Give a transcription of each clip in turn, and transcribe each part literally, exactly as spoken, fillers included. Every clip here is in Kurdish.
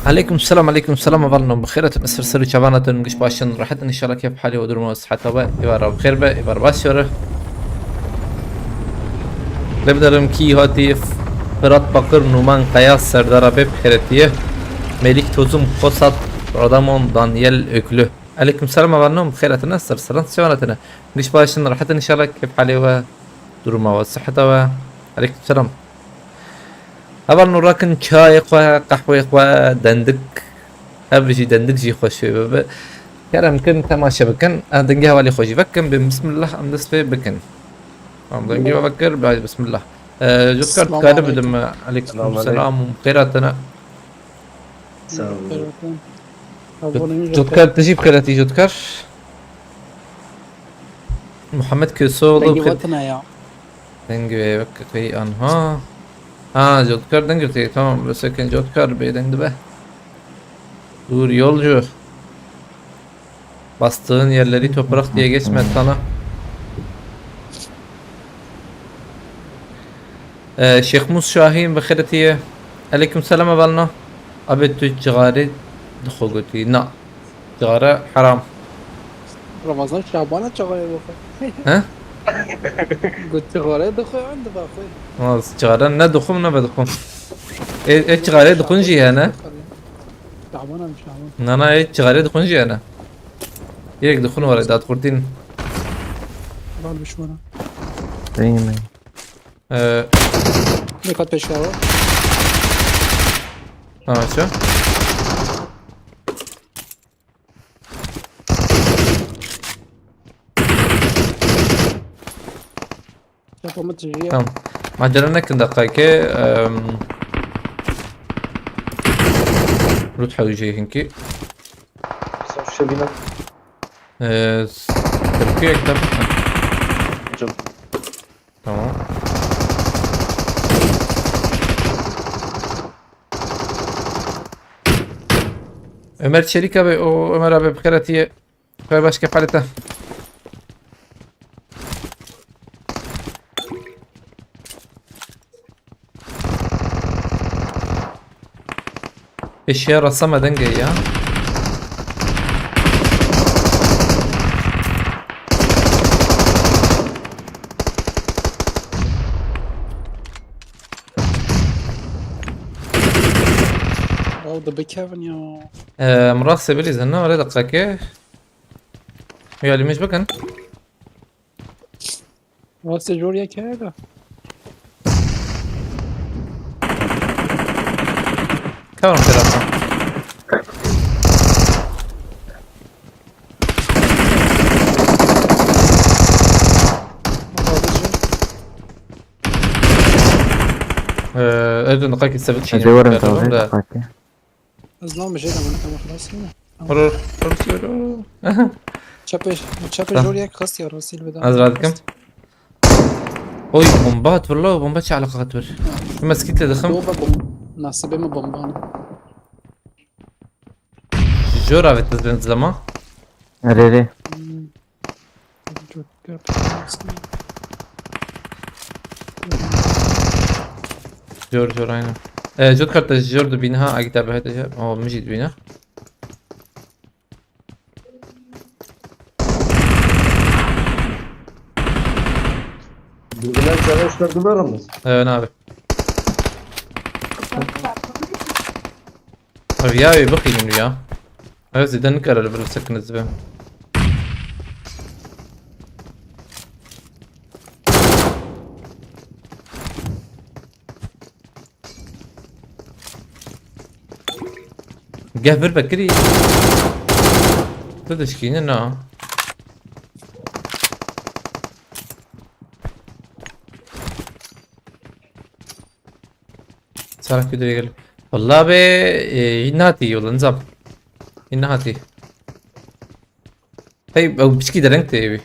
Aleykum selam, aleykum selam, hevalno, bi xêr hatin, ser ser û çavan hatin, giş baş in, rehet in, inşallah kêf halê we, duruma we, siheta we, êvara bi xêr be, êvar baş were. Lê biderim kî hatî Firat Bakir Numan Kaya Serdara bê bi xêretiye. Melik Tozum Kosat Radamon Daniel Öklü. Aleykum selam, hevalno, bi xêr hatine, ser seran, ser çavan hatine. Giş baş in, rehet in, inşallah kêf halê we, duruma we, siheta we. Aleykum selam. Hevalno rakin çayê xwe, qehweyê xwe, dendik. Ev jî dendik jî xweş wê bibe. Kerem kin temaşe bikin. Em dengê hevalê xwe jî vekin. Bin bismillah em dest pê bikin. Em dengê we vekir, bi bismillah. Ee, Jotkar, dikare bidim. Aleykum selam û xêr hatine. Sağ olun. Jotkar, tu jî bi xêr hatî, Jotkar. Muhammed Köseoğlu. Dengê we tune ya. Dengê wek qey anha. Ha, Jotkar deng girtiye. Tamam, bi sekin Jotkar bê deng dibe. Dur yolcu. Bastığın yerleri toprak diye geçme sana. Ee, Şêxmûs Şahîn bi xêretiye. Aleyküm selam, hevalno. Abi tu cixarê dixwe gotî. Na. Cixare heram. Ramazan Şabana çaxayê bixwe. He? Got çaxare dixwe, an dibe xwe. Cixare ne dixwim ne vedixwim. E, e cixare dixwin jî hene. Şaban abi, Şaban. Na, na, e cixare dixwin jî hene. Yek dixwin were, dat xurtîn. Val bişmana. Değil mi? Ee, Ne kat peşka var? Ha, şu. Yapamı tijî. Tamam. Macera nekin deqayke, em, rut hewî jê hinkî. Sen şu bina. Ee, s-, Türkiye kitap. Hocam. Tamam. Ömer Çelik abi, o Ömer abi bi xêr hatiye. Xêr baş kefalete. Eşya rasama denge ya. Oh, the big heaven ya. Ee, Murat Sebeliz, ne var ya dakika ki? Ya, limit bakın. Rastê jor yek heye de. Tamam, telefon. Ee, Özün, kalk, istedim. Hadi varım, tamam, hadi. Ez nam jê de min hema xilas kene. Ror, ror, ror. Çepê, çepê jor yek xist ya, Rasil bida. Ez radikim. Oy, bomba hat valla, bomba çi alaka hat vir. Şu meskît te dixim. Doba bom-, nasibê min bomba ne. Jor avêt ez ben zilema. Erê, erê. Hmm. Jor, jor, aynen. E, jor karta jor dibîne ha, agî te bihete jor. O, min jî dibîne. Bilgiler çağrıştırdılar mı? E, ne abi? Abi ya, bir bakayım ya. Evet, zêde nikare li vir sekiniz be. Geh vir vekirî. Tu dişkîne na. Sarak bir de gel. Vallahi be, e, inatî yol nizam. Inatî. Hey, ew piçkî dereng tê wî.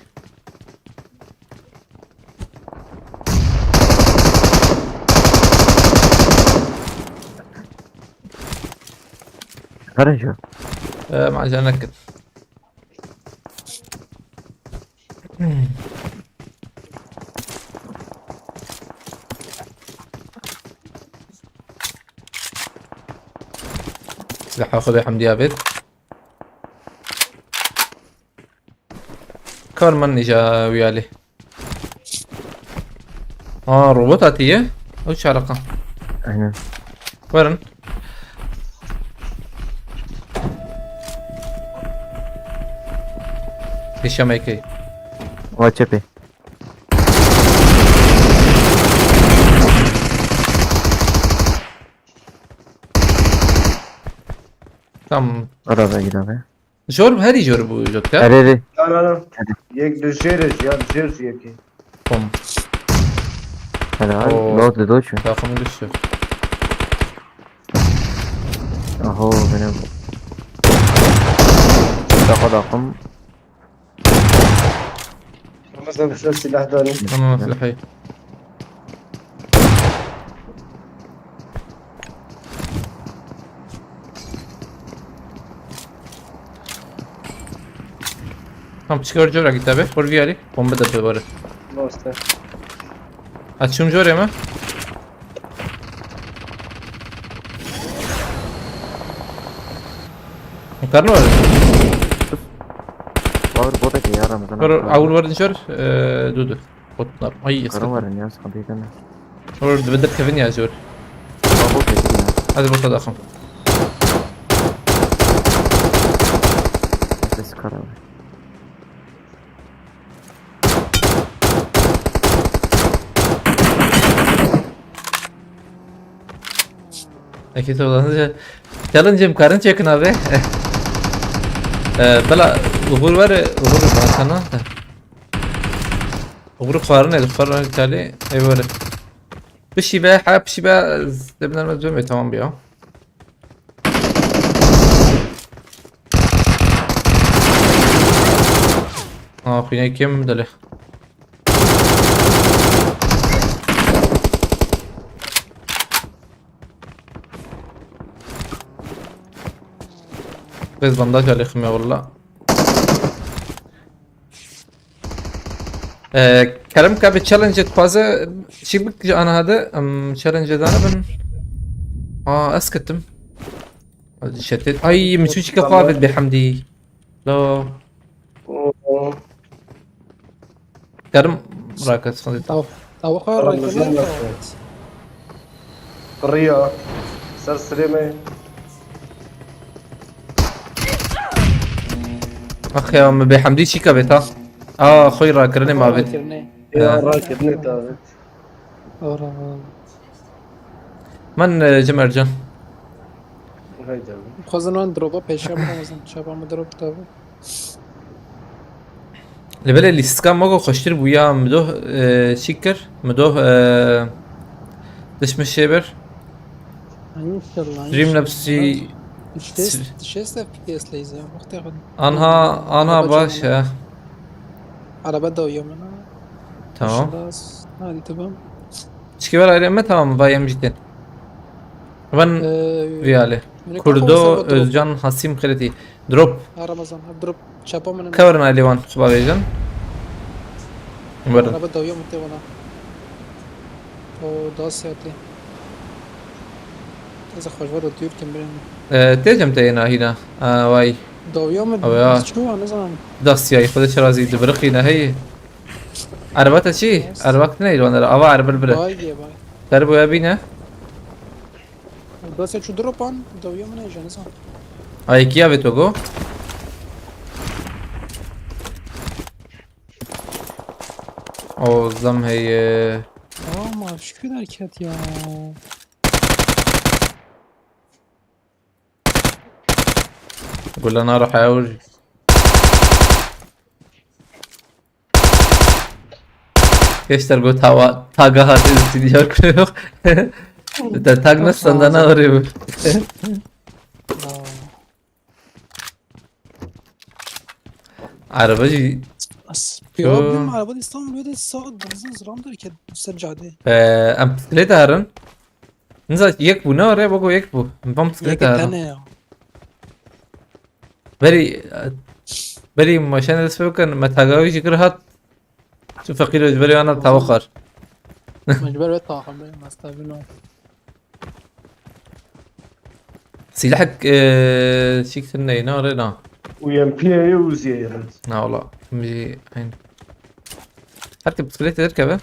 Karin şu. E, macera nekin. Silaha xwe bê hemdiya bêt. Kar min nîja wî alî. Aa, robot hatiye. Ew çi eleqa? Aynen. Werin. Pêşa me key. Wa çepê. Tamam. Arada gir abi. Jor, herî jor bû jot ka? Erê, erê. Na, na, na. Hadi. Yek di jêr e, ya di jêr jî yekê. Tamam. Helal. Oo. Lot li doçu. Takımı düştü. Aho, benim. Daha takım. Ramazan, kısa silah da alayım. Tamam, silahı. Tam çıkar cora git abi. Vur bir yeri. Bomba da böyle. Bosta. Açım cora mı? Karnı var. Ağır bot eke ya Ramazan. Var, abi. Ağır var dışarı. Ee, dur, dur. Botlar. Ay, karın ıskı. Var ya, sıkıntı yok ama. Orada bir de Kevin yazıyor. Bak, bot eke ya. Hadi bota daxım. Nefes kar abi. Ekî toplanınca challenge em karin çekin abi. Ee, bela uğur var, uğur var sana da. Uğur xwarin, el xwarin tali, ey var. Pişi be, ha pişi be, debner me dönme tamam bir ya. Aa, xwînê kêm dilê. Bez bandaj alê xime valla. Ee, Kerem ka bi challenge dixwaze çi bik ji ana hade, em challenge dane bin. Aa, ez ketim. Şetet. Ay, min çû çika xwe avêt bê Hemdî. Lo. Oo. Kerem raket xwe ta. Taw-, tawaxa Kerem raket bizden ne yapıyor? Qiriya. Ser sirê me. Ax ya, me bê Hemdî çîka vêt ha. A, xwe rakirinê ma vêt. Rakirinê. Ya, ya. Rakirinê ta vêt. Ora, ora. Men, e, Cemercan. Haydi abi. Xwezin wan droba pêşiya bixwazin. Çapa min drop da bû. Li belê lîstika me ku xweştir bûya, min doh, e, çî kir? Min doh, e, dişmişê bir. Ay, inşallah, Dream inşallah. Labsî. Şêst, şêst F P S leyze, wextê xwe. Anha, anha baş e. Araba da uya min. Tamam. Şilas. Hadi tamam. Çikê ver ayrı me tamam, vay em jî tên. Ben, ee, viyale. Kurdo, Özcan, Hasim, Xireti. Drop. Ha, Ramazan, ha, drop. Çapa min. Cover na lewan, xwe bavêjin. Werin. Araba dawya min tê wana. O, Dacia tê. Ez xwe ji vada dûr kim birên. Ee, tê cem te yê nahîna. Aa, vay. Dawya min. Ew ya. Çû, ne zaman. Dacia'yê xwe de çira zî dibiriqîne heyî. Ereba te çi? Yes. Ereba tine îlwan dera. Ava erbil bire. Vay ye, vay. Ter boya bîne. Bes çu dropan, dawiya min e, janî zan. Ay, kiya ve to go? O zam heye. Aa, ma şu kadar ket ya. Gulana ruh hewr. Gençler, bu tava, taga hadi diyar kuruyor. Da tag nasıl sandana oraya bu. Arabacı. As-, yo, yo. Benim araba da İstanbul ve de sağ denizin zıram derken sen cadde. Ee, em bisiklet arın. Niza yek bû, ne re, bego yek bû. Em van bisiklet arın. Yek tane ya. Berî, berî maşên dest pê bikin, me tagawî jî kir hat. Tu feqîr ji berî ana tawa xwar. Me ji ber wê tawa xwar, masta bino. Silahek, e, çîktir neyna rê na. U M P ye, Uzi'ye yerim. Na wala. Min jî eyn. Her ke bisikletê derkeve.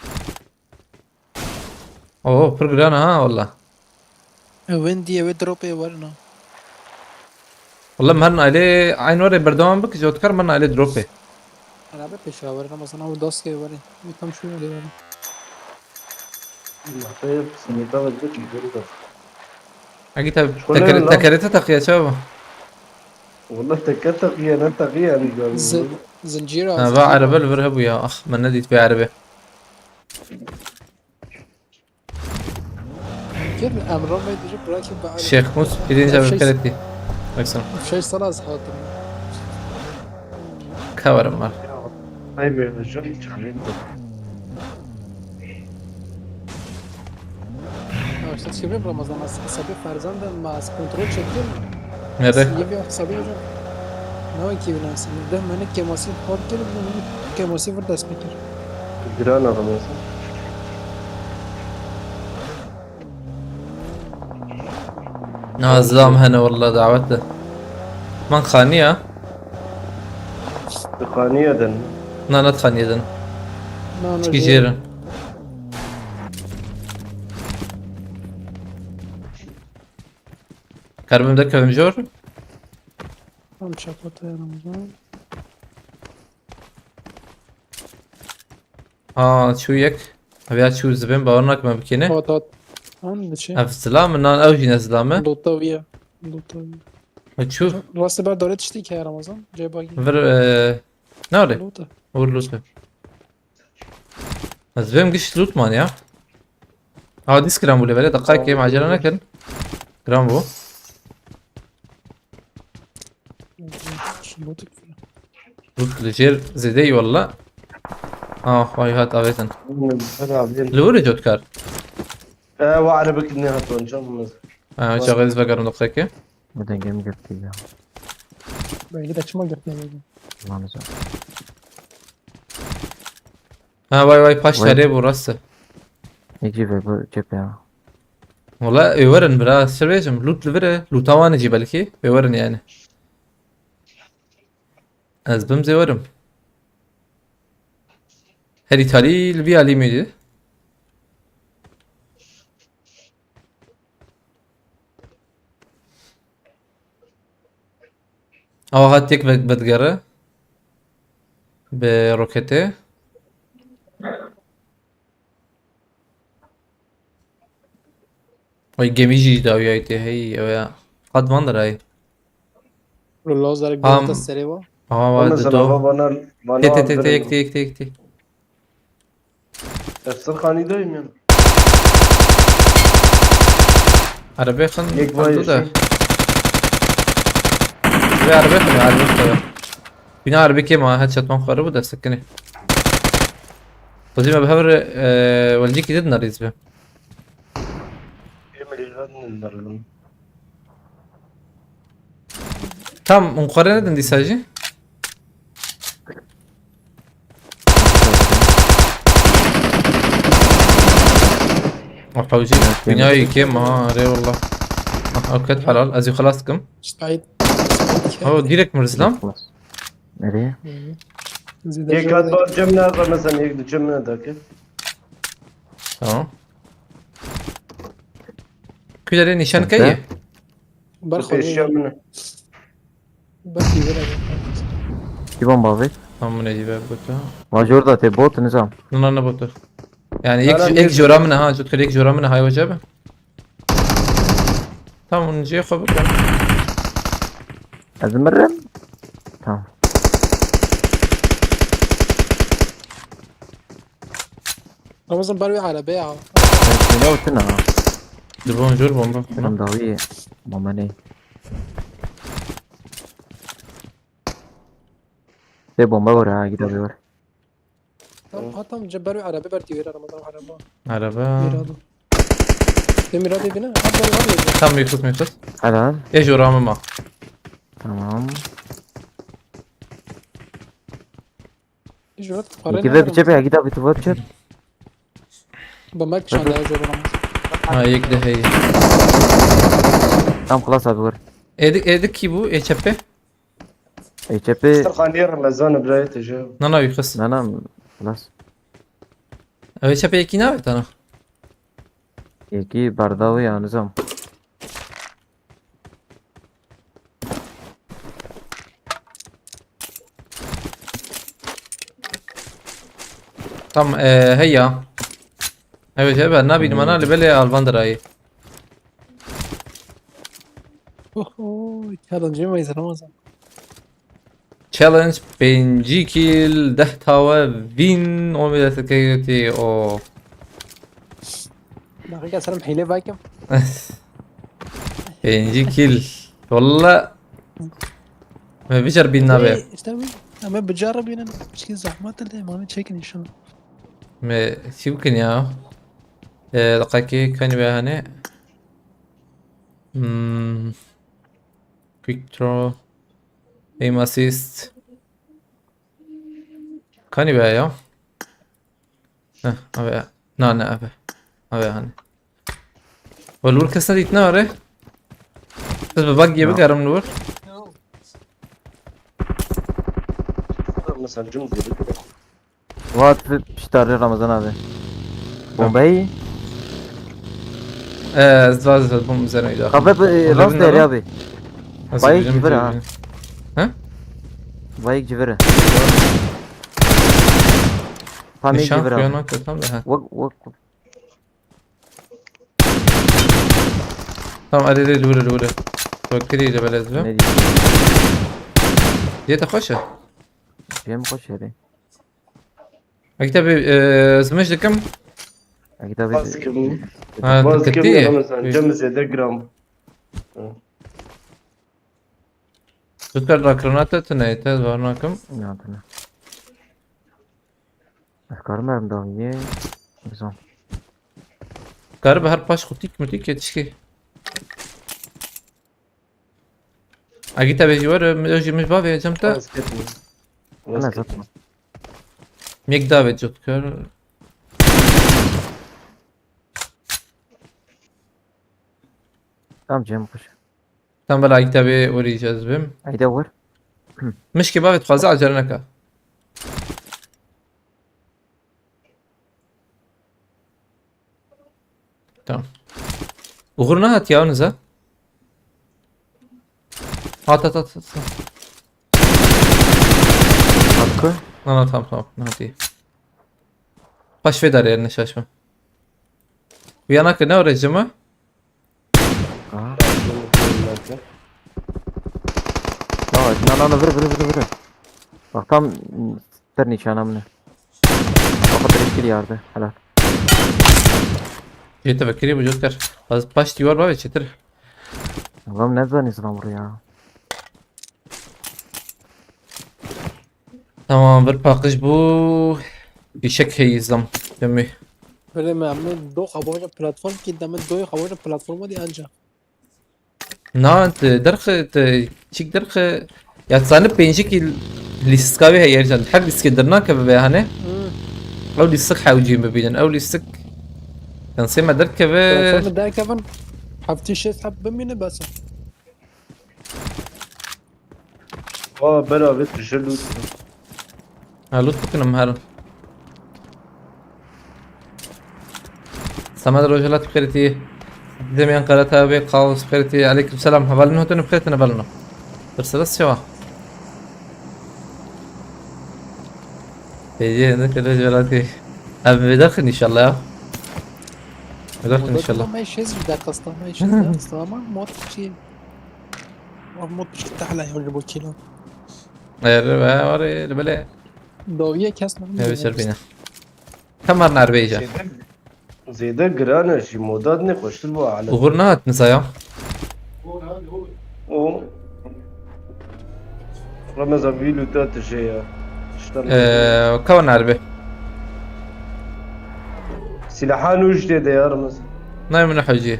Oo, pir giran ha wala. Ew wendî ew ê dropê werina. Wala min her naylê eyn were berdewam bik, ji otkar min naylê dropê. Herabe pêşa were, Ramazan, ew dastê were. Wî tam şû were. Agi te tekerê te teqiye çawa? Wala teker teqiye, ne teqiye yani. Zi-, zincîr Ha, va erebe li vir hebû ya. Ax, min nedît vê erebe. Kir Emre Bey diyecek bırakın be. Şêxmûs, pîrînca bi keretî. Baksana. Şey sana az hatırım. Kaverim var. Ay be, hocam, çağırayım da. Ya işte çevirip Ramazan as-, hesabı Ferzan da ma az kontrol çekiyor. Nerede? Yedi hesabı hocam. Ne o ki bilen seni? De mene kemasî hor kir, kemasî vur dest pekir. Giran adamı olsun. Na, zilam hene wala dawet de. Man xaniya. Xaniye din. Na, ne xaniye din. Na, na, Çiki jêrin. Karbim de kevim jor. Tam çapata Ramazan. Ha, çû yek. Ev ya çû zibin, bawer nakim bikêne. Hat hat. An diçe. Ev zilam e, nan ew jî ne zilam e. Dota viya. Dota viya. Ew çû. Rastê ber dore tiştî ke Ramazan. Cebagî. Vir, e, ne öyle? Dota. Uğur loot. Ez vêm giş loot man ya. Ha, dis giran bû levele, deqayekê me acele nekin. Giran bû. Şimdi otur. Loot li jêr zêde yî walla. Ah, vay hat avêtin. Bilmiyorum, ben abi. Li wir cotkar. E, wa arabek ne hat hocam. Ha, çaxê ez vegerim deqayekê. Bu dengemi girdi ya. Belki de çıma gitmedi. Lan hocam. Ha, vay vay, paş Vay. Terê bû, rast e. Eci ve bu cephe ya. Wala, ê werin bira, ez çi bêjim, loot li vir e, loota wan e jî belkî, ê werin yani. Ez bim zê werim. Her îtalî li vî alî mî dî. Awa hat yek ve-, vedigere. Bi roketê. Ay, gemî jî dawiyayê tê, hey, ew ya. Qet van dirayê. Lazar Am- bir serê var. Ama var Mesela dido. bana, bana Tê, tê, tê, tê, aldırın. yek tê, yek tê, yek tê. Efsir Xanîdayım ya. Arabê xin Yek vay da. şey. Ve arabê xin, arabê xin. Bina arabê kê ma, headshot man xwara bu da sekinê. Xwezî me bi hev re, e, welcîkî didin arîz be. Emre, ben indirdim. Tam, hûn xwe rê nedin dîsa jî? Ah, hewcî, bînayê kêm ha, rê wallah. Ah, ew ket helal, ez ê xelas dikim. Şahit. Ha, direkt mirzlam. Nereye? Yek kat var cem ne yapar mesela, yek de cem ne yapar ki? Tamam. Kulerê nîşan Çende? keye? Ber Peşiya xwe. min. Ber xwe. Ki bomba ve? Tamam, ne diye bu da. Major da te bot nizam. Nuna ne botu? Yani ek, Bana ek bir- jora min ha, Cutkar, ek jora min ha, wacebe. Tamam, onu şey yapalım. Ez mirim. Tamam. Ramazan ber wî arebe ya. Ben şöyle olsun ha. Dur, bonjour, bomba. Benim davi bomba ne? Te bomba var ha, gidebiliyor. Tam ha tam ce ber wî arebe ber diyor Ramazan araba. Araba. Mirado. Te Mirado bine. Ha ber var ya. Tam mevcut, mevcut. Helal. E jora mı ma? Tamam. Jurat. Gide bir çöpe, gide bir tuvar çöp. Bomba çanda ya Ramazan. Ha, yek de hey. Tam xilas abi, wir. Êdik, êdik kî bû? Ê çepê? Ê çepê. Serxaniyê Remezan birayê te ji. Na, na, wî xist. Na, na, xilas. Ew ê çepê yekî navê tana? Yekî berda wî ya, nizam. Tam, e, heya. Evet, evet, nabînim ana li belê alvan dirayê. Oho, challenge mi Ramazan? Challenge pêncî kill, deh tawe, vîn, on bin dest keyfê, o. Daqiqa serim hile bakim. Pêncî kill. Walla. Me bicer bîn nabe. Ê, işte wî, em ê bicaribînin. Pişkî zehmet e, em ê çekin inşallah. Me çi bikin ya? Ee, deqekê kanî be hani. Hmm. Quick draw. Aim assist. Kanî be ya. Heh, abi. Na, ne abi. Abi hani. Wal vur kes nedît ne are? Siz bi bak gibi Na. Garim vur. Mesela cüm dedi. Wat piştarê Ramazan abi. Bombayı. Ee, ez vaz ez bom üzerine gidiyor. Kafe rast değer abi. Bayık gibi ha. Ha? Bayık gibi. Tam iyi gibi abi. Nişan kuyana kötü de ha. Wak, wak. Tamam, hadi, hadi, vur, vur. Bak, kiri de belez be. Ne diyor? Diye de hoş ya. Cem hoş ya. Ekî te bê, e, zimiş dikim. Ekî te bê. Baz kim? Ha, baz kim dikkatli ya ye. Ramazan? Cem zêde gram. Hı. Tu kar rakirina te, tu neyê te, zor nakim. Ya, tu ne. Ez karim erim dawiyê. Bizon. Kar bi her paş xutik mutik yetişki. Agî te bêjî were, min jî min bavê cem te. Baz ketme. Baz ketme. Ana, zatma. Yek davê cot kar. Tamam, Cem, xweş. Tam bela agî te bê werî cez bim. Ayda wer. Mişkê bavê dixwaze acele neke. Tamam. Uğur ne hat ya, Niza? At, at, at, at. Hakkı. Lan, tamam, tamam. Ne hat iyi. Baş vedar yerine şaşma. Uyanakı ne o rejimi? Aha. Ya, na, na, na, vire, vire, vire, vire. Bak tam, mm, ter nişana mı ne? Bak, direkt bir yerde. Helal. Jê te vekirî bi cot kir. Ez paş dîwar bavê çêtir. Adam ne zanî zıvan buraya. Tamam, bir paqij bû. Fîşek heyî zam. Demê. Belê me, em ê do xwe baja platform kî, demê doyê xwe baja platforma dî anca. Na, tu derxe, tu çik derxe. Ya, tu zanî pêncî kî lîstika wê heye, her lîstikê dernakeve vê hane. Hmm. Ew lîstik hewcîn bibînin. Ew lîstik. Şansê me derkeve. Platforma derkevin. Heftê şêst heb bimîne bes e. Aa, bela vê tu ji loot. Ha, loot bikin em herin. Samet Rojhelat bi xêr tî. Demiyan Karata ve Kaos bi xêr tî. Aleyküm selam. Hevalin hotun bi xêr tî, hevalin. Birsere sewa. Peki, ne kadar Rojhelat ki. Abi, bir dakika inşallah ya. Bir dakika inşallah. Ama şey, bir dakika, ama şey, ama mod şey. Mod pişt tahla ya, bu kilo. Ere, ve var, ere, böyle. Dawiye kes mi? Ne biçer bine. Tamam, Norveç'e. Zêde, zêde giran e, jî moda ne xweştir bû alet. Uğur ne hat nizaya? O. Ramazan vî lûta tije ya. Ee, kawa nerbe? Silahan û jidê de ya Ramazan. Nayê min hecî.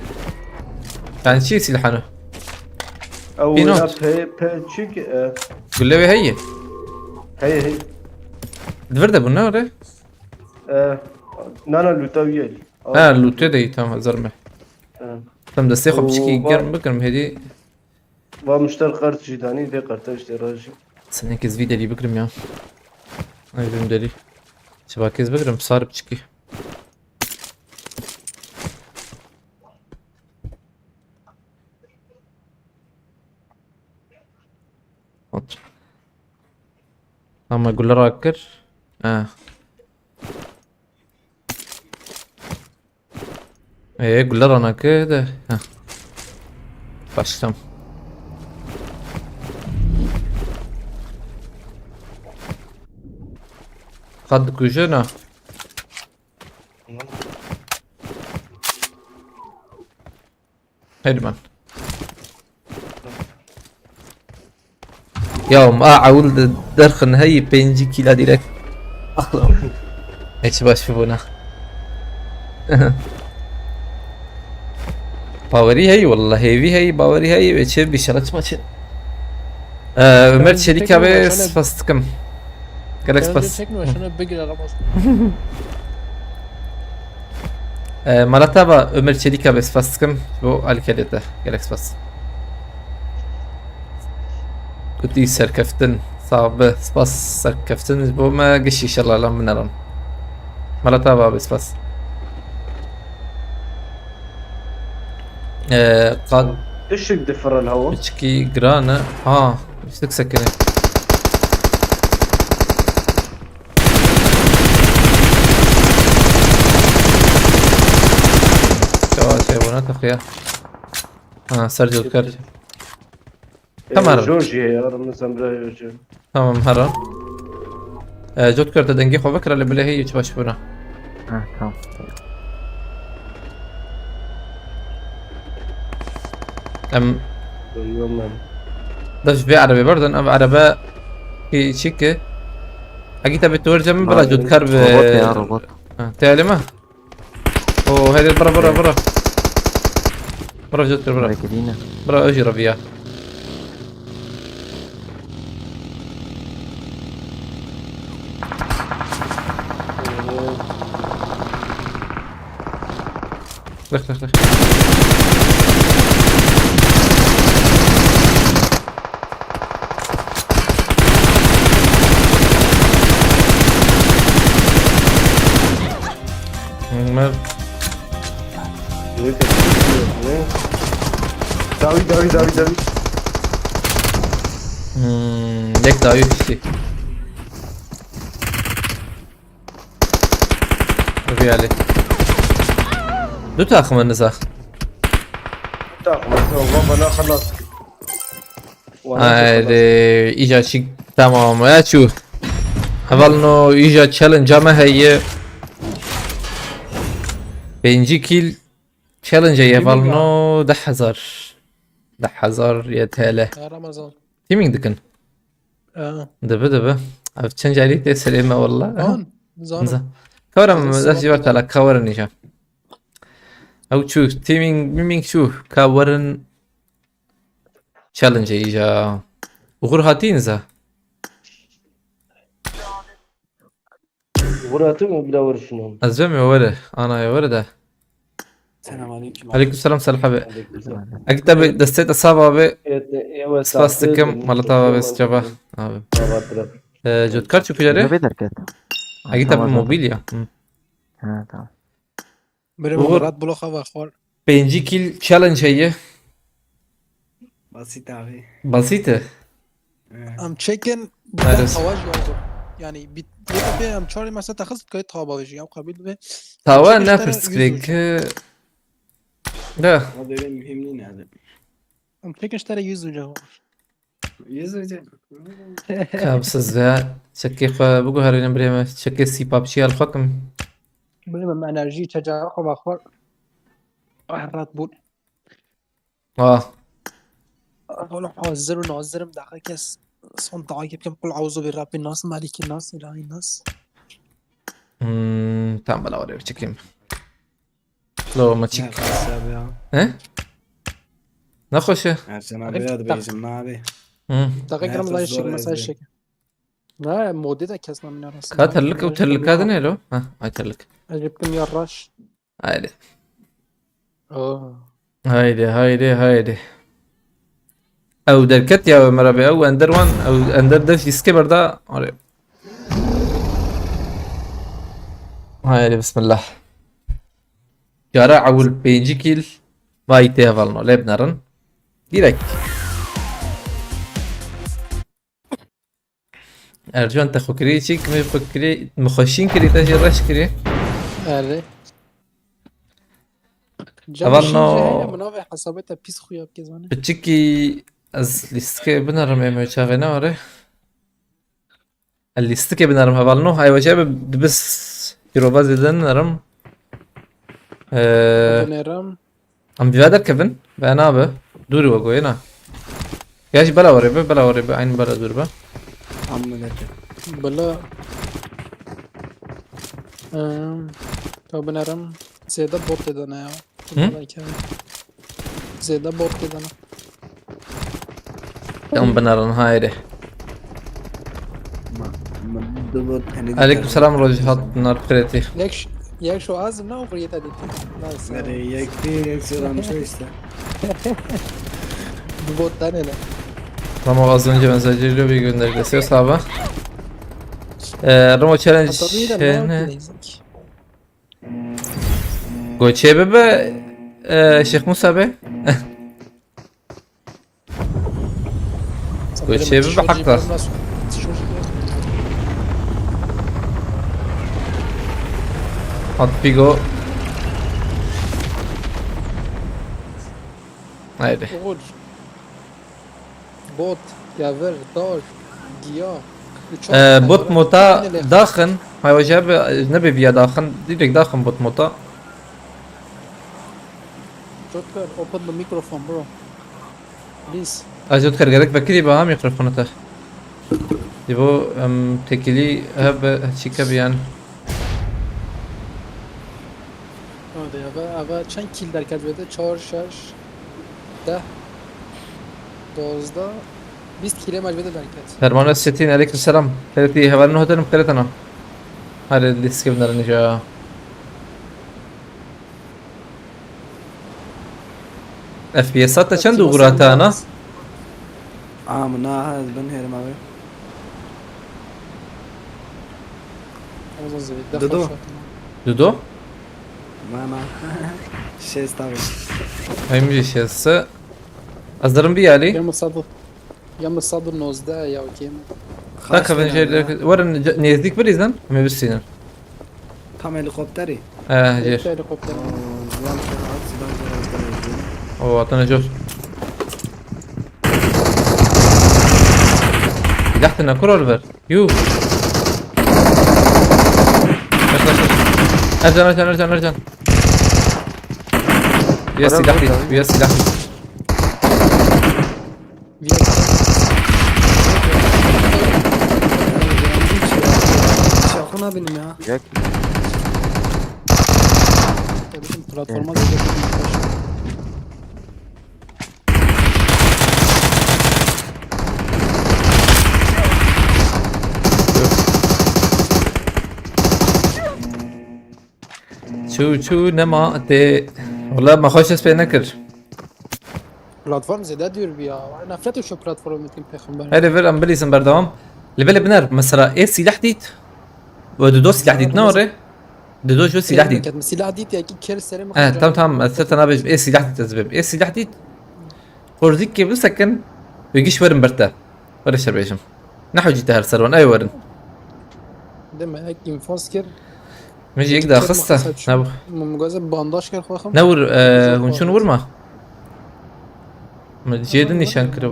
Yani çi silahını? Ew Pînot. Wina pe, pe çik, e. Gulle ve heye? Heye, heye. Divir de bu ne öyle? E, nana lûta wî ye. Ha, lûtê de iyi, tamam, hazır mı? E. Em destê xwe piçikî germ bikirim hêdî. Va mişter qert jî danî, vê qerta işte rajî. Senekê ez vî delî bikirim ya. Ay vim delî. Çivakê ez bikirim, sar piçikî. Ot. Ama gule rakir. Ha. Ee, gule ranakir de. Ha. Başlam. Qad dikuje na. Hadi man. Ya, ma ewil de derxin heyî pêncî kîla direk. Axla. Hiç baş bûna. Bawerî heyî, walla hêvî heyî, bawerî heyî ve çi bîşara çima çi. Ee, Ömer Çelîka ve spas dikim. Gelek spas. Çekme, şunu bir girelim olsun. Ee, Malatava Ömer Çelîka ve spas dikim. Bu alkelete. Gelek spas. Gotî serkeftin. Sax be. Spas serkeftin. Bo me giş inşallah lan binerin. Malatava be spas. Ee, qad Işık different hava. Piçkî giran e. Ha, pislik sekine. Çawa şey buna takıya. Ha, ser codkar. Ee, Tamam. Jor jî heye, aramızdan bira Jor. Tamam, hera. Ee, codkar te dengê xwe vekira lê bilê heyî çi baş bûna. Ha, tamam. Em Duyuyorum ben. Dev vê erebê berdin, ev erebe ki çi ki? Egi te bi tu cem bila Ha, codkar bi Robot ya, robot. Ha, te alê me? Oo, hadi bira, bira, bira. Bira, codkar, bira. Belki değil mi? Bira, öjü rabiya. Lix, lix, lix. Mer. Dawi, dawi, dawi, dawi. Hmm, yek dawi piştî. Riyalî. Du takım niza. Takım, bana xelas. Haydi, îca çi tamam ya çû. Heval no îca challenge me heye. Pêncî kill challenge ye heval no deh hezar. Deh hezar Y T L. Ya Ramazan. Teaming dikin. Ha. Dibi, dibi. Ev çend carî tê serê me walla. An, zanim. Za-, Kawerim, Zaten dest ji wer tala kawerin nîşan. Ew çû, teaming, miming çû, kawerin challenge îja. Uğur hatî niza. Uğur hatî mi? Bila were şunu. Ez vem ya were, ana ya were de. Selam aleyküm. Aleyküm selam, Salih abi. Aleyküm selam. Agi tabi destê te sağ abi. Evet, evet, spas dikim, Malat abi, cevap abi. Ee, codkar çi kucare? Agi tabi mobil ya. Hı. Ha, tamam. Bire Uğur, Murat Blocha ve xwar. Pêncî kill challenge heye. Basit abi. Basit e. Evet. Em çekin, bir de Evet. Tawa jî zor. Yani bir, bir de em çarê mesela texist kayı tawa bavêjî ya, qabil ve Tawa çekin ne işte pirsgirêk yüz e. De. Ama böyle mühim değil abi. Em çekin işte yüz uca. Yüz uca. Ka bi siz ve çekê xwe biguherînin birê me. Çekê sî PUBG el xwe kim. Bilmem enerji içeceği xwe xwar. Ah, rahat bul. Ah. Oğlum hazır û nazirim daha kes. Son daha kim kul auzu bir Rabbi nas maliki nas ilahi nas. Hmm, tamam, bana oraya çekeyim. Lo, maçik. Ne xweş abi ya. He? Ne xweş e? Ercan abi ya da Beyzim abi. Hı. Daqiqe kiram zor mesaj çek. Ne, modê de kes namine arasında. Ka terlik, o terlik kadın ne lo? Ha, ay terlik. Acıktım ya raş. Haydi. Oo. Haydi, haydi, haydi. Ew derket ya Ömer abi, ew ender wan, ew ender dev lîske berda. Are. Haydi, bismillah. Cara ewil pêncî kîl. Vay tê hevalno, lê binerin. Direkt. Ercan te xwe kirî çîk, min xwe kirî, min xwe şîn kirî, te jî reş kirî. Erê. Heval no. Min navê hesabê te pîs xuya bike zanî. Piçikî ez lîstikê binerim ê me çavê ne were. Ez lîstikê binerim heval no. Hay weje bi dibis kîrova zêde ninerim. Ee, Binerim. Em vî ve derkevin. Ve nabe. Dûrî we goyê na. Ya jî bela werê be, bela werê be. Aynı bela dûr be. Amına ke. Bela. Ehm, ta binerim. Zêde bot tê de ne ya. Hı? Bela ke. Zêde bot tê de ne. Em binerin hayri. Ma, ma, du bot tenê de Aleyküm selam Roji hat nar pireti. Yek ş-, yek şu az ne okur yeta diti. Neyse. Nereye yekti, yek selam şu işte. Bu bot tane ne? Tamam, az önce mesajıyla bir gönderdi. Ses abi. Ee, Ramo Challenge Hatta bir de ne ne? Yapayım? Goçê bibe, e, Şêx Musa be. Sen Goçê bibe hakta. At Pigo. Haydi. Oğuz. Bot, gevir, daş, giya. Ee, bot mota daxin. Hay hoca abi, ne be biya daxin. Direkt daxin bot mota. Jotkar, open the microphone, bro. Please. Ez Jotkar gerek vekirî be ha mikrofonu te. Dibo, em, tekilî hebe çîke biyan. Hadi ya, eve, eve çend kill derket vede? Çar, şeş, deh, dozdeh, bîst kill maç vede derket. Hermana Setin, aleyküm selam. Xeyreti, hevalini hotelim xeyretana. Hadi, diskevnerin ja. F P S te çend û gurata ana? Aa, min na ha, ez bin herim abi. Dudo? Ma, ma. Şêst abi. Hem jî şêst. Ez derim bir yali. Yirmi sabır. Ya min sed û nozdeh ya kêm. Nakevin jê, werin nêzdîk birîzin, em ê bistînin. Tam helikopterî. Eh, jêr. Helikopter. Oo, ziwan te hat, ziwan te hat, ziwan te hat. Oo, hatine jor. Silah tine kur Oliver. Yuh. Kaç, kaç, kaç. Ercan, Ercan, Ercan, Ercan. Ya silah değil, ya silah değil. Şaxına benim ya. Gel. Kardeşim, platforma göre. Çû çû nema tê. Wala me xweş dest pê nekir. Platform zêde dûr bû ya. Nefret û şu platform metin pêxember. Herê vir em bilîzin berdewam. Li belê biner mesela ê silah dît. We dido silah dît ne ore? Dido jo silah dît. Silah dît ya ki ker serê min. Eh, tamam tamam, ez ser te nabêjim. Ê silah dît ez bêm. Ê silah dît. Xorzik ke bisekin. Wê giş werin ber te. Were şer bêjim. Ne hewcî te her ser wan, ew werin. Deme ek infaz kir. Min jî yek daxist e. Ne bu? Min gaze bandaj kir xwe xim. Ne wir, e, hûn çûn wir ma? Min cê din nîşan kir.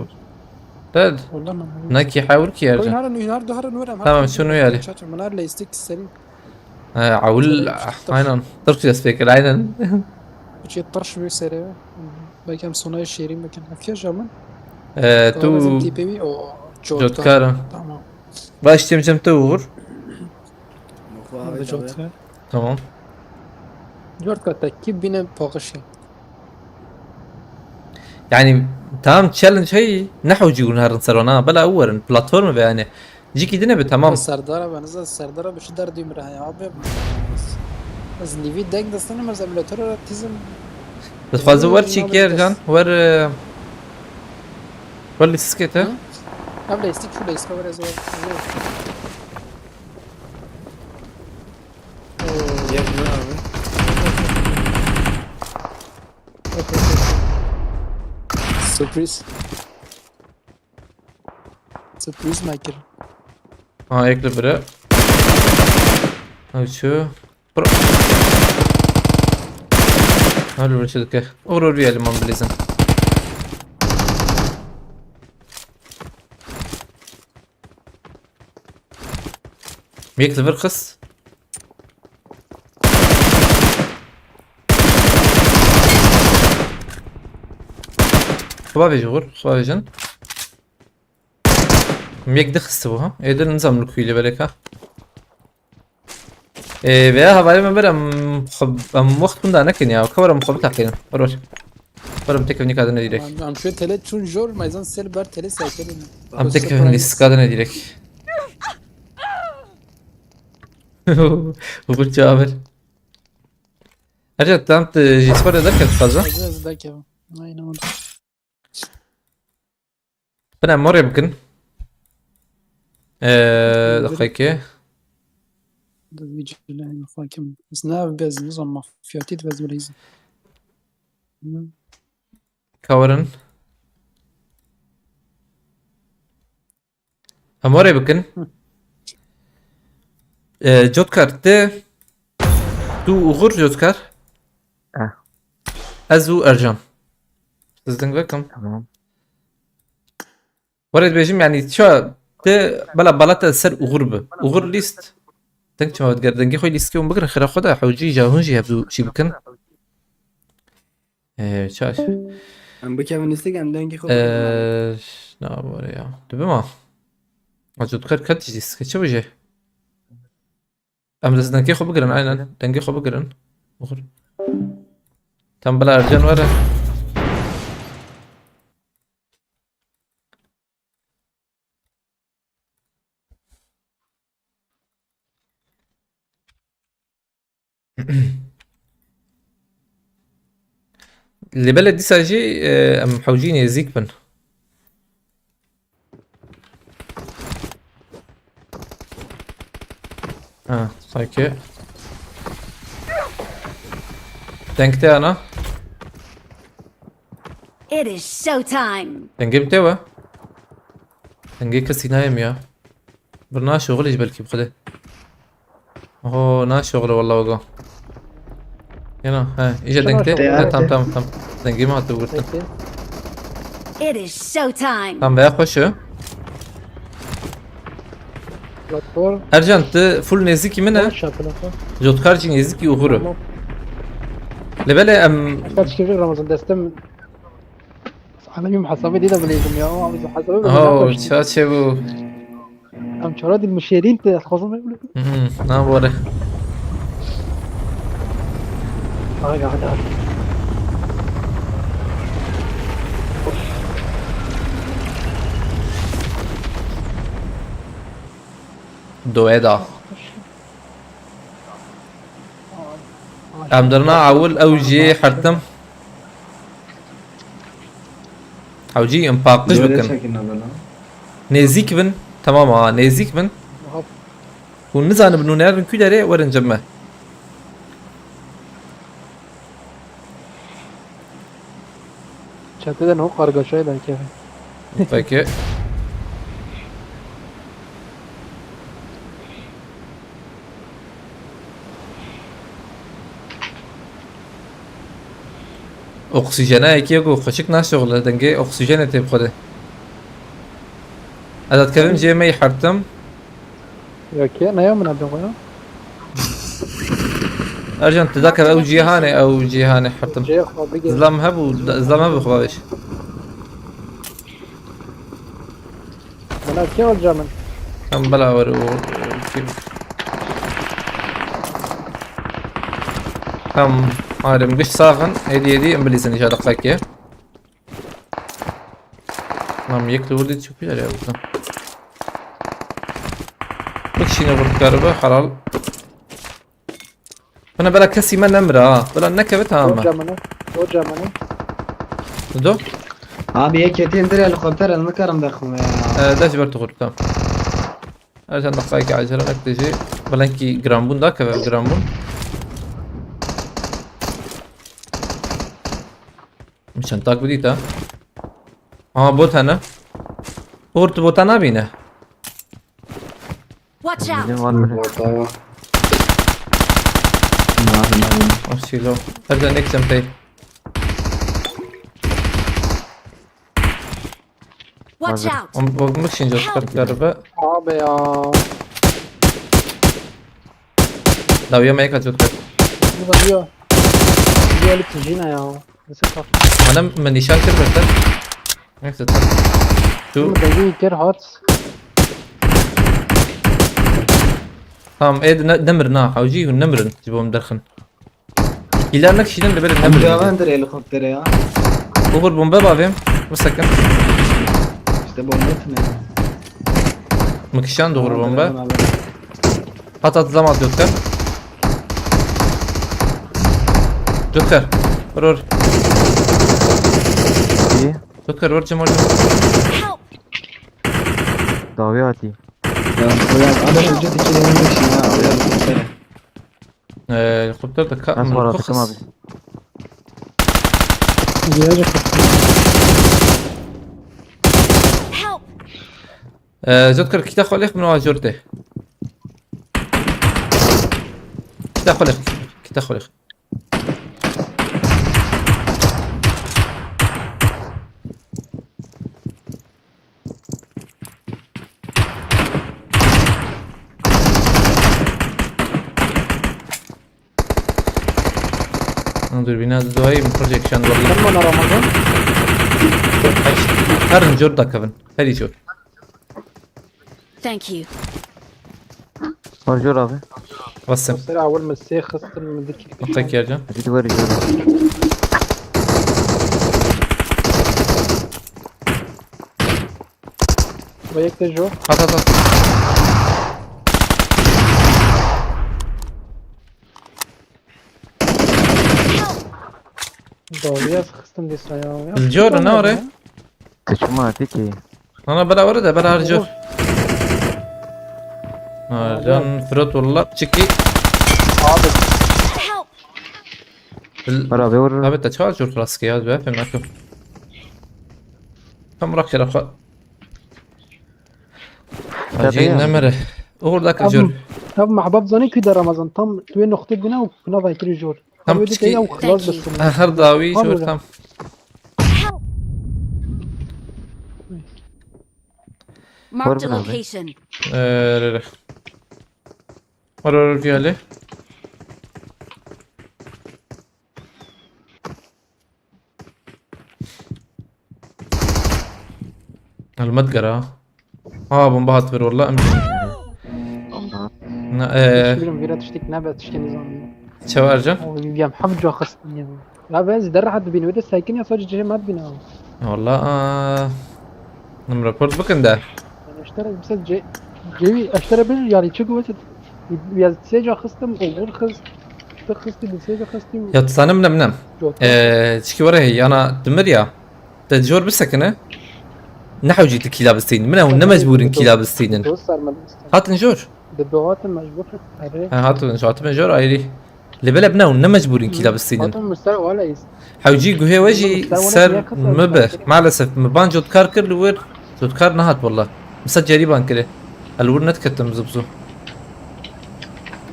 Red. Wala ne. Ne ki hewr ki yer. Oyun herin, oyun her du herin wir em. Tamam, çûn wir yalî. Çaça, min her leystik serî. He, ewil, aynen. Tirş dest pê kir, aynen. Çê tirş wê serê. Belki em sonayê şêrîn bikin. Efiya ja min. E, tu. Tîpê wî, o, cotkar. Cotkar. Tamam. Baş tim cem te uğur. Muxu abi tabii. Tamam. Dört kat tekî bîne paqişî. Yani tamam, challenge hey, ne hewcî hûn herin ser wana, bela ew werin, platform be yani. Cîkî dine be, tamam. Serdara ben, ez Serdara bi şu derdî min re heye abi. Ez nîvî deng distinim, ez emulator re tîzim. Dixwazim wer çîkê Ercan, wer, e, wer lîstikê te. Hı? Ev lîstik, şu lîstika wer ez wer. Gel, gel abi. Sürpriz. Sürpriz maker. Ha, ekle bire. Ew çi? Bro. Hadi bir şey dike. Olur bir elim bilizin. Yek li vir xist. Xiba vêjin xur, xiba vêjin. Yek dixistibû ha. Ê dil nizam li kuyê lê belê ka. Ê, veya hevalê me bir em xwe, em wext hunda nekin ya. Ka were em xwe biteqînin. Were were. Were em têkevnî kadine direk. Em, em şöyle tele çun jor, meyzan sel ber tele serkelin. Em têkevnî kadine direk. Hukuk çaver. Ercan, tam tu ji spor de derket fazla. Fazla ez derkevim. Aynen öyle. Bine morê bikin. Eee, deqeyke. Dibî cilehên xwe kim. Ez ne ev bez, nizam mafiyatî dibez bileyzin. Hı. Kawerin. Em morê bikin. Hı. Eee, Cotkar, te, tu Uğur Cotkar. Eh. Ez û Ercan. Siz deng vekim. Tamam. Were dibêjim, yani, ça te bela balata ser Uğur bi. Uğur lîst. Deng çima diger, dengê xwe lîstikê hûn bigirin, xira xwe de hewcî ja hûn jî hevdû çî bikin. Ee, ça. Em bikevin lîstik, em dengê xwe bigirin. Ee, na, were ya. Dibe ma. Acı dikkat kat lîstikê, çi bije? Em dest dengê xwe bigirin, aynen. Dengê xwe bigirin. Uğur. Tam bila Ercan were. Lê belê dîsa jî, e, em hewcî nêzîk bin. Ha, sanki. Deng te ana. It is showtime. Dengê min te we. Dengê kesî nayê min ya. Bir naşoxilî ji belkî bi xwedê. Oho, naşoxile walla wega. Yana, he, îje deng te. Te ya. He, tam, tam, tam. Dengê min hatiye girtin. It is showtime. Tam veya xweş e. Platform. Ercan, tu full nêzîkî min e. Boş yapın, ha. Jotkar jî nêzîkî Uğur e. Tamam. Lê belê em. Kaç kişi Ramazan destem. Alem hesabı değil de bileydim ya. Abi hesabı bile Oh, yapmamıştım. Ça çê bû. Em çara dil müşerin te xozum ne bileyim. Hmm, na bore. Ay, ay, ay. Doeda. Em dirna ewil ew jê hertim. Hewcî em paqij Böyle bikin. Çekin bela. Nêzîk bin. Tamam ha, nêzîk bin. Aha. Hûn nizanin nûnerin ku derê werin cem me. Çeteden o kargaşayı da keve. Peki. Oksijena yekê ku xweşik naşoxile, dengê oksijene tê bi xwe de. Ez ditkevim cihê me yî hertim. Ya kê? Ne ya min edin xwe ya? Ercan, tu dakeve ew cîhanê, ew cîhanê hertim. Cihê xwe bigê. Zlam hebû, zlam hebû xwe bavêj. Bela kê alca min? Em bela were û, û kê? Em arem giş saxin, êdî êdî em bilîzin îja deqekê. Em yek li wir dî çûpî derê ew. Bikişîne wir dikaribe, helal. Bana bela kesî me nemira ha. Bela nekeve tamam mı? Yok canını. O camını. Dido? Abi yek yetî indir helikopter, ez nikarim vexwim ya. Ee, de ji ber tu xurt, tamam. Her çend dakikayekî acele nek dijî. Belengî giranbûn da, keve giranbûn. Min çend tak bidî te. Aha, bot hene. Uğur, tu bota nabîne? Watch out! Bizim var mı? Orada var. Lazım lazım. Aşilo. Her zaman next jump. Watch Hazır. out! Am, bak, bak şimdi çıkart galiba. Abi ya. Dawiya me yek atıyor. Bu da diyor. Diyor öyle tijine ya. Nasıl kalk? Bana mı nişan kırmırsa? Neyse, tamam. Şu Bunu da bir kere hat. Tamam, ê ne, nemir na, hawjî hûn nemirin, ji bo min derxin. Kîlan nekişînin li ber Em nemirin. cevabındır helikoptere ya. Uğur bombe bavêm. Bu sakın. İşte bomba tine. Min kişand Uğur bombe. Abi. Hat at, zam at, Jotkar. Jotkar. Vur vur. İyi. Jotkar vur, Cemal. Help! Davi atayım. Ya, ya, adam önce dikileni geçin ya. Abi, helikoptere. Ee, helikopter de ka... Ben sonra Kıs. atacağım abi. Gelecek. Help! Ee, Jotkar, kita xwe lêx min wa jor tê. Kita xwe lêx. Kita xwe lêx. Em dûrbîna duayî min project şand wellî. Sen bana Ramazan. Her jor dakevin. Her jor. Thank you. Var jor abi. Basim. Ser awil min sê xistin min dikî. Mutlak yerden. Hadi var jor. Ve yek de jo. At at at. Dawiye xistin dîsa ya. Li cor ne ore? Kaçma hadi ki. Ana bela were de bela har cor. Harcan firot valla çiki. Abi. Help! Var abi vur. Abi te çawa cor xelas ki ya, ben fem nakim. Tam rak yere xwe. Tabii Acı ya. nemere. Uğur da cor. Ev mehbab zanî ku de Ramazan tam tu wê noqtê bûne û kuna vay kiri jor. Tam Ew çiki- dikey ew xilas Thank you. bitsin. Ha, her dawi Tam jor öyle. Tam. Help! Marked a Var mı abi? location. Ee, re, re. Var var bir hali. Helmet gara. Ha, bomba hat bir valla. Em- Na, ee, Bilmiyorum vira tiştik ne be tişkeni zanmıyorum. Çawa Ercan? Oğlum bilmiyorum hep coxasın ya. Ya ben zidder rahat bin ve de sakin ya sadece cemat bin abi. Valla, aa, em report bikin de. Yani işte mesela ce cevi işte bir yani çok güzel. Ya seca kıstım, olur kız. Tık kıstı, bir seca kıstım. Ya tu zanim nem nem. Yok. Ee, çiki were hey, yana dimir ya. Te jor bisekine. Ne hewcî tu kîla bistînin. Min ew ne mecbûrin kîla bistînin. Dost sarmadım. Hatin jor. De dohatim mecbur. Arı. Ha, hatin, hatin jor ayrî. Li belê bine ew ne mecbûrin kîla bistînin. Hatim müster wala is. Hewcî guhê we jî ser mi bi. Maalesef mi ban cotkar kir li wir. Cotkar nehat walla. Misa cerîban kiri. El wir nediketim zibzu.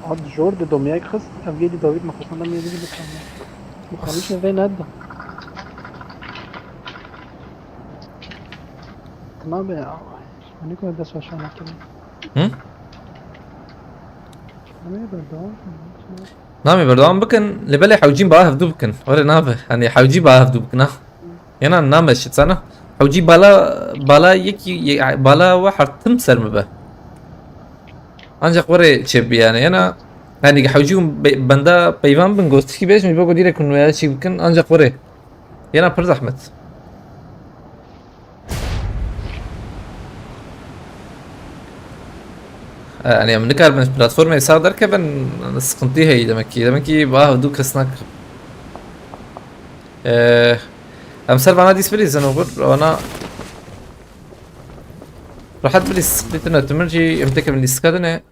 Ad jor de domyayk xist. Ev yedi David mi xosanda mi yedi bir tane. Bu xamiş ne ve nedda. Tamam be ya. Hani koy da soşan akıllı. Hı? Hani be doğru. Namê berdewam bikin, lê belê hewcîn ba hevdû bikin. Were nabe. Hani hewcî ba hevdû bikin ha. Yena name şitsana. Hewcî bala, bala yekî, ye-, bala we hertim ser mi be. Ancak were çê bi yani. Yena, yani hewcî hûn be-, benda peyvan bin, gostişkî bêjin, ji bo ku dîrek hûn wê çî bikin, ancak were. Yena pir zehmet. E, yani em nikaribin platformê sağ derkevin, sıkıntı heye demek ki. Demek ki ba hevdû kes nak. Ee, em ser vana dîs bilîzin, Uğur, vana rahat bilîz, splitine, tu min jî em tekim lîstka dine.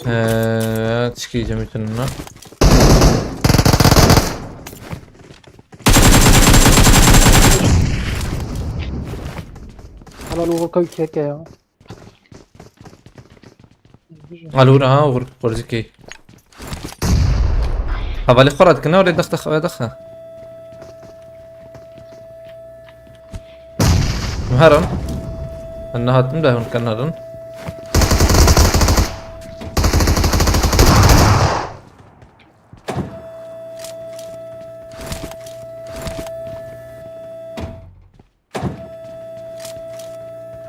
Ee, çikî cemîtin na. Hemen Uğur Kök keke ya. Alura ha, Uğur Korziki. Havale xora dikine, oraya dakika, havale dakika. Muharrem. Ben ne hattım da hın kanarın.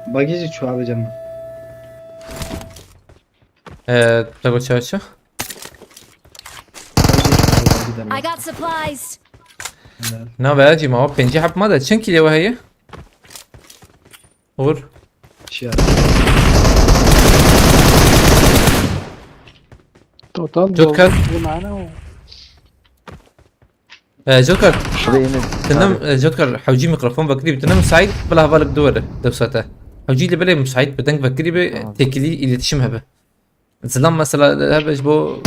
Bagajı çuha be canım. Ee, tabii çarşı. I got supplies. Na be acı ma o penci hap ma da çin kile ve heye. Uğur. Şey abi. Total Joker. Dolu bir mane o. Ee, Joker. Abi Emin. Tinem, abi. Ee, Joker, hewcî mikrofon vekirî bi. Tinem müsait bila hevalek du were, dew sate. Hewcî li belê müsait bi deng vekirî bi, tamam. Tekilî iletişim hebe. Zilam mesela hebe ji bo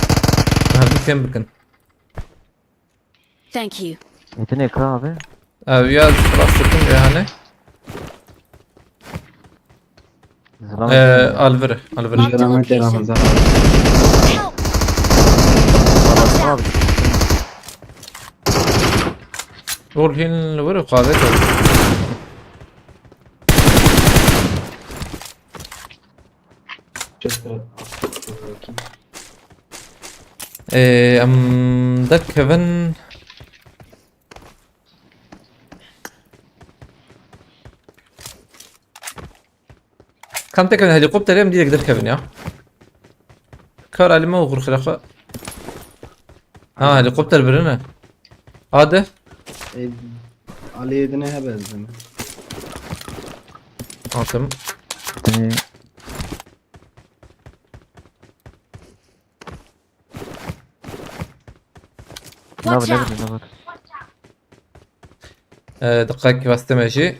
hevdî fêm bikin. Thank you. Metin Ekra abi. Abi ya, rast ettim ya hani. Ee, Alvire, Alvire. Marked a location. Help! Watch out! Rol hin vur, qavet ol. Ee, em derkevin. Kam tekin helikopter em direkt derkevin ya. Kar alime oxur xira xwe. Ha, helikopter birine. Ade. E, aliyedine hebezdim. Atım. Ee, Watch out! Ee, diqek weste me jî.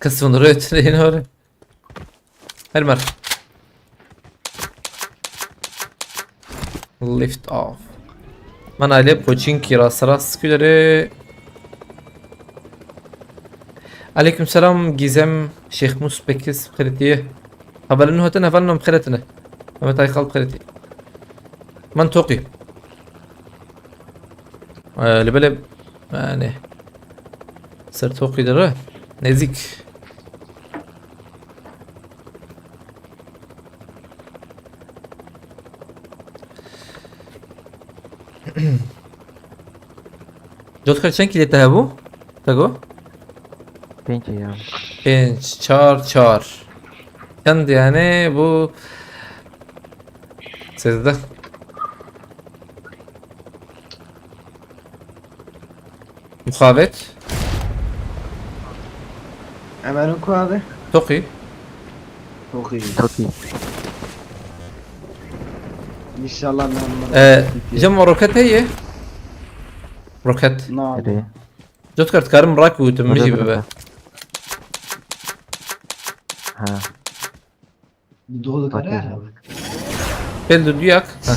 Kes vindiriyor içine yine var. Her mer. Lift off. Man aile Pochinki rast rast skülere. Aleyküm selam Gizem Şeyh Mus Bekis Kritiye. Havalin hoten havalin om kretine. Mehmet Aykal Kriti. Man toqî. Ee, li belê yani ser toqî de re. Nezik. Jotkar çend kîlê te hebû? Tego? Pênc ya. Pênc, çar, çar. Çend yani bu? Sêzdeh. Muxavet. Emer'in ku abi? Toqî. Çok iyi. Çok iyi. İnşallah ben bunu Ee, Cem, o roket heye? Roket. Ne abi? Hadi. Jotkar, dikarim rak û tu min jî bibe. Ha. Dolu kare. Pêl du duyak. Ha.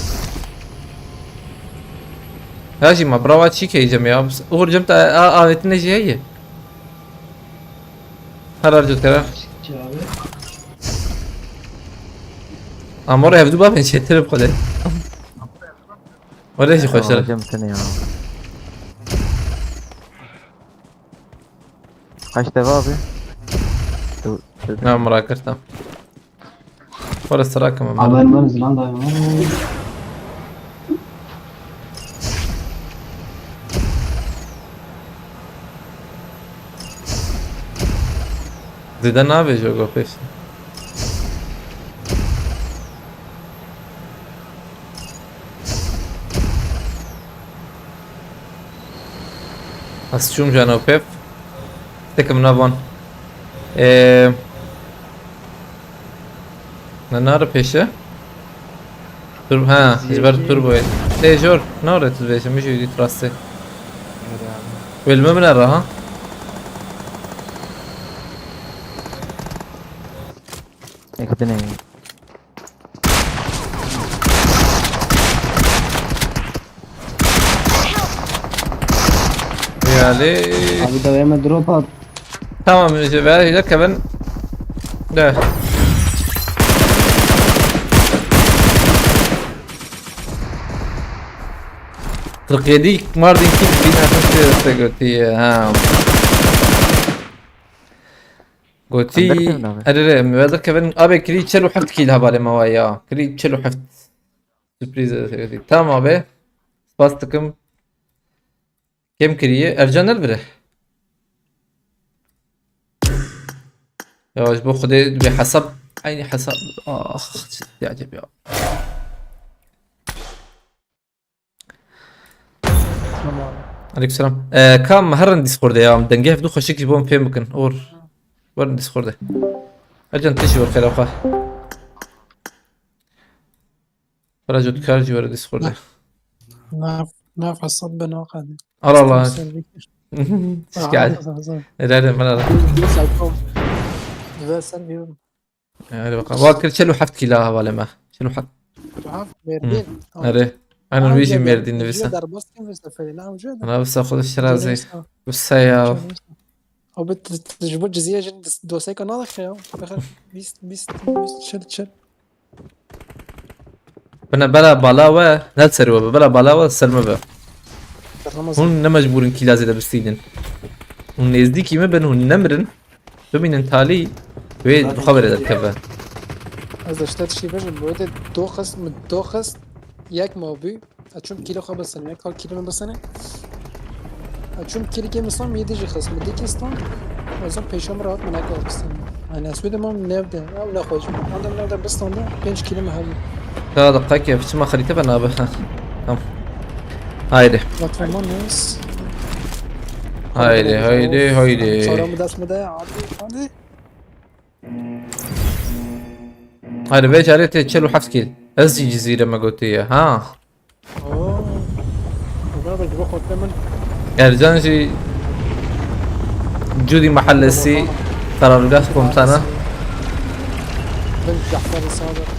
Ya jî ma brava çî key Cem ya. Uğur Cem te a, a, avêtine jî heye. Herar Jotkar. Amore hevdu bavên çêtir bi xwedê. Wele jî xweştir. Cem tine ya. Kaç deva abi? Tu, tu. Na, mira girtam. Were sira kim. Abi ben, ben zilan dayım. Zêde nabêje go pêş. Ez çûm jeno pêv. Tekim navan. Ee, ne nare pêşe? Tur, ha, ji ber turboyê. Lê jor, nare tu dibêje, min jî dît rastê. Wê li min binere ha? Eke dinê. Yani. Abi dawaya me drop at. Tamam, işte, ver, işte, Kevin. De. Kırk yedi Mardin kim bir nefes te götü ya. Ha. Gotî, Em derkevin abi. Erê, em ê derkevin. Abi, kirî çel û heft kîl hevalê me wa ya. Kirî çel û heft. Sürpriz. Tamam abi. Spas dikim. Kêm kiriye. Ercan el bire. Ya, ji bo Xwedê bi hesab, aynı hesab. Ah, ya acaba ya. Tamam. Aleykümselam. Ee, kam herin Discord'e ya. Dengê hevdû xweşik ji bo em fêm bikin. Or. Werin Discord'e. Ercan tişi wer xêra xwe. Bira jî dikar jî were Discord'e. Nav, nav hesab bin aqadî. Al Allah. Şikayet. Aa, zor. Erê, erê, min ara. Dibe ser kom. Dibe ser bir. Hadi bakalım. Wa kir çel û heft kîla hevalê me. Çel û heft. Rahat, Merdin. Hı. Tamam. Erê. Aynen, wî jî Merdin nivîse. Derbas kim nivîse ferî? Na, ucu da. Nivîse xwe şirazî. Nivîse. Wisa ya. Abi, tu, tu ji bo Cizîrê jin dis-, doseka nadixe ya. Bixir bîst, bîst, bîst, çil, çil. Bine bela bala we, ne ser we be, bela bala we ser me be. Ramazan. Hûn ne mecbûr in kîla zêde bistînin. Hûn nêzdîkî me bin, hûn nemirin. Bimînin talî wê Zaten dixwe berê derkeve. Ez de ji te tiştî bêjim, bi wê de doxist, min doxist yek ma bû. Ez çûm kîlê xwe bisenim, yek kîlê min bisenim. Ez çûm kîlê kê min stam, yê dî jî xist. Min dî kê stam, ez û pêşa min rahat min nekir bisenim. Yani ez wê de mam nev de, ew ne xwe jî. Adam nev de bistanda, pênc kîlê min hebû. Ya da qekê, çima xerîte ben abi. Tamam. Haydi. Platforma neyse. Haydi, haydi, haydi. Çorabı dest mi de, hadi, hadi. Haydi, vê carê tê çel û heft kîl. Ez jî Cizîrê me gotiye, ha. Oo. Bunlar da gibi korktu hemen. Ercan jî Cudî Mahallesi Karargah Komutanı. Ben Cafer Sadır.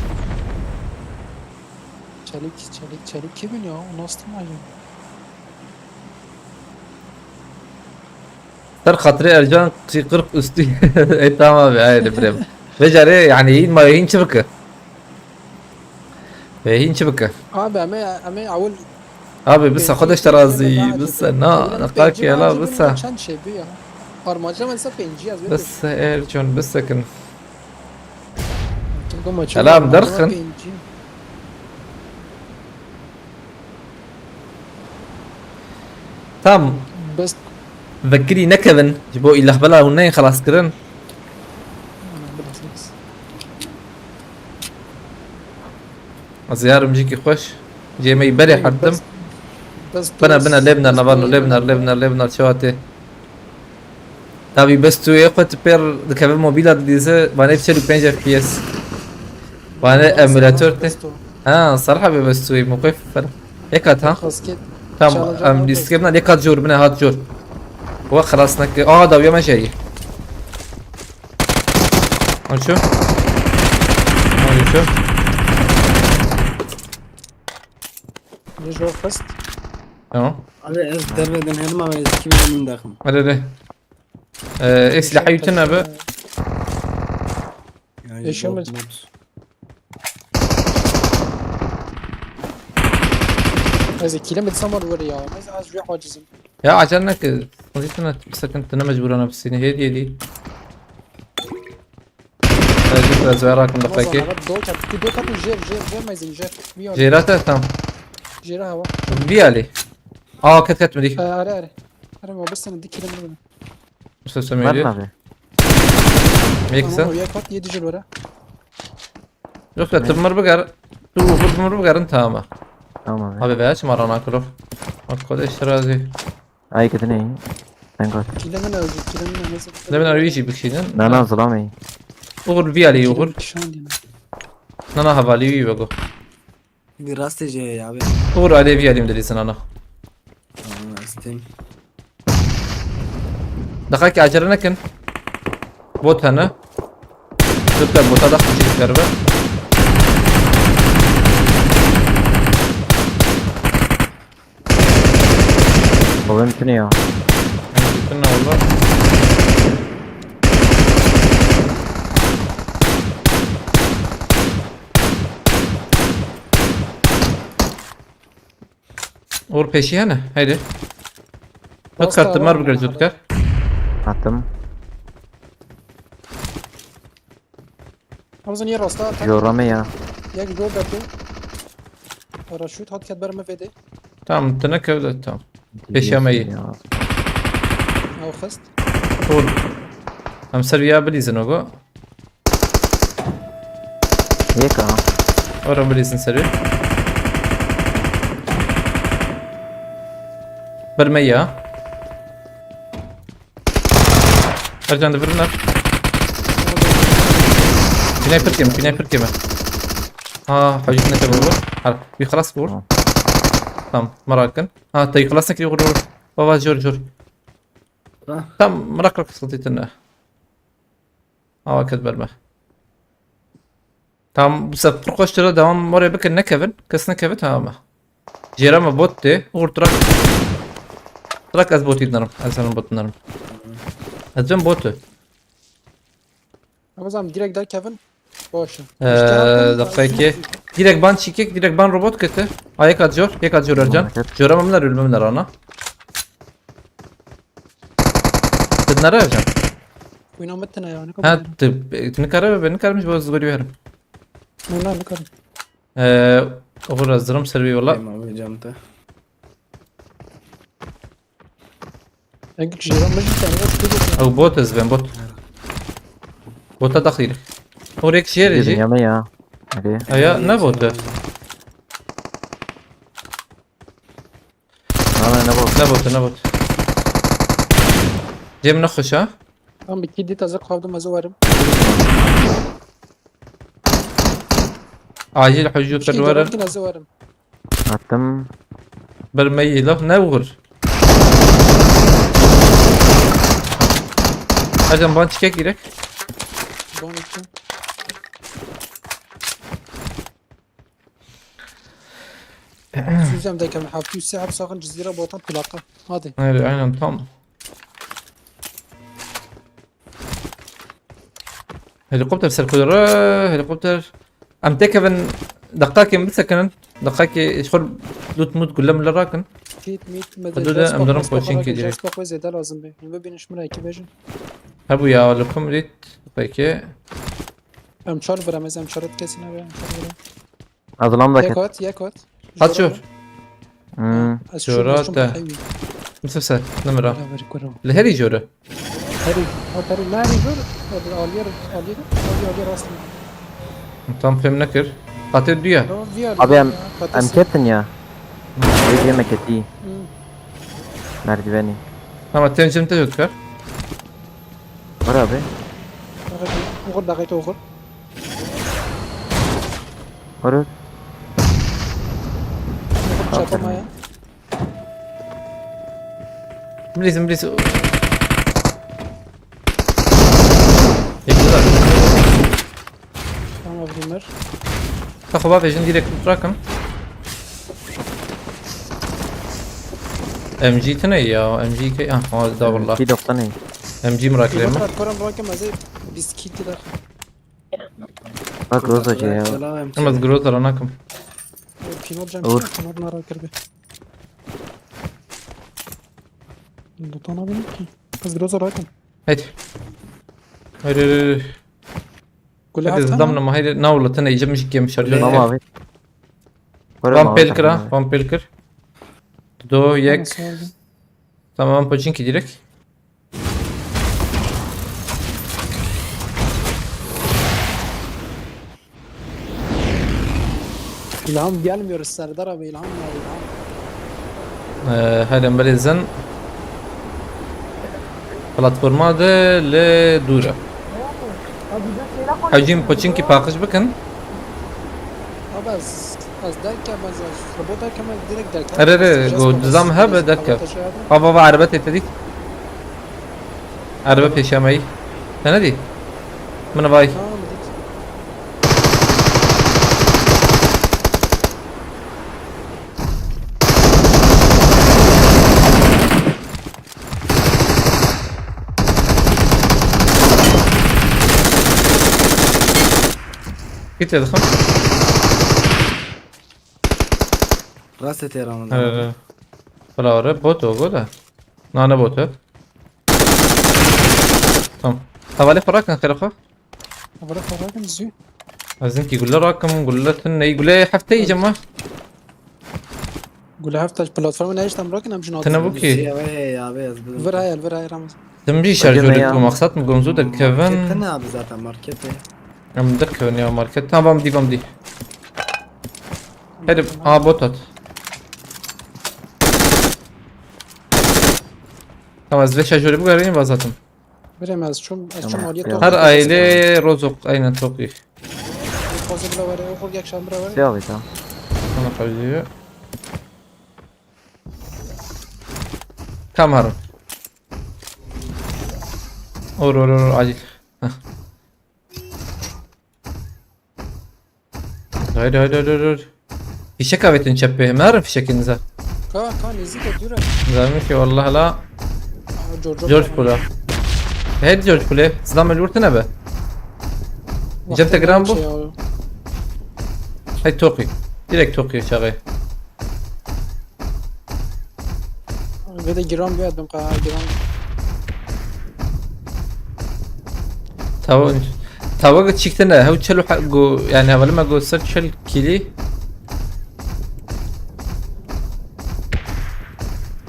Çelik, çelik, çelik kimin ya? O nasıl acaba? Ser xatirê Ercan, qirq üstü. Ey, tamam abi, haydi birem. Vê carê, yani, hîn ma hîn çi bike? Vê hîn çi bike? Abi, em ê, em ê ewil Abi, bisa pêncî xwedeş te razî, pêncî bisa, na, na, pêncî qakê la, pêncî bisa. Çend şey bi ya? Armanca mesela pêncî yaz. Bisa Ercan, bisekin. Selam, derxin. Tam vekirî nekevin, ji bo îlah bela hûn neyên xelas kirin. Ez yarim jîkî xweş. Cê me yî berê herdim. Bine, bine, lê biner, nevan, lê biner, lê biner, lê biner, çawa tê? Tabî bes tu yê xwe tu pêr dikeve mobîla didîze, vanê çel û pênc F P S. Vanê emulator te. Ha, serha be bes tu yê, moqif fer. Yek hat ha? Tamam, em lîstikê bina, yek hat jor, bine hat jor. Wa xelas neke. Aa, dawiya me jeyî. An şu? An şu? Ne jor xist? Tamam. Abi ez derveden helim ama ez iki bin daxim. Hadi, hadi. Ee, ek silahı yutun abi. Yani Yaşamaz. bot, bot. Ez iki bin samar var ya. Ez az bir acizim. Ya acele neke. Sıkıntı, sıkıntı ne mecburen hepsini. Hediye değil. Hadi, biraz ver hakkında Ramazan, peki. Abi, dört at, bir dört at, jer, jer, jer, mezin, jer. Bir yol. Jêra te, tamam. Jêra hava. Bir ali. Aa, ket ket mi? Ee, are, are. Are, baba, sen dik kilim bunu. Mustafa Var Sömürge. mı abi? Yek Tamam, kısa. O yek kat yedi jil were. Yok ya, Ne? tımır bir gar. Tu vur tımır bir garın tamam. Tamam abi. Abi veya çim arana kırık. Bak kodeş razı. Ay, gidin iyi. Thank God. Kile min öldü, kile min öldü. Ne ben arayıcı bir şeyden. Nana, zılamayın. Uğur bir ali Uğur. Kişan diyene. Nana havali iyi bak o. Bir rast ece ya abi. Uğur alevi alayım dedi sana. Tamam, astım. Daha ki acele nekin. Bot hene. Lütfen bota da kıcı yukarı be. Oğlum, kim ya? Bütün ne oldu? Uğur peşi yani. Haydi. Tut Rasta kartım var var bu mı? Gözütkar. Attım. Hamza niye rasta? Tak. Yorame ya. Ya gidiyor belki. Paraşüt hat ket berme vede. Tamam, tine kevde tamam. Peşi ama iyi. Ya. Ew xist. Uğur. Em ser ya bilîzin ogo. Yek ha. Ora bilîzin serî. Berme ya. Ercan de birine. Binay pir keme, binay pir keme. Ha, hocam ne tabi bu? Ha, bir خلاص vur. Tamam. Tamam, merakın. Ha, tayı خلاص nekli vur vur. Baba jor jor. Ha. Tamam, merak rak sıkıntı ne? Awa ket berme. Tamam, bu sefer koştura devam oraya bakın, ne kevin? Kes ne kevin, tamam mı? Jêra me bot tê. Uğur trak. Trak ez botî dinarım. Ez senin bot dinarım. Ez ben botu. Ama zaman direkt der Kevin. Boş. Ee, dakika iki. Direkt ban çikek, direkt ban robot kete. Ayak at jor, yek at jor Ercan. Tamam, evet. Jora memler ölmemler ana. Dinara Ercan. Oynamak tane yani. Ha, tı, tını kara ve beni karmış bu zıgırı verim. Oynar ne kadar? Ee, Uğur hazırım servi yola. Tamam abi, camda. Eng jêra min jî tane bot. Ew bot ez ben bot. Bota daxil. Orek jêre jî. Yeme ya. Hadi. Aya ne botu? Ana ne bot? Ne botu, ne botu? Cem ne xweş ha? Tam bir kedi taze kaldım, hazır varım. Acil hücum perveren. Hazır varım. Attım. Bir meyil ne vur? Hocam ban çiçek girek. Ban için. Süzem de kevin haftu se hep sakın Cizire botan plaka. Hadi. Hayır, aynen tam. Helikopter ser kudura, helikopter. Em tekevin deqakê min bisekinin. Deqakê xwe lut mut gule mile rakin. Kit mit Hadi de em dörüm poçin ki direkt. Çok zede lazım be. Yirmi bin şmira iki bejin. Ha bu ya lokum rit. Peki. Em çar vuremez, em çar et kesine be, em çar vuremez. Azlam da Yek ket. At, yek at. Hat jor. Hmm. Ez Jora şunu te. Hayır. Misal sen, numara. Beraber kurum. Li herî jora. Herî, ha herî, ne herî jor? Hadi alıyor, alıyor, alıyor, alıyor aslında. Tam fem nekir. Hatê duya. No, viyar. Abi em, em ketin ya. Vê me ketî. Hmm. Merdiveni. Ama tencim te jot kar. Var abi. Okur, dakika okur. Vurur. Çapa maya. Bilirsin, bilirsin. Tamam, Ömer. Kafa bak, ejin direkt bırakın. M G tine ya, M G ke, ah, o da valla. Bir doksan iyi. M G merak etme. Koran bırakın, hazır bisküvi de. Bak Groza ya. Selam. Ama Groza ranakim. Pino can Uğur. Pino nara kirdi. Dotana bin ki. Az Groza rakim. Haydi. Haydi, haydi, haydi. Gule Haydi, hafta zıdam mı? Nama, haydi. Na ulatın, ecim işik yemiş harcın. Tamam abi. Vampel kır ha, vampel kır. Do, yek. Tamam, poçinki direkt. İlham gelmiyor, Serdar abi, ilham ver, ilham. Ee, helen belê zin. Platforma de li dûr e. Hecîm poçinkî paqij bikin. Abi ez, ez derkem, ez, ez bo derkem, ez direkt derkem. Ere, ere, Ez go, dizam hebe derke. Ava, ava, erbe tê te dît. Erbe pêşemeyî. Te nedî? Min vay. Tamam, dik. Git dedim. Rastê tê ramazan. He, he. Bira re bot o go da. Na ne bot e. Tamam. Hevalê xwe rakin xêra xwe. Hevalê xwe rakin zû. Ez hinkî gule rakim, gule tune, gule hefteyî cema. Gule hefte platforma nehiştem rakin em jin Tine bu ki. Zî ew ê ya, bê ez bidim. Vir hayal, vir hayal Ramazan. Tim jî şarjorê ya. Bu maksat mi gomzû de kevin. Market tine abi zaten market e. Em derkevin ya market. Tamam, bam dî, bam dî. Herif, aa, bot at. Tamam, ez vê şarjorê bigarînim, vaz atim. Birem ez çûm, ez çûm Tamam, aliyê ya. Her aile rozok, aynen, çok iyi. Fazla bile var, o kol yakşan bile var. Siyah bir tane. Sana kayıyor. Tamam. Or, or, or, acil. Heh. Haydi, haydi, haydi, haydi. Fişek avetin çepê. Merin fişekinize. Ka, ka, nêzîk e, dûr e. Zaten ki vallahi la. Aa, George George Pula. Hep George Pula. Zlam el vurtun abi. Cep Tegram bu. Şey ya. Hey Toki. Direkt Toki çağı. Ve de giran bir adım ka giran. Tava, tava çıktı ne? Hev çel ha-, go, yani hevalime go ser çel kili.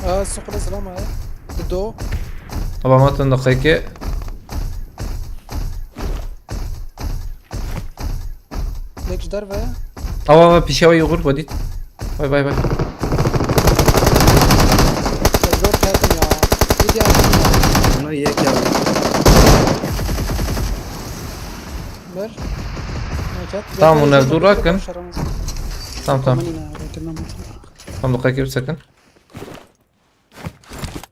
Aa, sokula selam ha. Do. Ama matın da kayke. Yek ji derve. Awa, awa, pişewa yogur, vadî. Vay, vay, vay. Zor geldim ya. Bir diğer. Bunu yek ya. Ver. Tamam, bunlar dur, bakın. Tamam, tamam. Tamam, bu kadar sakın.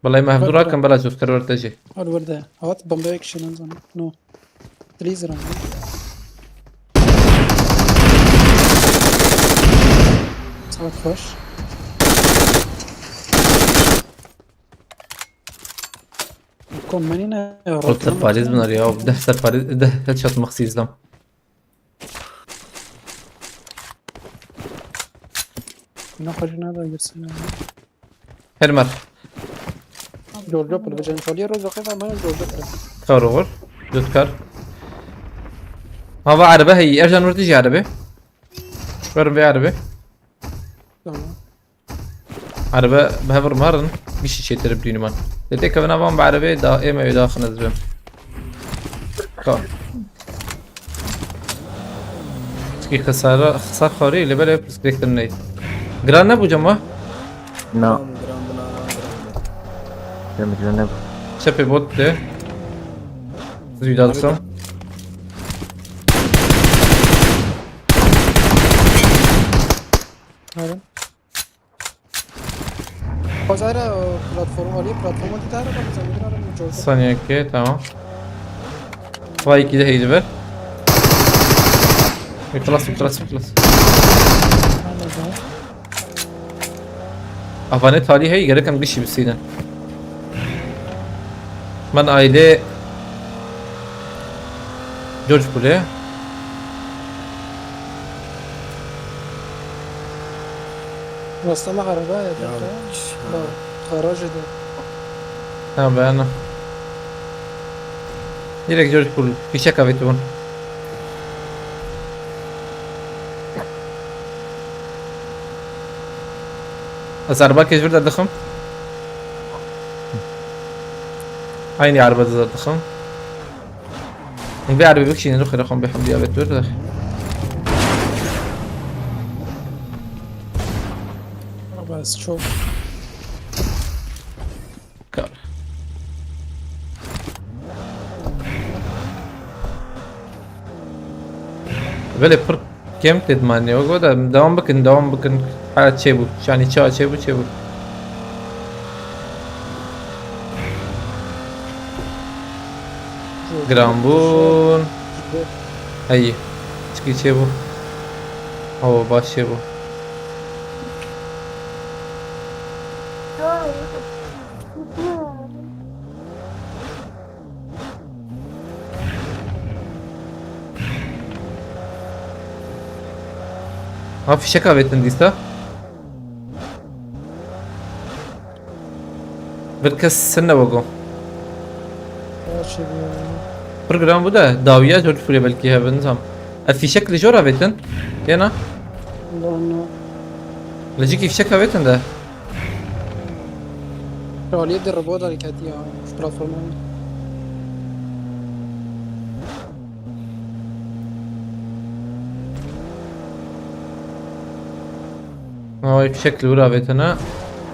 Belê me hevdû rakin, bela cûskar werte jî. Hol werde. Hat bombe action zanim. No. Please run. Saat hoş. Kom menî ne? Rot ser Paris bin ya. Deh ser Paris, deh headshot maxi izlam. Bina xwe jî nada girsin ya. Her mer. Giorgio pul, bicen çoliye roz okey, ben bana Giorgio pul. Kar olur. Dut kar. Hava araba hey, Ercan vurdu jî araba. Verin bir araba. Tamam. Araba behevir marin. Bir şey çetirip düğünü man. Dede kavana van bir araba da eme öyle akın ezbim. Ka. Ki xisara, xisar xarî li belê pirsgirêk din ney. Giran nebû cema? Na. Gram, gram, gram, gram. Demir ne bu? Çepê bot de. Züyda dixim. Herin. Pazara, e, platform, aliyê platforma dî dara, bak, sen bir ara bir çocuk. Saniye ki, tamam. Vay, iki de heydi ver. Yıkılas, yıkılas, yıkılas. Anladım. Avanet hali hey, gerek em gişi bir şeyden. Ben aile George Bull'e. Rastama araba ya, ya, kanka. Bak, garajı da. Ha, ben. Direkt George Bull, fişek avêtibûn. Ez erbakê ji vir derdikim. Aynı araba da derdikim. Hûn vê erebê bikişînin, rixê xwe bê hemdî avêt dur de. Çok. Kar. Belê pir kêm tê dimanê. Wek da devam bikin, devam bikin. Ha çêbû. Şanî ça çêbû, çêbû. Giran bûn. Hey. Çikî çêbû. Awa baş çêbû. Ha fişek avêtin dîsa. Bir kes sinne wego. Her şey bir yolunda. Program bu da dawiya zor fure belki hev nizam. E fişek li jor avêtin. Yena. Lan o. Li jikî fişek avêtin de. Kraliyet de robot hareketi ya. Şu platforma. Ay fişek li wir avêtine.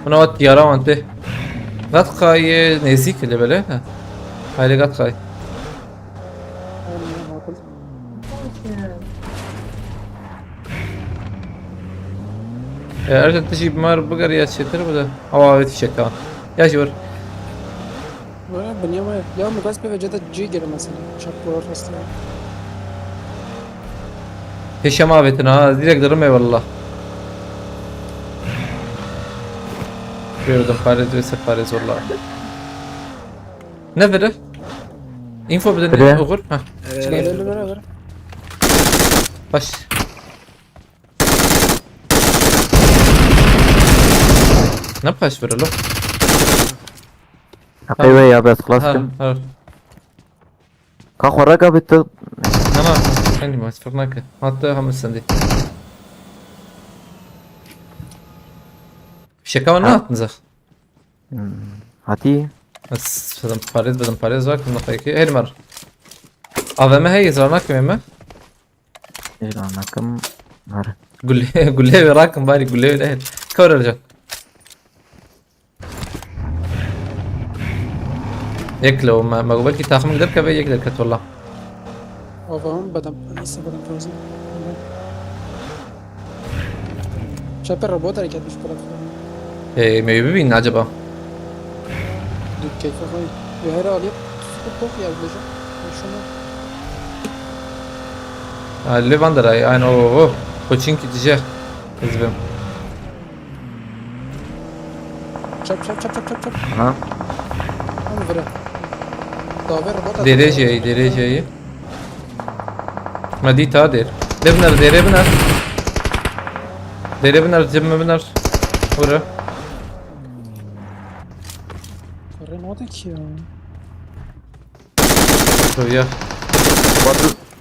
Buna vat diyara wan tê. Gat qayê nêzîk li belê. Ha. Hayli gat qay. E, Ercan tişî bimar bigeriya çêtir bide. Awa avêt fişek ha. Ya jî wir. Böyle biniyor mu? Ya mı gaz pevecede G geri mesela. Çarpı ortası. Pêşe ma avêtin ha, direkt dirim ê wallah. Gördüm, parêz ve separêz wallah. Ne vere? Info bidin, Bire. Uğur. Ha, Böyle böyle böyle. baş. Ne paş vere lo? Heqê wê ya bes xilas Ha, kim? ha. Ka xwe reka bit tu. Ana, sen ma sıfır nake. Hatta hamı sende. Şaka var ne Ha. Attın zah? Hatî. Ez bidim parêz, bidim parêz var, kim dakika iki. Her mar. A V M hey, zar nakim mi? Êran nakim. Her. Gule, gule ve rakim bari, gule ve her. Kar Ercan. Yek lo, ma, ma belki tahmin gider ke ve yek derket valla. Avam badam. Neyse badam fazla. Çapı robot hareket etmiş platform. E, me bibîn acaba? Dur keyfe koy. Ve her alıp tutup kok ya bileceğim. Şunu. Ha, Levan da ray, aynı o, o. Koçinki dije. Ezbim. Çap çap çap çap çap çap. Ha. Hadi vire. Daha ver robot. Dereceyi, dereceyi. Ma dî ta der. Dê biner, dere biner. Dere biner, cebime biner. Vura. Karı ne oldu ki ya? Dur ya.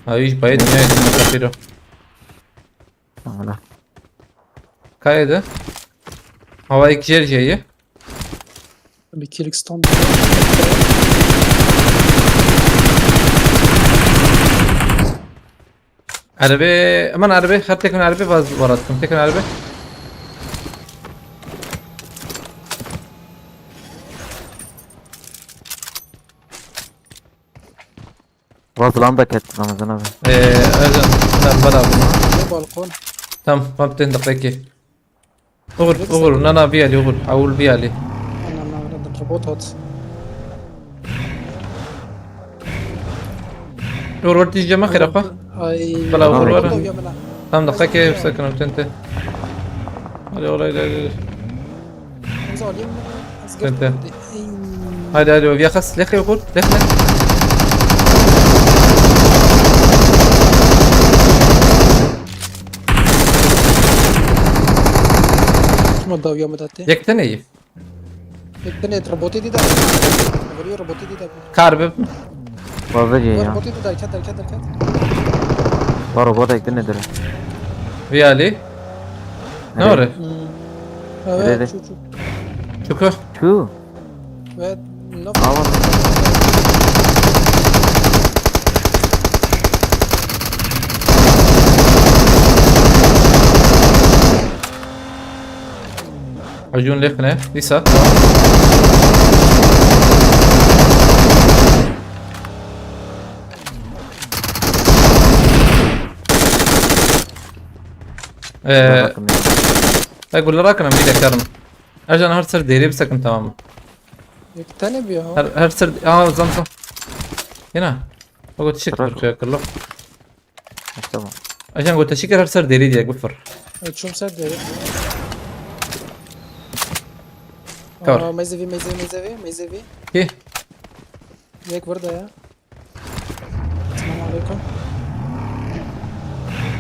Ha, hiç bayı dünya yüzünde kapiro. Tamam. Kaydı. Hava iki jer şeyi. Bir kill stand. Erbe, aman erbe, her tekun erbe vaz var attım. Tekun erbe. Vaz lan da ket Ramazan abi. Ee, Ercan, bunlar var abi. Ne balkon. Tamam, tamam, ten dakika. Uğur, Uğur, nana bir ali Uğur. Avul bir ali. Anam avradım robot at. Uğur, var tijce ma xira pa. Ay. Bala Uğur Tamam. var. Dövüyor bana. Tamam, dakika ki sakın tente. Hadi olay olay. Hamza alayım mı? Az Tente. gördüm. Hadi hadi, bir yakas, lekhe Uğur, lekhe. Kim o davya mı datte? Yek tane iyi. Ekten et roboti dida. Vuruyor roboti dida. Karbi. Vazda Var ya. Roboti dida, hareket hareket hareket. Var robot ektin nedir? Bir ali. Ne Evet. var? Hmm. Öyle Evet, de. Şu şu. Çukur. Şu. Ve ne Aa var. Hecûn lê xine. Dîsa. Ee, Bakın ya. Bak, gule rakin em bîle karin. Ercan, her ser derê bisekin, tamam mı? Yek tane bir ha. Her, her ser, aa, zam, zam. Yine. Bak, o tişik Bırak. Kırkıya kırlo. Tamam. Ercan, o tişik her ser derê diye bifir. E, çum ser derê. Kar. Aa, meyzevi, meyzevi, meyzevi, meyzevi. Ki? Yek burada ya. Selamun aleyküm.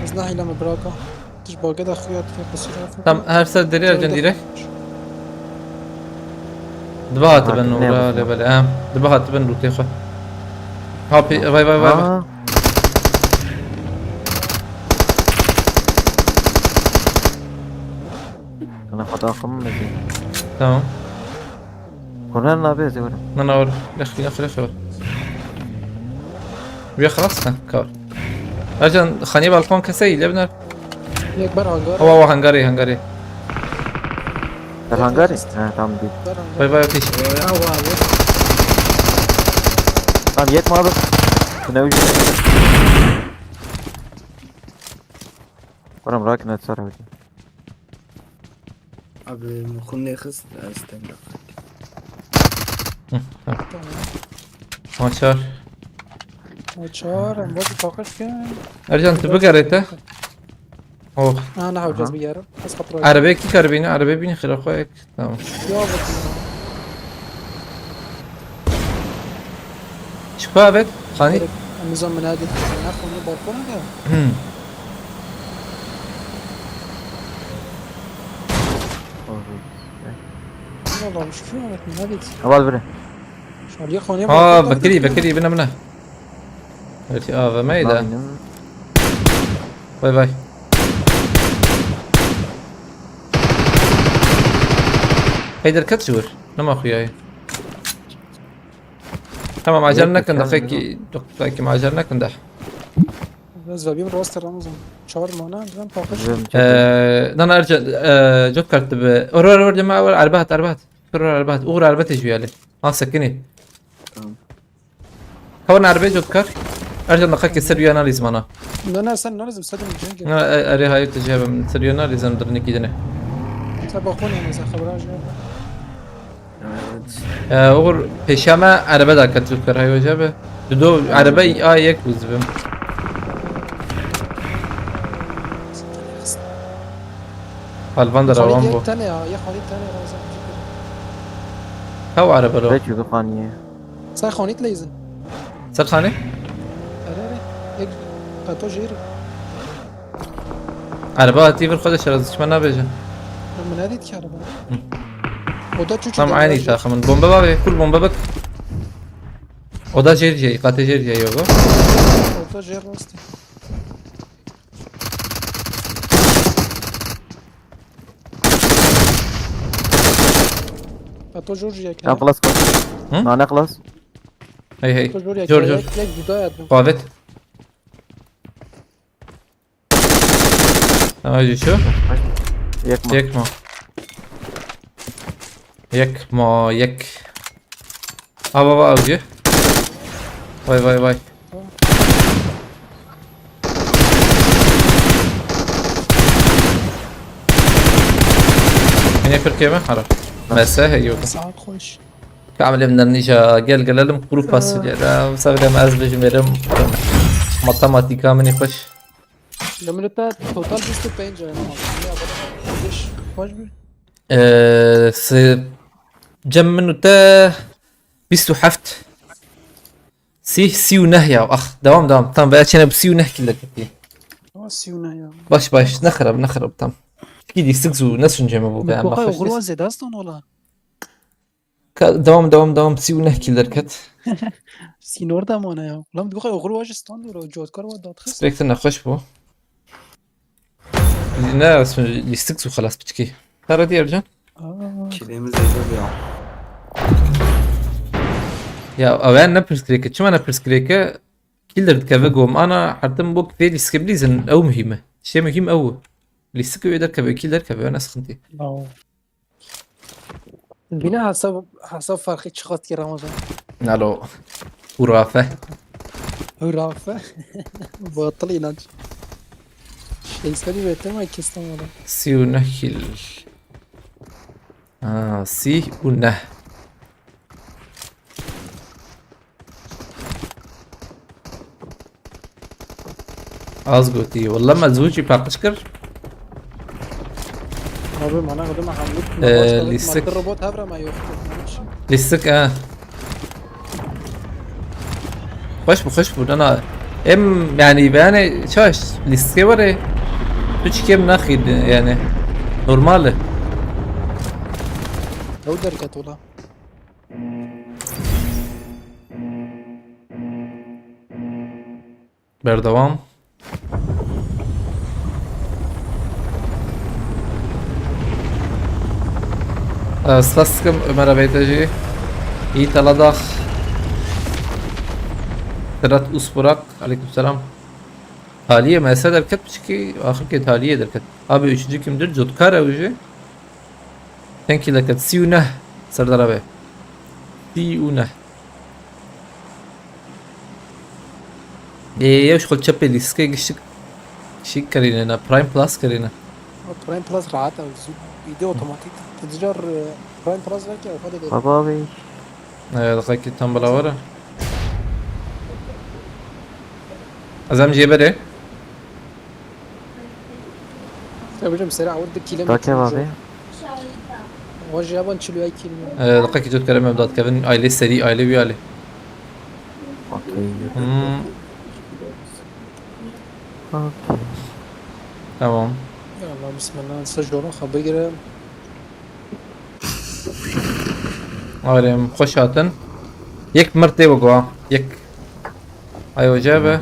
Ez nahîle min biraka. Tij bagê de xuya dike qisîra xwe. Tam her ser derê Ercan direk. Dibe hatiben ora lê bele. Ha, dibe hatiben lûtê xwe. Ha, pê-, vay, vay, vay, vay. Aa. Ana xwe daxim mezî. Tamam. Kunan abi ez ora. Na, na, ora. Lex, lex, lex, ora. Vê xelas, ha, kar. Ercan, xanî balkon keseyî, lê biner. Yek ber hangar. Awa, awa, hangarê, hangarê. Ber hangarê? Ha, tamam, değil. Ber hangar. Vay, vay, ateş. Ya, ya, var ya. Tamam, yetme abi. Bu ne ucu? Oğlum, rakın et sarı abi. Abi, min xwe nêxist, ez teng. Hı, tamam. Açar. Açar, em bazı takış ki. Ercan, tu bigerê te. Oh. Ha, ne yapacağız bir yarım? Az kapı. Arabaya iki karabini, arabaya bin xira koyak. Tamam. Ya bakın. Çipa evet, xanî. Em nizam min hadi. Ne konu balkona da. Hmm. Allah'ım şükür, evet, ne dedik? Heval bire. Şaliye konuya Ha, balkona Bekirî, da. Bekirî, bine, bine. Belki A V M'ydi. Lan benim. Vay vay. Hey, derket ji wir. Nema xuyayê. Tamam, acele nekin, daqiqekî, daqiqekî acele nekin de. Ez vebiyim rast Ramazan. Çağırma ona, ben pakış. Ee, nana Ercan, ee, cot kartı be. Or, or, or, cema, or, erbat, erbat. Or, or, erbat. Uğur erbat ejiyali. Ha, sekini. Tamam. Kawan erbe cot kar. Ercan, daqiqekî ser bir analiz bana. Ne, ne, sen analiz mi? Sen mi? Ne, e, erê hayır tecrübem. Ser bir analiz em dırnık gidene. Sen bakon yani, sen xebra jî. Evet. Ee, Uğur, pêşiya me erebe dakika tu kar, hay hoca be. Dudo erebe a yek bû zibim. Halvan da Xalîd rawan yek bû. Tane ya, ya Xalîd tane ya. Hew erebe lo. Peki, bu xaniye. Sen Xalîd leyzin. Ser xanê? Erê, erê. Yek qeto jêr. Erba hatî vir xwe de şeraz çima nabêje. Min nedît ki araba. Hı. O da çuçu Tam aynı takımın. Bomba var ya, full bomba bak. O da jêr jêr, qatê jêr jêr yok o. O da jêr rastî. Qeto jor jî yek. Ya xelas kar. Hı? Nane xelas. Hey, hey. Qeto jor yek. Jor, jor. Yek, yek duda ya. Qavet. Tamam, şu. Yekma. Yekma. Yekma, yek. Ha, baba, avcı. Vay, vay, vay. Yine kırk yeme, hara. Mese, hey, yok. Saat hoş. Kamil evler nice, gel gelelim kuru fasulye de. Sabah ez bejmerim. Matematika mini hoş. Li min te total bîst û pênc e, ama. Ya, bak, beş, baş bir. Ee, si-, cem min û te bîst û heft. Sî, sî û neh ya. Ah, devam, devam. Tam veya çene bi sî û neh kilo ketiye. Ama sî û neh ya. Baş, baş. Ne xirab, ne xirab, tam. Ki dîstik zû, ne suncê me bû, be, Koxay, Allah oxir wa zêdastan ola. Ka-, devam, devam, devam. Sî û neh kîl derket. Sînor de mane ya. Ulan, dixwe oxir wa ji stand û cotkar wa dadxist. Sprek te nexweş bû. Ne, lîstik zû xelas piçkî. Kara diyer can? Aa. Çilemiz evde ya. Ya, ewen ne pirsgirêke? Çima ne pirsgirêke? Kîl derdikeve gom. Ana, hertim bo vê lîstikê bilîzin. Ew muhîm e. Tiştê muhîm ew. Lîstik wê derkeve, kîl derkeve, ne sıkıntı. Bravo. Bine hesab, hesab farkı çıkarttı Ramazan. Nalo. Hurafe. Hurafe. Batıl inanç. Şey, seni ürettim, ay, kestim onu. Sî û neh kîl. Ha, sî û neh. Az gotî. Walla me zû jî paqij kir. Abi, mana xwedî me hemlût, Ee, me baş lîstik. Me robot hevra me yok. Lîstik, e. Xweş bû, xweş bû, nana. Em, yani, yani, çaş, lîstikê were. Tu çi kêm naxî, yani. Normal e. Ew derket ola. Berdewam. Ee, spas dikim Ömer Abeyde jî. Yiğit Aladax. Sedat Usburak. Aleykümselam. Taliyê me se derket piçikî, axirkê taliyê derket. Abi üçüncü kimdir? Cotkar ew jî. Çend kîl derket? Sî û neh, Serdar abi. Sî û neh. Ê, yew ji xwe çepê lîstikê giştik. Şîk kirîne, ne, Prime Plus kirîne. O Prime Plus rahat e, zû, îdî otomatik. Ti dicar, e, Prime Plus veke, o kadar. Baba abi. Ee, diqekî tam bila were. Ez em jê berê. Tabii canım, sera awur bir kilometre. Dakika abi. Hoca yaban çilo ay kilometre. Ee, diqekî cot kerem em dadkevin aile serî, aile wî alê. Okey. Hmm. Okey. Tamam. Ya Allah, bismillah, sa jolo xwe bigire. Arem, xweş hatin. Yek mir tê wego ha. Yek. Ay hoca be.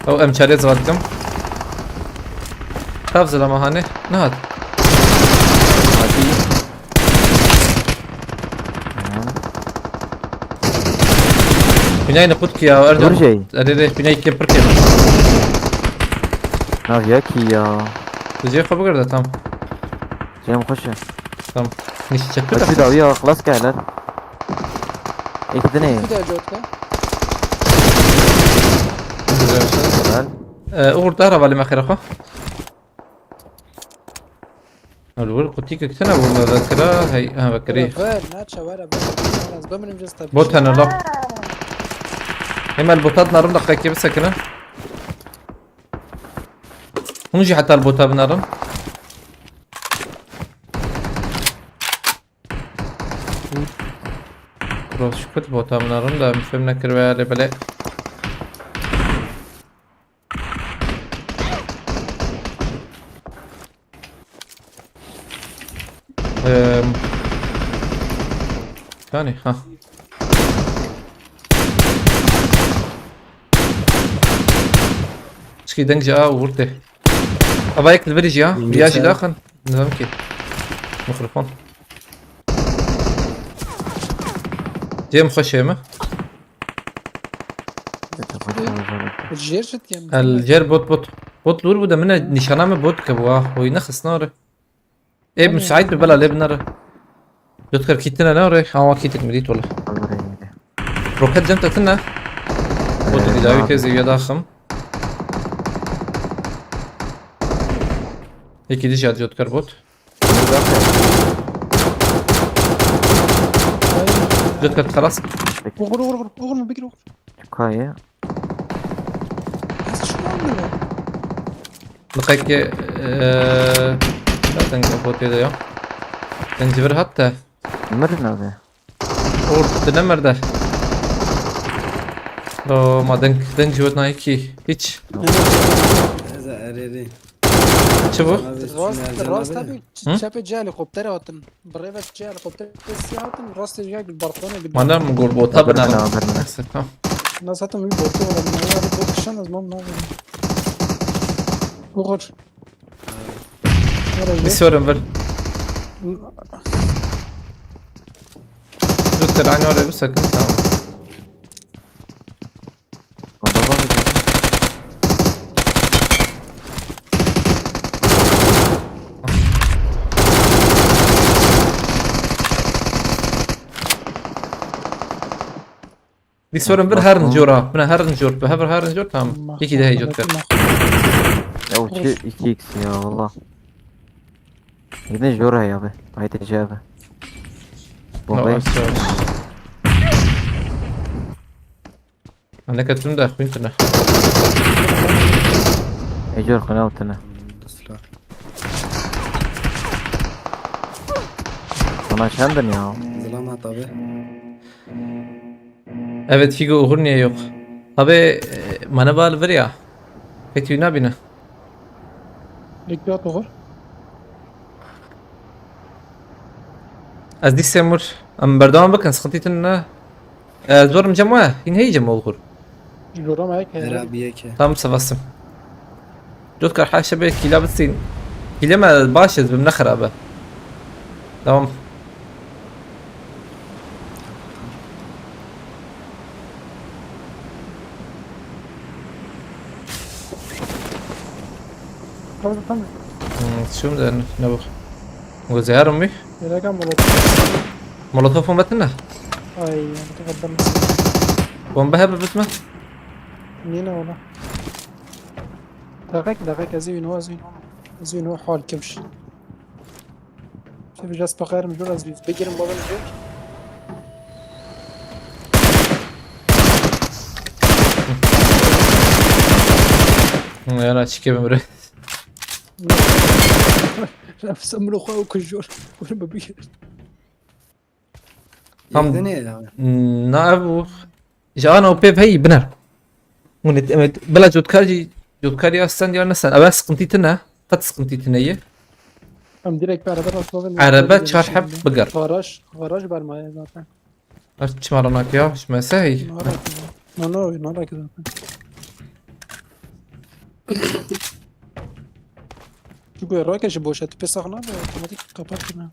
Ew em çarê ziva dikim. Tav zilama hane. Nehat. Hadi. Binayê ne qut ki ya, Ercan. Dur şey. Erê rê, binayê kim pir kim. Nav ya ki ya. Tu cihê xwe bigirde tam. Cem xweş e. Tam. Nişt çekti de. Açı dawiya xlas kaylar. Ekdine. Bir daha cotka. Güzel. Güzel. Ee, Uğur da haravalime xêra xwe. Li wir qutikek tune bû me vekira, hey, ha, vekirî. Ver, ver, naçe, were, were. Ez bimrim cez tabii. Bot hene la. Hem el botat narim daqiqekê bisekine. Hûn jî heta li bota binarin. Cross şikut bota binarin da em fêm nekir ve lê belê. Ehm. Yani, ha. Çikî deng ji a û vurtê. Ava yek li virî jî ya. Viriya jî daxin. Nizam ki. Mikrofon. Cem xweş e mi? Jêr şit kem. El jêr bot bot. Bot lûr bû de min e nîşana min bot ke bû ha. Hoy nexistna re. Ê, müsait bi bela lê binere. Jotkar kitine ne re? Hawa kitik mi dît wala. Roket cem te tine. Bot Ee, dî dawî abi. Ke zêwiya daxim. Yekî dî jî hat Jotkar bot. Jotkar xelas. Uğur, Uğur, Uğur, Uğur mu? Bigir Uğur. Kayı. Ez çıkmam bile. Diqekê, eee, zaten botê de ya. Zincir hat te. Mirin abi. Uğur, tu ne merde? Do, ma deng, deng ji wet nayê kî. Hiç. Eza erê rê. Çi bu? Abi, Rast, tünel rast abi. Abi, ç-, Hı? Çepê cê helikopterê hatin. Bi rê ve cê helikopterê siyah hatin, rastê cê gul balkonê gul. Mana min gol bota bina. Bina, bina. Neyse, tamam. Nasıl hatin bir botu var. Ne var, bot kişen az mam ne var. Uğur. Nereye? Bir sorun var. Dur, sen aynı oraya bir sakın, tamam. Baba, baba. Pîsorin bir herin jor ha. Bine herin jor. Bi hev herin jor, tamam. Yekî daha jor kir. Ya o çi iki x ya valla. Yine jor ya be. Haydi C abi. Bombayı. Anne katım da xwîn tune. Ecor xwîn ew tune. Sana çendin ya? Zilam hat abi. Evet, Figo uğur niye yok? Abi, e, mana bal ver ya. Pek tüy nabine. Dikkat uğur. Ez dî semur. Em berdewam bikin, sıkıntı tune. Ez zorim cem we. Yine hey cem uğur. Jora me yek heye. Era bir yeke. Tamam, savaştım. Cotkar, her şey bir kila bitsin. Kile me baş ez bim ne xerabe. Tamam. Tamam, tamam. Hmm, şunu da ne bu? Gözlerim mi? Gereken molotof. Molotofum betin ne? Ay, molotof adam. Bomba hep bitme. Niye ne ola? Dakika, dakika, ez yine, ez yine. Ez yine hal kevş. Şöyle biraz bakarım, biraz bir begirim babam diyor. Yana çike bimre. Nefsem bunu koy okuyuyor. Bunu bir Tam Evde ne ya? Na ev û ji ana û pêv heyî biner. Hûn ê, em ê, bila cotkar jî, cotkar ya stand ya ne stand. Ev sıkıntı tine. Qet sıkıntı tine ye. Em direkt bir araba rastladım. Erebe çar heb biger. Garaj, garaj bermaya zaten. Her çima ranak ya, ji me se hey. Nara ki. No, no, nara ki zaten. Çünkü rake ji boşa tipe sakın abi, otomatik kapat yine.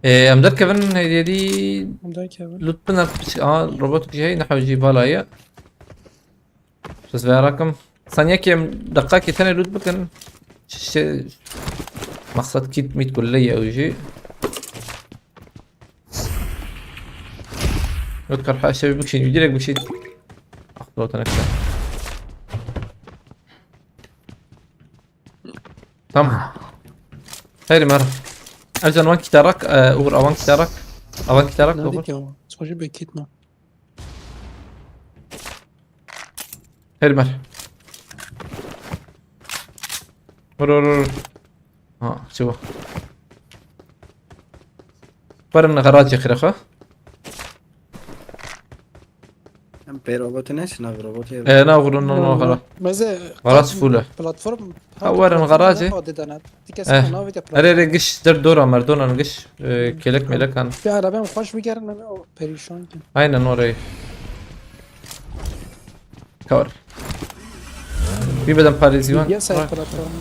Ê, em derkevin, hêdî hêdî Em derkevin. Loot bin, em piç-, aha, robot ki hey, nehew jî vala ye. Siz vê rakim. Sen yekê em deqakê tenê loot bikin. Ş-, şey, maqsad kit mit kulle ye ew jî. Loot kar ha şey bikşin, direkt bikşin. Aklı otan ekran. Tamam. Hayır, mer. Ercan, awan kitarak, e, Uğur, awan kitarak. Awan kitarak, Uğur. Nerede ki o? Sonucu bekletme. Hayır, mer. Vur, vur, vur. Ha, çi bu? Verin garajê xire xwe. Em pê robotê neçin abi, robotê E, na vurun, no, no, No, gara. no. Meze Garaj full e. Platform. Ha, werin garajê. Didana. Tikes Eh. Navê de platform. Erê, erê, giş der dora merdonan giş. E, kelek melek an. Bir arabam hoş bir gelin, o perişan ki. Aynen orayı. Kar. Bir beden parezi var. Ya sen Bak. Platform.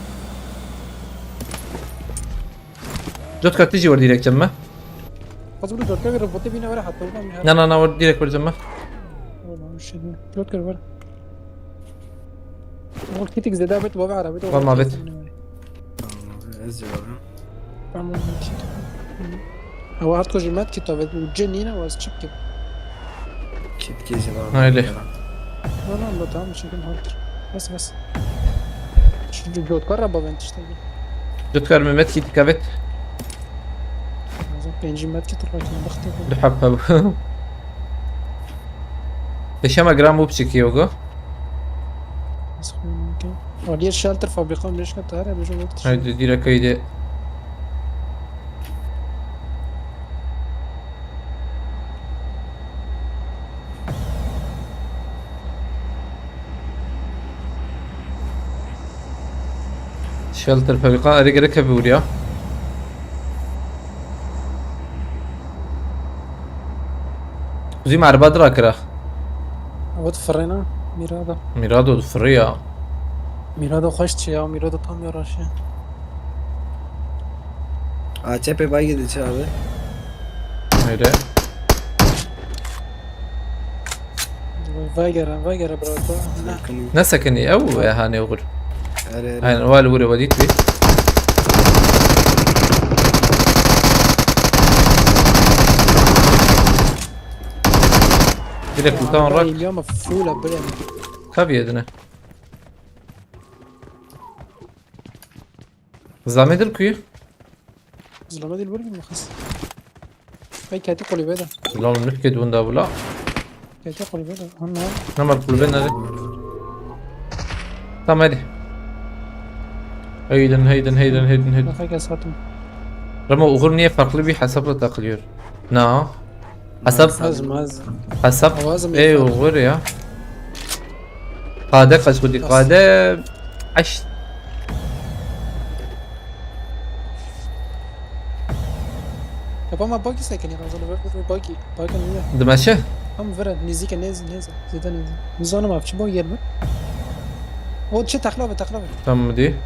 Dört katlı civar direkt cemme. Fazla burada dört katlı robotı bine var, hatta buradan bir Na, na, na, or direkt vuracağım ben. Oradan bir şey değil. Dört katlı var. Ama kitik zede abet baba arabayı da Var mı abet? Tamam abi, ez cevabım. Tamam. Ama artık o jimet kit abi, bu cenine var, çık ki. Kit ki cevabım. Öyle. Tamam da tamam, çekim haldir. Bas, bas. Şimdi Jotkar araba ben işte. Jotkar Mehmet kit kavet. Lazım penci met kit rakin, bak. Du hab hab. Deşema gram bu piçeki yogo. Aliyê shelter fabrika meşka tare, bêjim wek tişt. Haydi, direk haydi. Shelter fabrika, erê gerek hebe wiriya. Kuzî me erba dira kira. Ew difirêne, Mîrado. Mîrado difirê ya. Mîrado xweş çi ya, Mîrado tam ya raşe. A, çepê baygê diçe abi. Öyle. Vegere, vegere brata. Ne? Sakin. Ne sekinî? Ew e hanê oxir. Erê, erê. Aynen, wal wure wedît bî. Bir Tek utan rak. Ama full a bire. Kaviye dine. Zame dil kuyu? Zame dil bur mu xas? Ay kati kulübe de. Lan nüt ke dunda bula. Kati kulübe de. Anna. Namar kulübe nere? Tamam hadi. Haydi haydi haydi haydi haydi. Bak herkes hatım. Ramo Uğur niye farklı bir hesapla takılıyor? Na. Hesap. Maz maz. Hesap. Ey Uğur ya. Qade kaç kudi qade. Aş. Yapama bagi sekin ya. Sana ver ver bagi. Bagi niye? Dimeşe. Tam ver nizike nez nez. Zide nez. Nizanim avçı bagi gelme. O çi takla be takla be. Tamam di.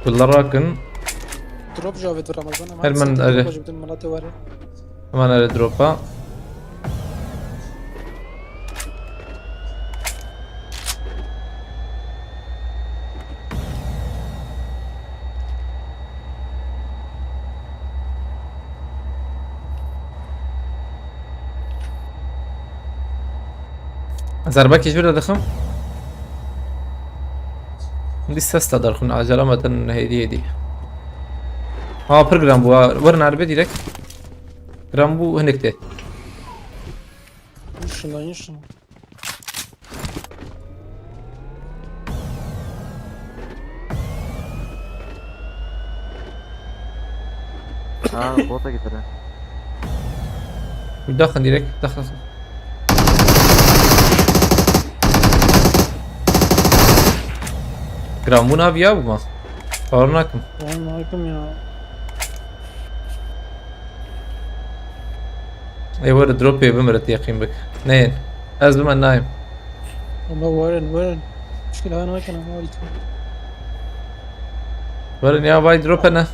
Kullar rakın. Drop javê tu Ramazan ama. Her min erê. Hemen erê dropa. Zerbekî ji vir de dixim. Hindî ses te derxin, acele me tin hêdî hêdî. Ha, pir giran bû, ha. Werin erbe direkt. Giran bû, hinek tê. Inşallah, inşallah. Ha, bota getire. Daxin direkt, daxin. Giran bû nav ya bû ma. Bawer nakim. Bawer nakim ya. Ê were dropê bimire tu yeqîn bik. Neyên. Ez bi me nayêm. Ama werin, werin. Muşkil ha nakin ama werin. Werin ya vay drope ne?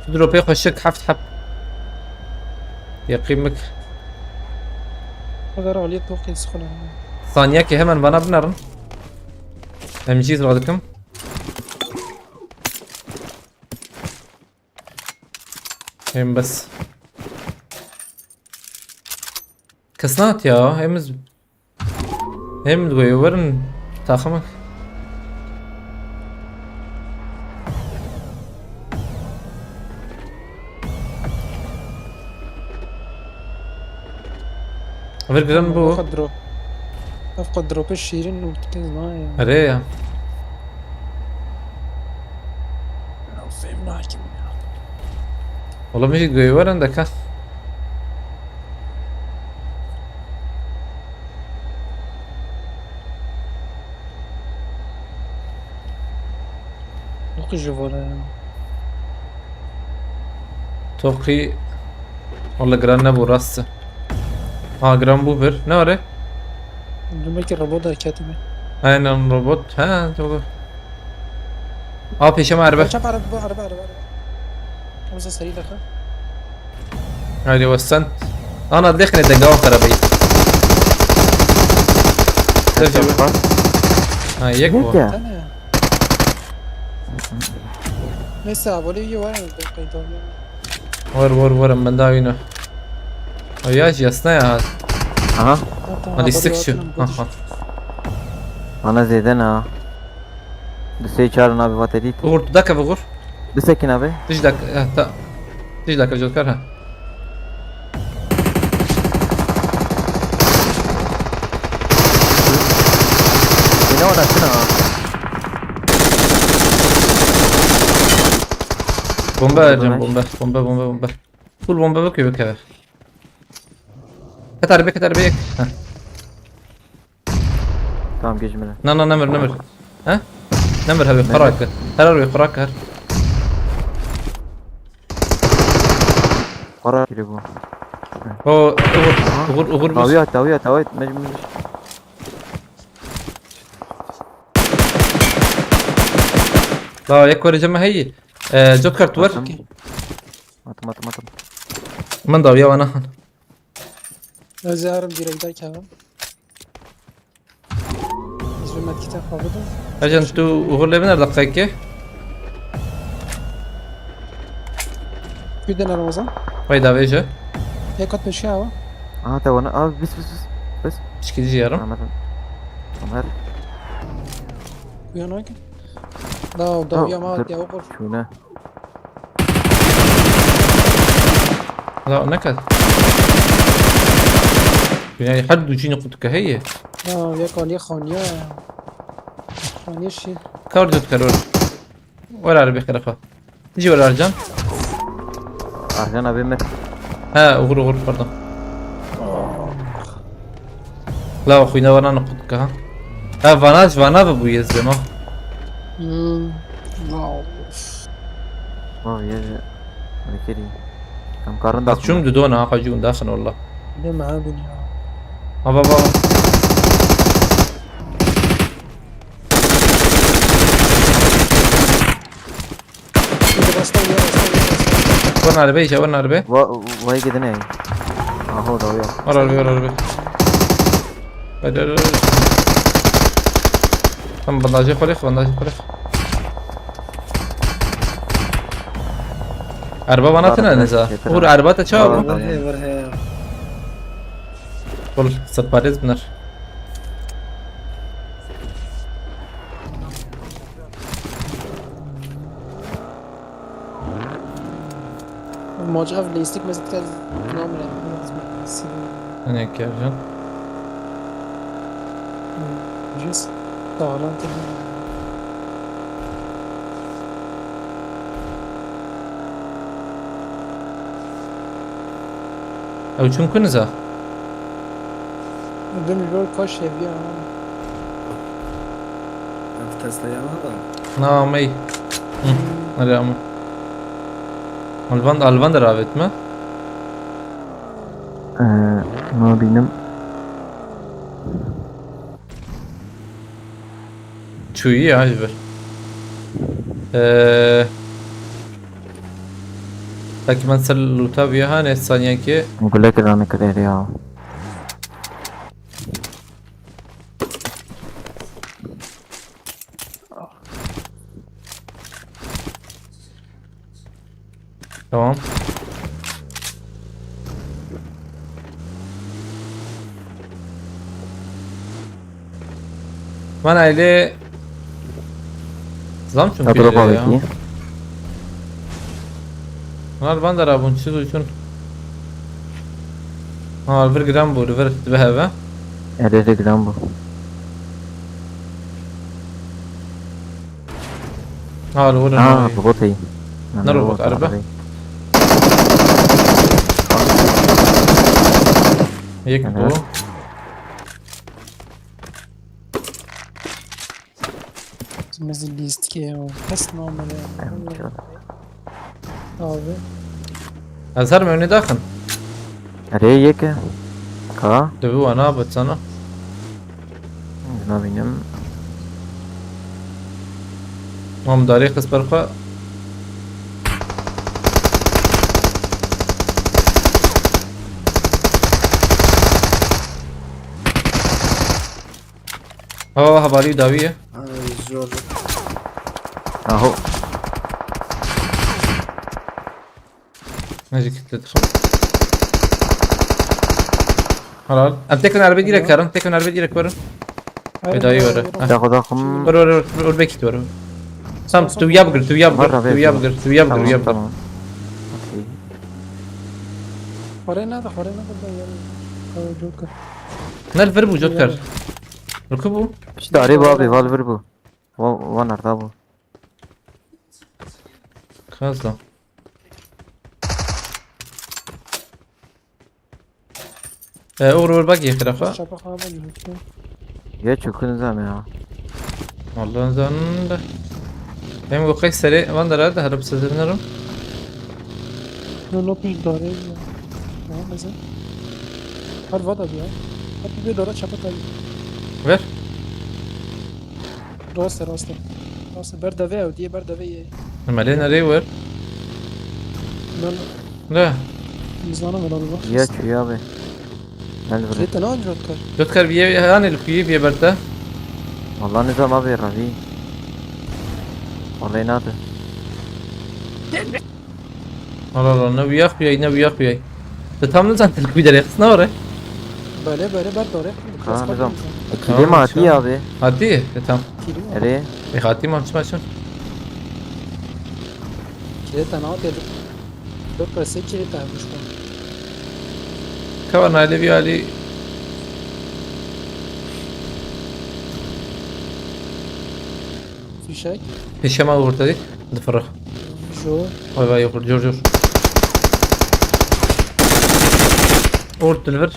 Şu dropê xweşik heft heb. Yeqîn bik. Eger aliyet toqî sixule. Saniyekê hemen bana binerin. Em jî zira dikim. Em bes. Kes nat ya, em iz-, em digoye werin taximik. Vir giran bû. Ev qedro. Ev qedropê şîrin û tez nayê. Erê ya. Ya, fêm nakim ya. Oğlum, hiç güven de kas. Yok, ji vore ya. Toqî. Walla giran nebû, rast e. Ha, giran bû bir. Ne var e? Demek ki robot hareketi mi? Aynen robot. Ha, doğru. Aa, peşeme araba. Çap araba, bu araba, araba, araba. Hamza seri dakika. Haydi Western. Ana, dexne de gava arabayı. Dur, dur. Ha, yek bu. Neyse abi, öyle iyi var mı? Kayıt alıyor. War, war, war, em benda wî ne. Ay, ya, jî yasna ya. Aha. Hadi sik şu. Aha. Ana zêde ne ha. Di sê çar navê vate dît. Uğur, tu dakeve Uğur. Bisekî navê. Tij dak, eh, ta. Tij dakeve, jotkar ha. Yine ona şuna. Bombe vereceğim, bombe. Bombe, bombe, bombe. Full bombe bakıyor bir kere. Keter bir, keter bir. Heh. Tamam, geçmedi. Na, na, nemir, nemir. He? Nemir abi, karak. Her abi, karak her. Karak bile bu. O, Uğur, Uğur, Uğur. Tabii ya, tabii ya, tabii. Mecbur. La, yek vereceğim, hey. Ee, Joker, tu ver. Atım. Atım, atım, atım. Min dawiya wana han. Ez ê herim direkt derkevim. Ez bi medkîta xwe bidim. Ercan, tu Uğur lê biner deqeyekê. Kuyde ne Ramazan? Vay davêje. Yek kat peşiya wa. Aha, te wana. Abi, bis, bis, bis. Bis. Pişkî dî yarim. Ömer. Ömer. Kuya nake. Da dawiya ma dur. Hatiye okur. Çûne. La ne kat. Dünyayı her ducini kutuka heye. Ya yek aliye xaniye. Xaniye şi. Kar dot kar or. Were arabê xerefa. Tijî were Ercan. Ercan abi mi? He, oxir oxir, pardon. La xwîna vana ne kutka ha. Ha, vana vana ve bûye zema. Hmm. Wow. Abi ya. Nekeri. Em karin Bak çum dudona ha, xacî daxin walla. Ne me ha dünya. Ha baba. Şimdi rasta ya rasta ya rasta. Were arabê, îşe were arabê. Wa, vay gidin ey. Aho da yok. Were arabê, were arabê. Hadi hadi hadi. Tamam, bandajı xwelêx, bandajı xwelêx. Araba bana tine neza. Vur araba te çawa bu? Var he var he. Bol sırparêz bunlar. Maç ev lêstik mezit kez namre. Ne kercan? Just sağlam tabii. Ew çim ku niza? Dün rol kaş hevya. Ev Tesla'ya ne da? Na mey. Hı. Hadi ama. Alvan, Alvan da ravet mi? Ee, ne bileyim. Çuyi ya ji ber. Ee, Belkî me ser lûta viya hane saniyen ki. Gulek rane kirê ya. Tamam. Van aile zam çun Hatırı kiriyor ya. Paveki. Bunlar bandara bun çiz uçun. Ha, vir gram bu, vir dibe heve. Ere de gram bu. Ha, li wir Ha, ne? robot ey. Ne robot, araba? Yek bu. Aha. Mezil lîstikê ya. Kes namere. Abi. Ez her mevnê daxin. Ere yeke. Ka. Dibi wana bitsana. Nabînim. Mam darê xist ber xwe. Hawa havalî dawî ye. Ay zor. Aho. Necik gitti. Helal. Em tekin erbe direk karin. Tekin erbe direk verin. Bedayî were. Daxo daxim. Were were were were bekit were. Tam tu ya bigir, tu ya bigir, tu ya bigir, tu ya bigir, tu ya bigir. Tamam. Okey. Xware nade, xware nade da ya. Joker. Nel vir bu Joker. Ruku bu. İşte arê bu abi, val vir bu. Va, va nerede bu? Kaza. E, uğur uğur bak yekira xwe. Çapa xaba yürütüyor. Ya çökün zam ya. Allah'ın zanında. Hem bu kaç seri van da herhalde harap sezerlerim. No no pil dare ya. Tamam mesela. Her vada ya. Hadi bir dara çapa tabii. Ver. Raste raste. Raste berdeve ew diye berdeve ye. Mele nereye ver? Ben Ne? mizana ver abi bak. Ya çökü abi. Ben de Zete ne anca otkar? Jotkar bir ye hani lükuyi bir berte. Vallahi ne zaman abi ravi. Vallahi ne adı? Allah Allah, ne wiyak biyay, ne wiyak biyay. Te tam nizan tilkî derê xist ne were? Bele bele ber dore. Ha, nizam. Tamam, Kilê mi hatiye tamam. abi? Hatiye, e, tamam. Kiri mi? Erê. E, hatiye mam çima çim. Kiri te ne atê? Dört prese kiri te yapmış bu. Kawa naylevi ali. Fişek. Pişema ortadayı. Difirra. Jo. Vay vay yok, cor cor. Ort deliver.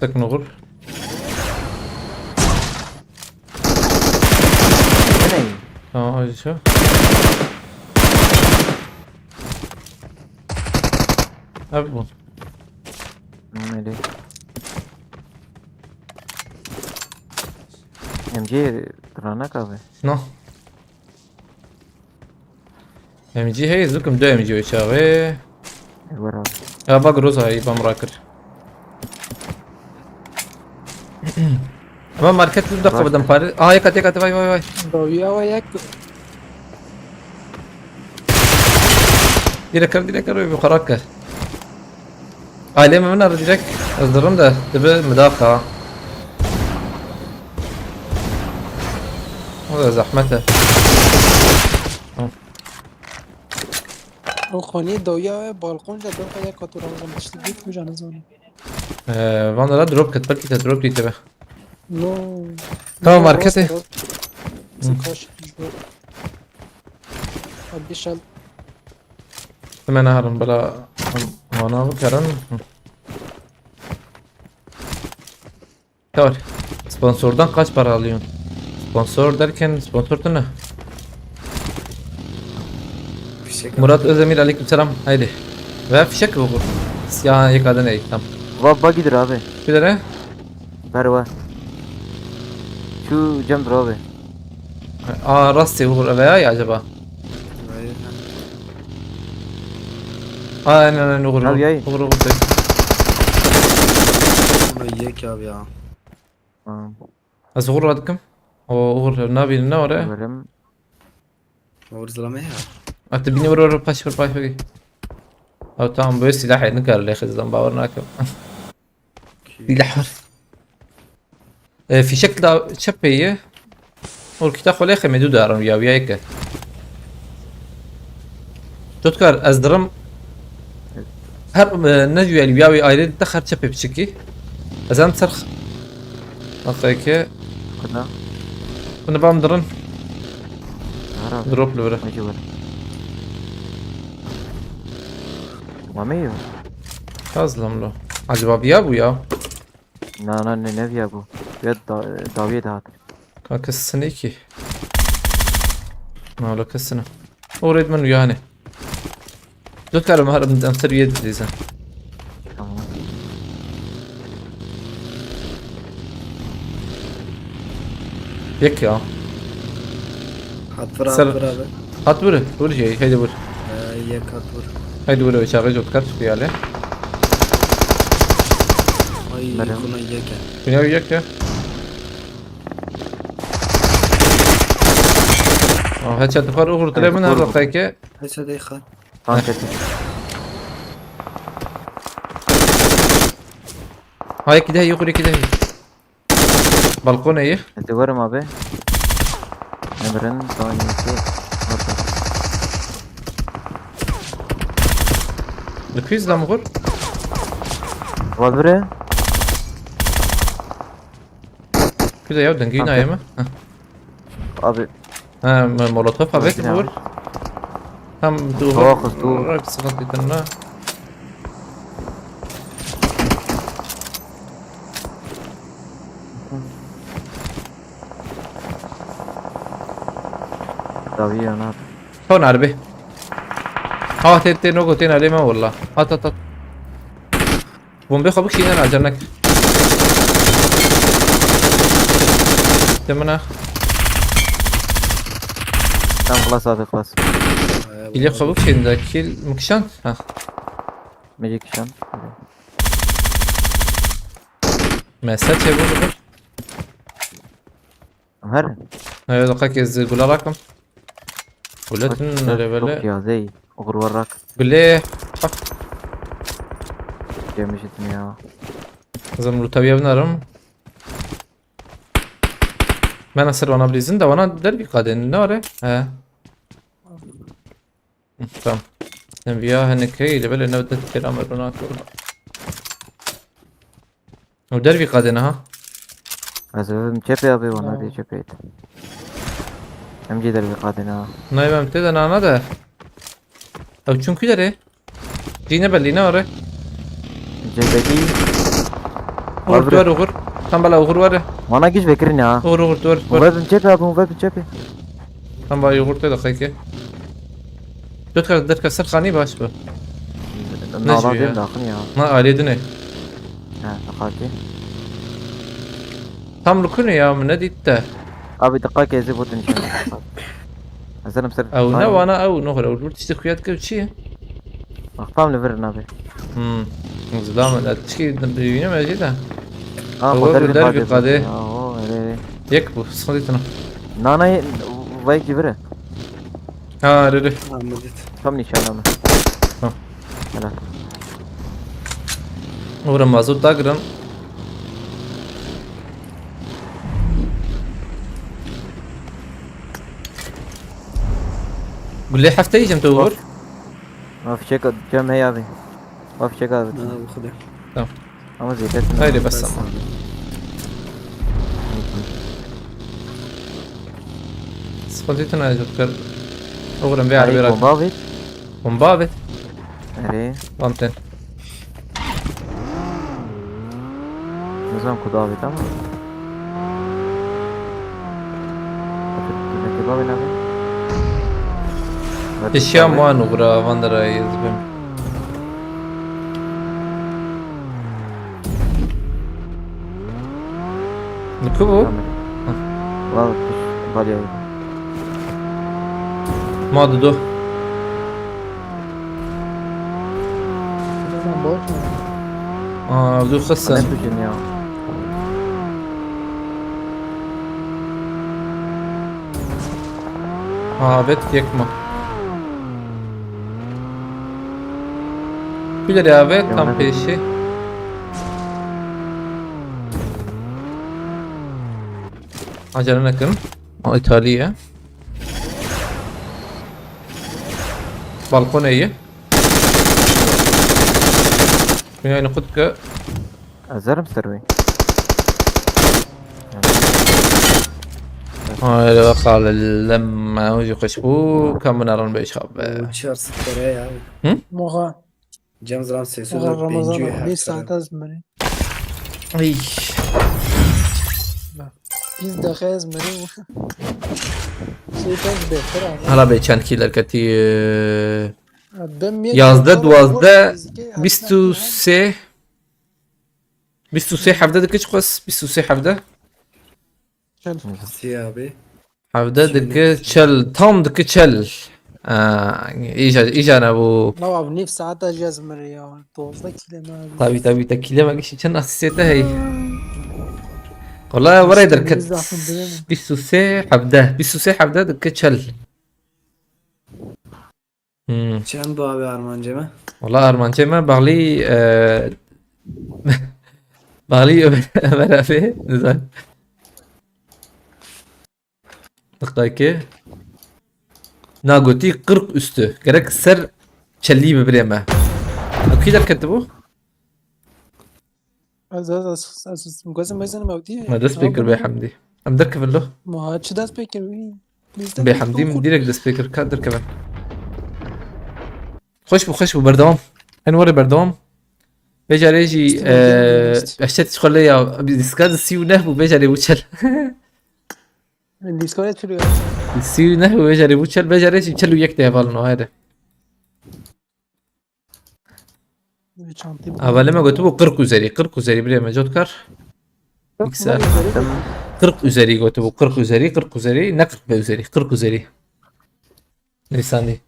Tek nogur. Bu ne? Tamam, acısı. Abi bu. Hmm, öyle. M G duranak abi. No. M G hey, zukum dö M G o çağı. Var abi. Ya bak Roza, iyi bam rakır. Ama market burada Bak. Kapıdan pare. Aa, yakat yakat, vay vay vay. Dawiya ve yek. Direkt kır, direkt kır, bir karak kır. Ailem hemen arı direkt. Hazırım da, dibi müdafaa. O da zahmet e. O xanî dawiya ve balkonca dört ayak katı razım işte gitmiş anı zor. Ee, vanlara drop ket, belki de drop değil be. No. Tamam, No, markete. Rosta, Rosta. Kaç bu. Abi şal. Hemen ağrım bala. Vana bu karan. Tamam. Sponsordan kaç para alıyorsun? Sponsor derken sponsor tu ne? Fişek Murat Özdemir, aleykümselam. Haydi. Ve fişek mi bu? Ya, yıkadın ey tam. Va bagidir abi. Bir de Ver var. Şu cemdir abi. Aa, rastı vur veya ya acaba? Hayır. Aa, aynen aynen, vur Abi, vur. yay. Vur vur. Buna yek abi ya. Tamam. Az vur radıkım. O vur, ne bileyim, ne var ya? Verim. Vur zilame ya. Artık bini vur vur, paş vur, paş vur. Abi tamam, böyle silah elini karlı hızdan bağır nakım. Silah var. E, fişek da çepeye. Orkita xole xeme du daran ya, ya yeke. Tutkar, ez dirim. Her, e, ne jüyel ya, ya ayrı da her çepe piçiki. Ez em ser. Bakayke. Kıda. Bunu bam dirin. Ver abi. Drop li vire. Ne ki var? Mami yok. Kazlam lo. Acaba bir ya bu ya? Na na ne ne diye bu? Ya da daviye de hat. Ka kesine ki. Na lo kesine. O Redman yani. Dört kere mahar em ser üye dediysen. Tamam. Yek ya. Hat vur, Ser- hat vur abi. At vur. Vur şey. Haydi vur. Ee, yek hat vur. Haydi vur. Çağrı Jotkar çıktı yani. Ay Merhaba. Kuna yek. Dünya bir yek ya. Aa, headshot var. Uğur Evet, Tremin vur, arada vur. kayke. Hese de yıkar. Tamam kesin. Hay iki de yok, iki de. Balkon iyi. Hadi varım abi. Emre'nin daha iyisi. Orada. Lüpüz lan Uğur. Var biri. Güzel ya, döngüyü Tamam. ayağımı. Heh. Abi Ha, me- molotof evet Öldü ya. vur. Tam dur. Tamam, kız, dur. Bırak sıkıntı ettin la. Daviye ona. Hon harbi. Ha, te te no gotin aleme valla. At at at. Bombe kabuk şeyden alacağım nak. Demine. Tam klas abi klas. İlek kabuk şeyinde kill mükşan. Ha. Magic şan. Mesela çevir. Her. Heye, deqekê ez gula rakim. Guletin Bak, levele. Çok yazey. Ogur var rak. Gulê. Bak. Gelmiş etmiyor. Kızım, rutaviye binerim. Ben asır wana bilizin de wana der bir kadın ne var ya? He. Tamam. Sen bir ya hani key levele ne de selam ver ona. O dervî qadêne ha. Ez ê bibim çepê abi, wana Tamam. dê çepê. Em jî dervî qadêne ha. Nayê em tê de nana de. Ew çûn kî derê? Dîne belî ne are? Cebedî. Uğur Abi. Duvar uğur. Tam bala uğur var. Wana giş vekirin ya. Uğur uğur duvar Hûn duvar. Vebim çepê abi, hûn vebim çepê. Tam bala uğur te de kayke. Dört kere dört kere ser xanî baş bu. Nala Necmi dêm ya. Daxin ya. Ma alê dine. Ha, diqakê. Tam rukunu ya, min nedît te. Abi diqakê ez ê botin şen. Ezenim ser. Ew ne wana ew ne xore, ew tiştê xuya dike çi ye? Bak tam li vir nabe. Hmm. Zidame, tiştê bîne me jî de. Ha, Ew xo dervî dervî qadê. Qadê. Ya, o, erê, erê. Yek bu, sıkıntı tına. Nana, vay ki vire. Ha, riri. Tamam, Mecit. Tam nişanlama. Tamam. Helal. Ora mazot dagirin. Gulê hefteyî cem tu vur. Ma fişek cem heye abi. Ma fişek abi. Ha, bu kadar. Tamam. Ama zêdetin. Haydi bes ama. Sıkıntı tına yok kar. Oğlum bir Ay, harbi bomba avêt. Bomba avêt. Erê. Tamam sen. Nizam ku davêt ama. Pişiya wan ugra van derayê zibim. Li ku bû? Tamam. Hah. Wan piş balya. Ma dido. Aa, du xisten. Ne bicin ya. Ha, evet, yekma. Bilir abi, Ya tam ne pêşî. Acele nekin. O İtalya. Balkon iyi. Dünyayı kutku. Ezerim serwê. Haydi bakalım. Ucu kuş bu. Kamına run beş abi. Uçar sıkıra ya. Hı? Moha. Cem Zran sesi Moha dur, Ramazan bencü abi. Bir her saat taraf. Az mı? Ay. Biz de xez mı? Şey, ben de, Hala be çend killer kati. Yazdeh, duwazdeh, bîst û sê. Bîst û sê hevde dike çiqas? Bîst û sê hevde? Sê abi. Hevde dike çel, tam dike çel. Aa, îca, îca ne bu. Lawa, nîv saeta jî ez mire ya. Dozdeh kîle me. Tabii, tabii, te kîle me kişi çend asistê te hey. Wala were derket. Bîst û sê hevde. Bîst û sê hevde dike çel. Hmm. Çend bu abi armancê me? Wala armancê me baxlî, e, baxlî Ömer, Ömer abi, nizam. Diqayke. Na gotî qirq üstü. Gerek ser çelî bibirê me. Ew kî derketibû? Ez, ez, ez, ez, ez, gazim mezenim ew diye. Me dest pê kir bê Hemdî. Em derkevin lo. Ma çi dest pê kir? Bê Hemdî min direkt dest pê kir. Ka derkevin. Xweş bû, xweş bû, berdewam. Hen were berdewam. Vê carê jî, Dîska e, dîska. Eşet ji xwe lê ya, dîska di sî û neh bû, vê carê bû çel. Dîska çil û yek. Sî û neh bû, vê carê bû çel, vê carê jî çil û yek tê hevalino, hede. Çantê Hevalê me gotibû qirq üzerî, qirq üzerî birê me cotkar. Qirq Mikser. Üzerî. Qirq üzerî gotibû, qirq üzerî, qirq üzerî, ne qirq ve üzerî, qirq üzerî. Nivîsandî.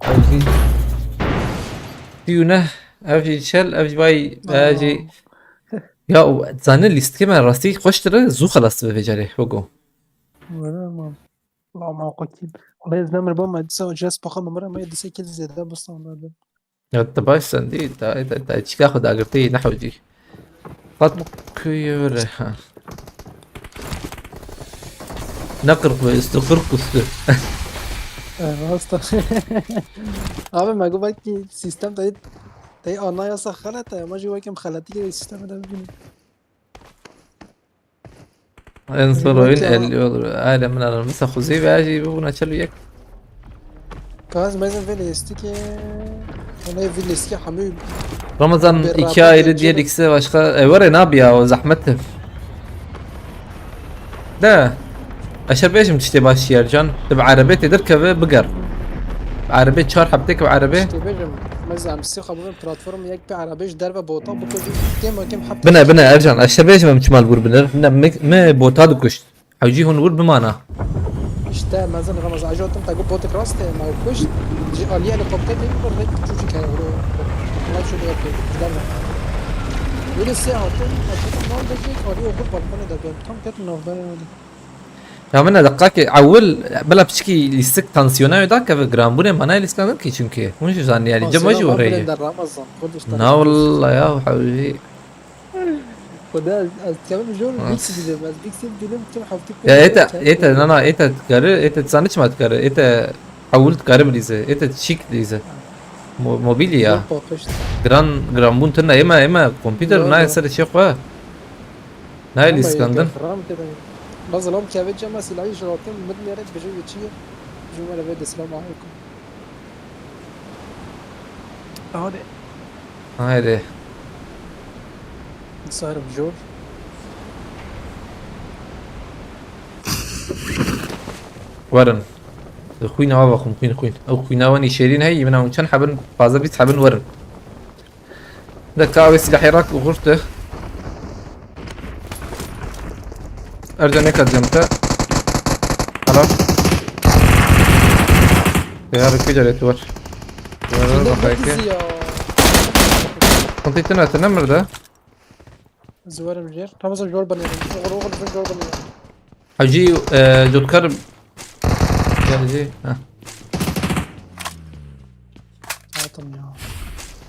Ev jî. Sî û neh, ev jî çel, ev jî vay, ev jî. Ya, û zanî lîstikê me rastî xweştir e, zû xelas dibe vê carê, wego. Were ma. La ma qutî. Wala ez nemir bama disa, jes paxa memira ma disa kil zêde bistanda. Ya, te baş sendî, ta, ta, ta, çika xwe dagirtî, ne hewcî. Qat kuyure, ha. Ne qirq ve üstü, qirq üstü. E, rast e. Abi, me got belkî sistem tayê, tayê anayasa xelet e, ama jî wekî em xeletî sistemê de bibînin. En son oyun elli olur. Aynen, min anam. Mesela Kuzey ve her şeyi bu buna çalıyor. Gaz mezin vê lêstikê. Ona vê lêstikê hemû Ramazan, iki ayrı diğer ikisi de başka. E, var ya, ne yapıyor ya, o zahmet. De. Aşağı beşim işte baş yer can. Tabi arabet edir keve bigar. Arabet çar heptek ve arabet. Tiştê bêjim, me zî em sê xwe bibin platform yek pê erebê ji derve bota bikujin. Kêm a kêm heft. Bine, bine, Ercan, ez te bêjim em çima li wir binir. Ne, me, me bota dikuşt. Hewcî hûn wir bimana. Îşte mezin Ramazan, ez jî gotim te got botik rast e, me kuşt. Ji aliyê helikopterê vur rek çûçik heye, wilo. Wilo şu diye pê, ji derve. Wilo sê hatin, ez gotim nan de jî, aliyê oxir balkonê de bim. Tam ketim navberê wilo. Ya min e deqakê ewil bila piçikî lîstik tansiyona wê da keve giranbûnê manayê lîskan ki çünkü. Hûn jî zanî yani cem jî oreyê. Na walla ya hewî. Xweda ez kevim jor bîksî didim. Ez bîksî didim, tim hewtî. Ya ete, ete, na na, ete dikare, ete zanî çima dikare, ete ewil dikare bilîze, ete çîk bilîze. Mo-, mobilya. Giran, giranbûn tune ême, ême kompîter nayê ser çê xwe. Nayê lîskandin. Bas lam keve cema silahî ji rakim min nere dibêje wê çi ye? Ji were vê de selam aleykum. Hadi. Haydi. Sarim jor. Werin. Xwîn ava xwîn, xwîn, xwîn. Ew xwîna wenî şêrîn heyî, min ew çend hebin, pazdeh bîst hebin werin. De ka wê silahê rak û xurt de. Ercan neka cem te. Helal. Ya, rükü ceret var. Var, var, bak, belki. Konti tine, tine mi de? Ziwarim jêr. Tam zor jor banêrim. Oxir, oxir, zor jor banêrim. Hacı, e, Cotkar. Geldi. Ha. Atam ya.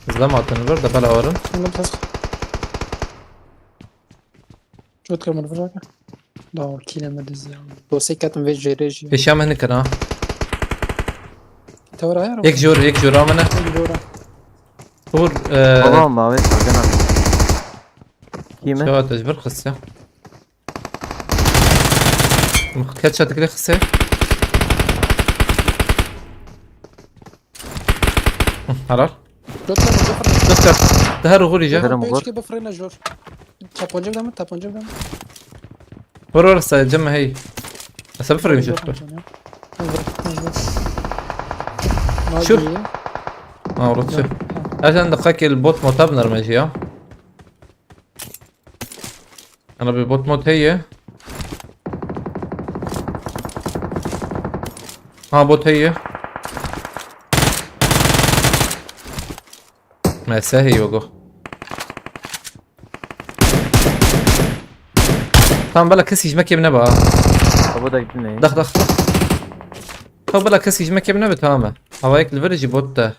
Hızlam atın var da bela varın. Bunu tas. Cotkar mı vuracak? Daha o kile mi dizi ya? Dosya katım ve jere jî. Peşa mı nikir ha? Tavır ayar. Yek jor, yek jor amına. Jor. Dur, e, Baba mavi sargın abi. Kime? Şewa tecbir kısa. Kaç çatıklı kısa? Hı, helal. Cotkar mı? Cotkar mı? Dört kat. Daha ruhu rica. Dedim bu. Peşke bifrene jor. Tapanca bir mi? Tapanca bir mi? Vur vur sayacağım hey. Asa bifrene jor. Şur. Ha, orası. Ercan da kakel bot motab nermeci ya. Ana bir bot mod heye. Ha, bot heye. Mese heye yogo. Tamam, bela kes hijme kemine ba. Baba da gittin neyi? Dak dak. Tamam, bela kes hijme kemine be, tamam. Hava ek liver ji bot da.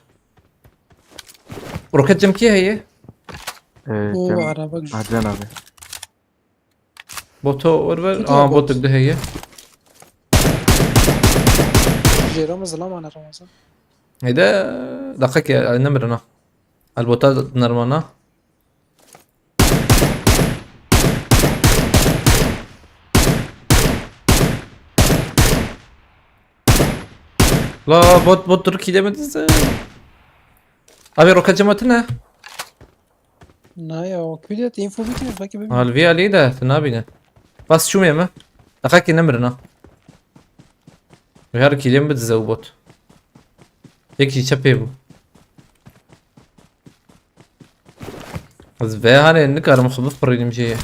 Roket cem ki heye? Ee, Oo, Cem. Araba güzel. Adnan abi. Boto orver. Kötü Aa, ya bot. Bot de heye. Jêra min zilam ana Ramazan. Hede dakika ki, ay, nemirina. Albota nermana. La bot, bot dur ki demedin sen. Abi roket cemaatine. Na ya, o kuyuda info bitmiyor. Belki bir Halvi Ali de, tu nabîne. Bas çûmê me. Daqa ki nemirin ha. Her kîlê min bidize û bot. Yek jî çepê bû. Ez vê hanê nikarim xwe bifirînim jê.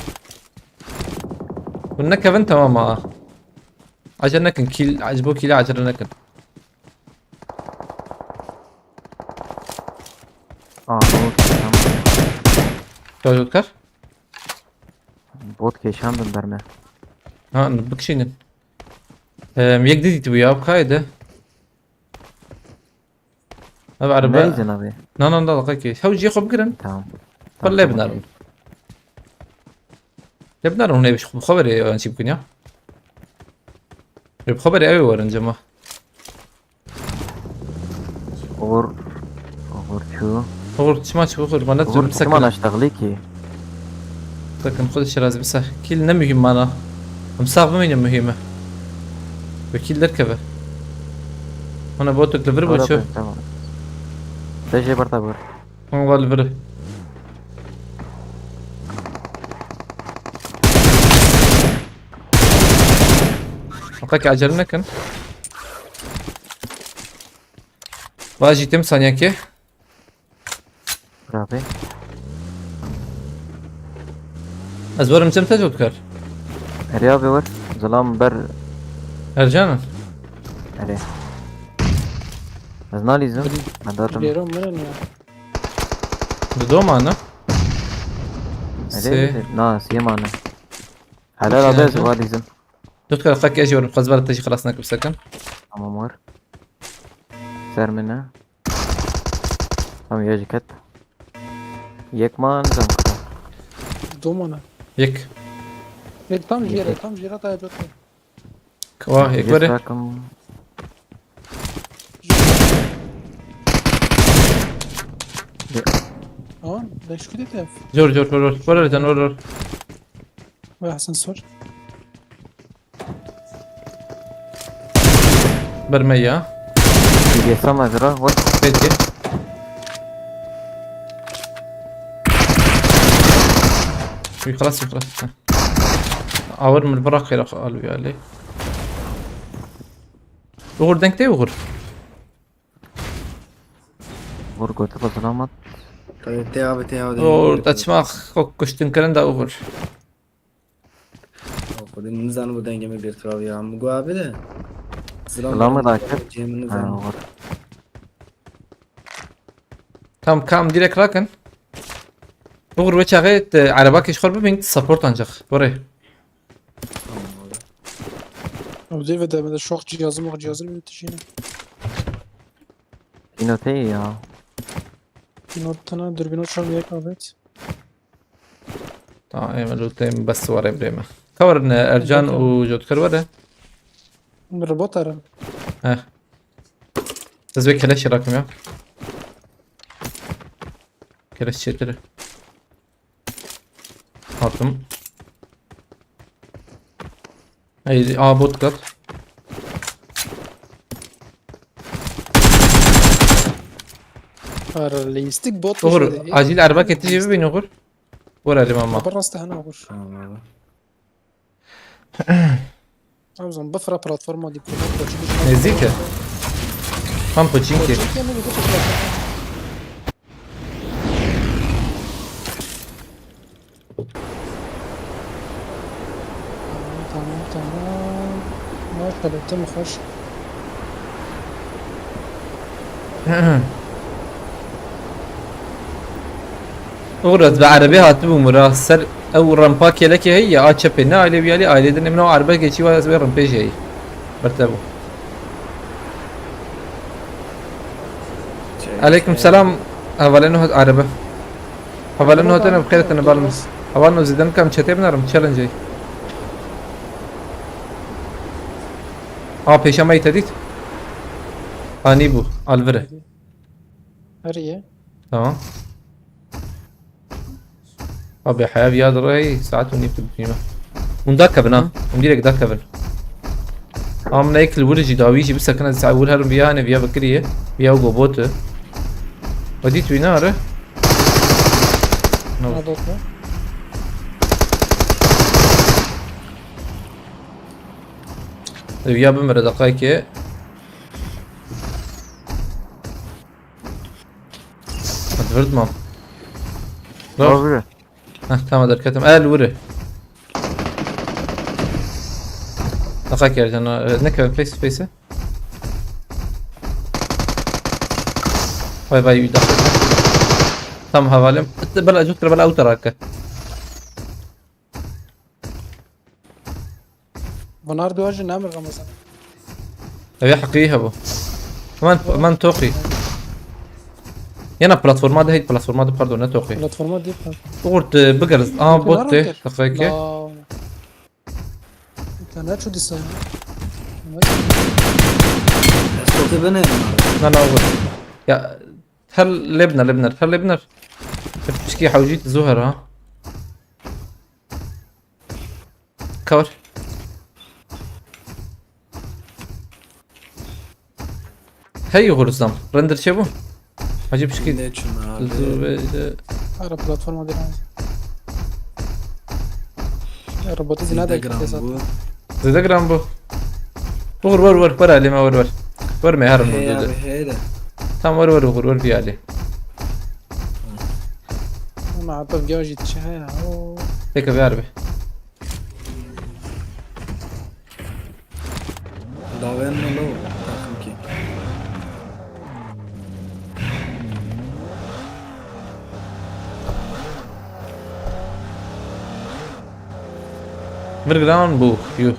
Hûn nekevin, temam ha. Acele nekin, kîl, ji bo kîlê acele nekin. Aa, ne oldu? Tamam. Çocuklar. Bot kêşandin ber me. Ha, bikişînin. Em, yek dî dîtibû ya, kayê de. Ev erebe. Neyzin abi. Na, na, na, dakika. Hew cihê xwe bigirin. Tamam. Xwe lê binarin. Lê binarin hûn ê bi xwe berê yan çî bikin ya. Ê bi xwe berê ew ê werin cema. Uğur, Uğur çû. Uğur çima çû Uğur? Bana Uğur çima naştexlî ki? Bakın, xwe şiraz bisa. Kîl ne mühim mana. Em sağ bimînin mühim e. Ve kîl derkeve. Ana botuk li vir bû çû. Tamam. Te jê berta bûr. Hûn va li vir. Fakat acele nekin. Va jî tim saniyekê. Bravo. Ez werim cem te cot kar. Erê abi wer. Zilam ber. Ercan. Erê. Ez nalîzim. Ben datim. Gêro mirin ya. Di do mane. Erê. Sê. Na, sê mane. Helal abi, ez walîzim. Dot kar qak ez werim. Xwez ber te jî xelas nekib sekin. Tamam wer. Ser min e. Tamam, ya jî ket. Yek man zam kira. Du mane. Yek. Yek tam jêre, tam jêre taybet. Wa yek were. Rakim. Aman, ben şu kudete. Jor, jor, jor, jor. Vur, vur, vur, vur. Ve Hasan sor. Ber me ya. Yesam ez ra, what? Peki. Uy, xelas, uy, xelas. Heh. Awir min bira xêra xwe alû ya lê. Uğur, denk tê Uğur? Uğur, gotu xwe selamat. Tê abi, tê abi. Uğur, te çima xwe kuştin kirin da Uğur? Xwedê nizanim bu dengê min girtiba ya. Min got abi de. Zilam Zilamı da kir. Cem Ha, nizanim. Uğur. Tam kam direkt rakin. Uğur ve çağı et, e, araba keş xor bibin support ancak. Bore. Tamam abi. Ew dê ve demede şox cihazım, o cihazım bir tişine. Pînoteyê ya. Pînotana, dürbün uçan yek abet. Tamam, ême lûtê min bes were birê me. Ka werin, e, Ercan û Jotkar were. Robot arim. Heh. Ez vê keleşê rakim ya. Keleş çêtir e. Hatim. Ey, a bot kat. Realistik bot Uğur, acil araba ketici bir bin Uğur. Uğur, alim ama. Haber nasıl hana Uğur? Tamam abi. Abi zaman bifra platforma diplomat koçu bir Nêzîk e. Tam Pochinki. Koçinki mi bir platforma? Tamam, tamam, tamam. Maşallah, tam hoş. Uğur, ez bi erebê hatibûm wira ser ew rempa kêlekê heye ya, a çepê ne ailê wî alî, ailê din min o erbe geçî wa ez wê rimpê jî heyî. Berte bû. Aleyküm selam. Hevalên hat erebe. Hevalên hat ne bixêr tene balım. Hevalên zîden kam çetê binarim challenge. A pêşa me te dît. Anî bû. Alvire. Her ye. Tamam. Abi heya viya direy saet û nîv tu bitîme. Hûn dakevin ha. Hûn direk dakevin. Am ne ekil wir jî dawî jî bisekin ez saet wir herim viya hene viya bikiriye. Viya û gobot. Ve dît wî ne are? No. Adot ne? Viya bimire dakayke. Hadi vurdum am. Dur. Abi. Heh, tamam derketim. El vuru. Taka geldi ona. E, ne kadar face to face? Vay vay, bir dakika. Tam havalim. Bela cukra bela utaraka. Bunlar dua jî nemir Ramazan. Ev ê heqî hebû. Hemen, hemen toqî. Yena platforma de heyt, platforma de, pardon, ne toqî. Platforma değil mi? Uğur, e, bigeriz. Aa, bot de. Dakika. La. Te ne çû dîsa ya? Ez totê binêrim abi. Na, na, Uğur. Ya, her lê biner, lê biner, her lê biner. Piçkî hewcî zû her ha. Cover. Hey Uğur, zam. Render çêbû? Hacı piçkî. Ne çûn abi? Zû ve de. Ara platforma de. Ya robotî zî ne de. Zêde giran bû. Zêde giran bû. Uğur, wer, wer, wer, alê me, wer, wer. Wer me, herim. Hey abi, hey de. Tam wer, wer, Uğur, wer, bir alê. Ama abi, gel jî çi heye? Oo. Peki, ver bir. Dawen me lo, takım ki. Vir gran bu, yuh.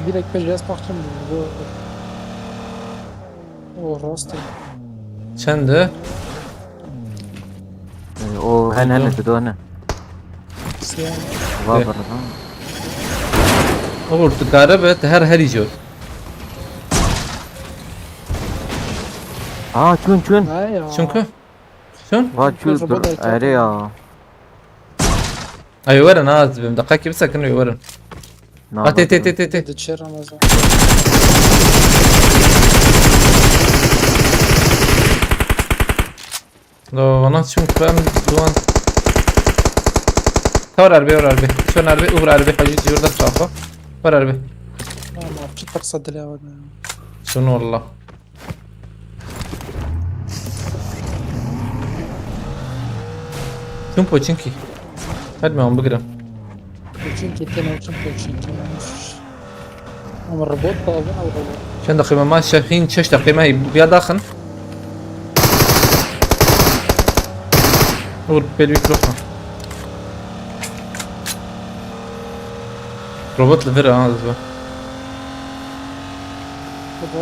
Direkt pêş ez parçam bu. O rast e. Çend e? O hene, hene, tu hene. Siyah. Va, eh, var lan. Uğur, tu kare be, te her herî jor. Aa, çün, çün. Ha ya. Çünkü. Çün? Va, çün, dur. Ere ya. Ay, werin ha, ez dibim. Deqekî bisekin, werin. Na, ha, tê, tê, tê, tê, tê. Diçe Ramazan. Do, vana çim ben duan. Kar erbe, or erbe. Çön erbe, uğur erbe. Hacı diyor da çapa. Var erbe. Ama çi taksa dile var. Şunu Allah. Çün poçinki. Hadi ben onu bigirim. Poçinki, tena çün poçinki. Ama robot da aldın, al robot. Çend dakika ma şehîn çeş dakika ma ya daxin. Uğur pêlwî kirokma. Robot li vir ha, ez be.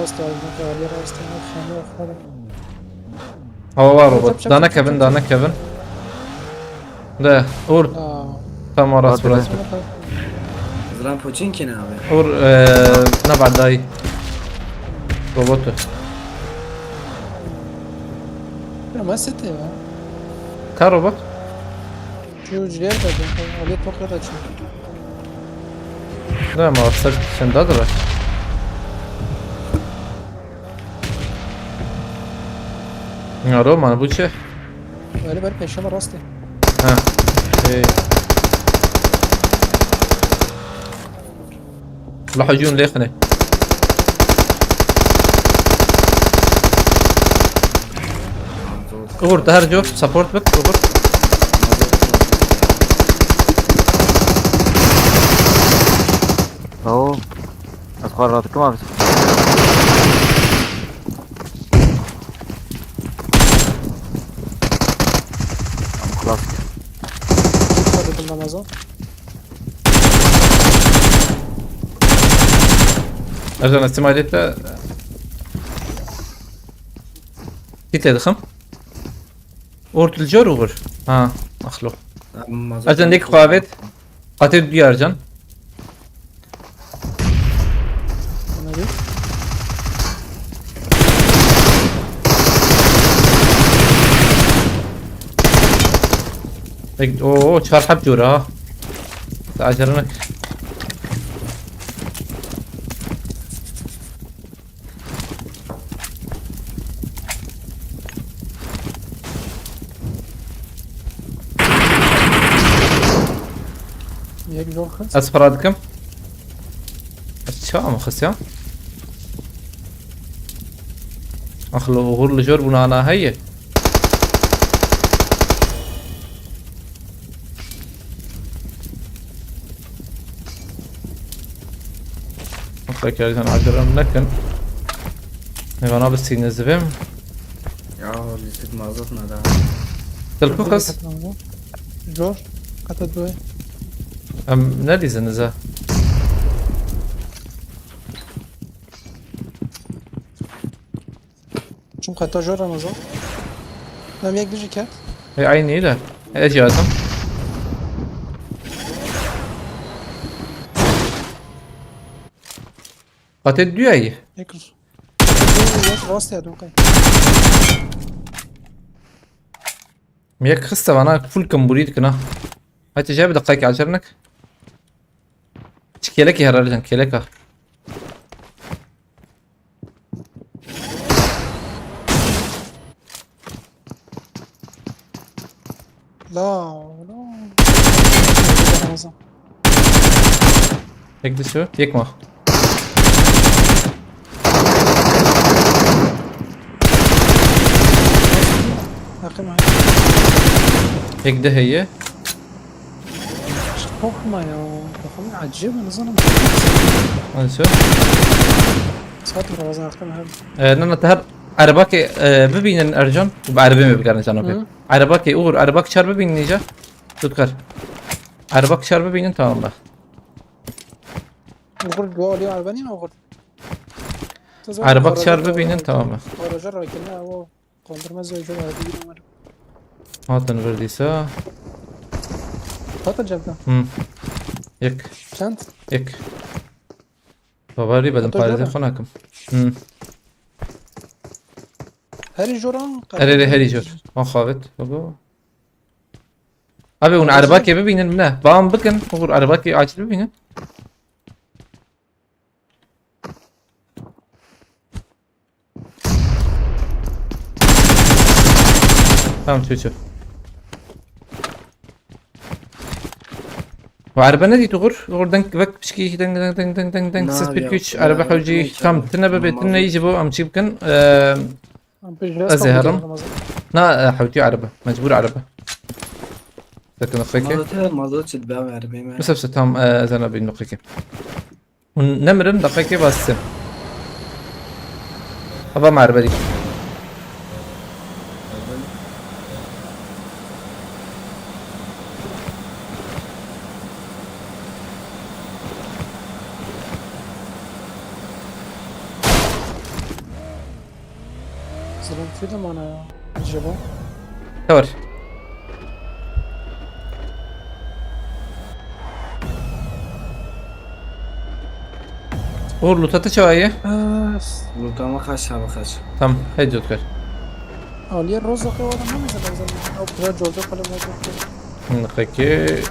Rast, rast, rast, rast, rast. Awa, awa, robot. Çap, çap, çap, çap, çap. Dane Kevin, dane Kevin. De, Uğur. Aa. Tamam, rast, rast. Zilan Poçinki ne abi? Uğur, eee, ne badayı? Robotu. Ya, ma sete ya. Ka robot? Şu ciğer de ben, öyle tokla da çık. Ne ama, sen, sen daha da var. Ya, Roman, bu şey. Öyle ver peşeme rastı. Ha. Şey. La hücum lehne. Uğur, te her cor support bik, Uğur. Bravo. Ez xwe radikim abi. Tamam, xlas. Dikkat edin Ramazan. Ercan, ihtimal et de. Git dedim. Ortul cor Uğur. Ha, axlo. Abi, mazot Ercan, nek yok. Qavet. Qatê duyar can. Bana bir. Tek, oo, çar hep cor ha. Acele nek. Yek zor kız. Ez para dikim. Ez çawa min xist ya? Axlo Uğur li jor bûna ana heye. Mutlaka acele nekin. Nêvana bi sînê zivêm. Ya, lîstik mazot nada. Dilku xist. Zor. Kata duê. Em nedîzin niza. Çim xeta jor Ramazan. Em yek dijî ket. Ê eynî de. Ez jî hatim. Qatê duyayî. Yek. Yek rast ya dûqe. Yek xiste vana full kimburî dikin ha. Hadi jê bir dakika açarnak. Çi kelekî herhalde can keleka. La, la. Ramazan. Yek dişi, yek mi? Hakim ha. Yek de heye. Korkma ya. Korkma, acayip, ne zaman. Hadi sür. Saat Ramazan hakim ha. Ee, nana te her arabakê, e, bibînin Ercan, bi arabê mi bigerin cano pê. Hı. Arabakê Uğur, arabak çar bibînin nîja. Tutkar. Arabak çar bibînin tamam be. Oğur dua alıyor araba niye oğur? Arabak çar bibînin tamam be. Garaja rakine o kaldırmaz ya, çok araba gidiyor. Hatin virdîsa. Hatta cevda. Hı. Yek. Çend? Yek. Babarî bedim Hatta parêzê jora. Xwe nakim. Hı. Herî joran. Erê rê herî jor. Wan xavit. Baba. Abi hûn erebakê bibînin ne? Bam bikin. Uğur erebakê acil bibînin. Tamam çöçü. Ve araba ne dît Uğur? Uğur denk vek pişkî denk denk denk denk denk denk ses bir güç araba hewcî tam tine bebe tine iyice bu amçı bikin. Eee, Ez ê herim. Na, e, hewtî erebe. Mecbûr erebe. Sekin xeke. Mazot, mazot çi dibe erebe me. Misef se tam, e, ez ana bin xeke. Hûn nemirin, daxeke bastim. Ava me erebe dî. Selam, film ana ya. Acaba? Tewr. Uğur, lûta te çawa ye? Lûta me xaç, ha xaç. Tamam, hey, dikkat. Aliye Rozo ke wada ne mesela, mesela, o kadar George Kalem oldu. Peki.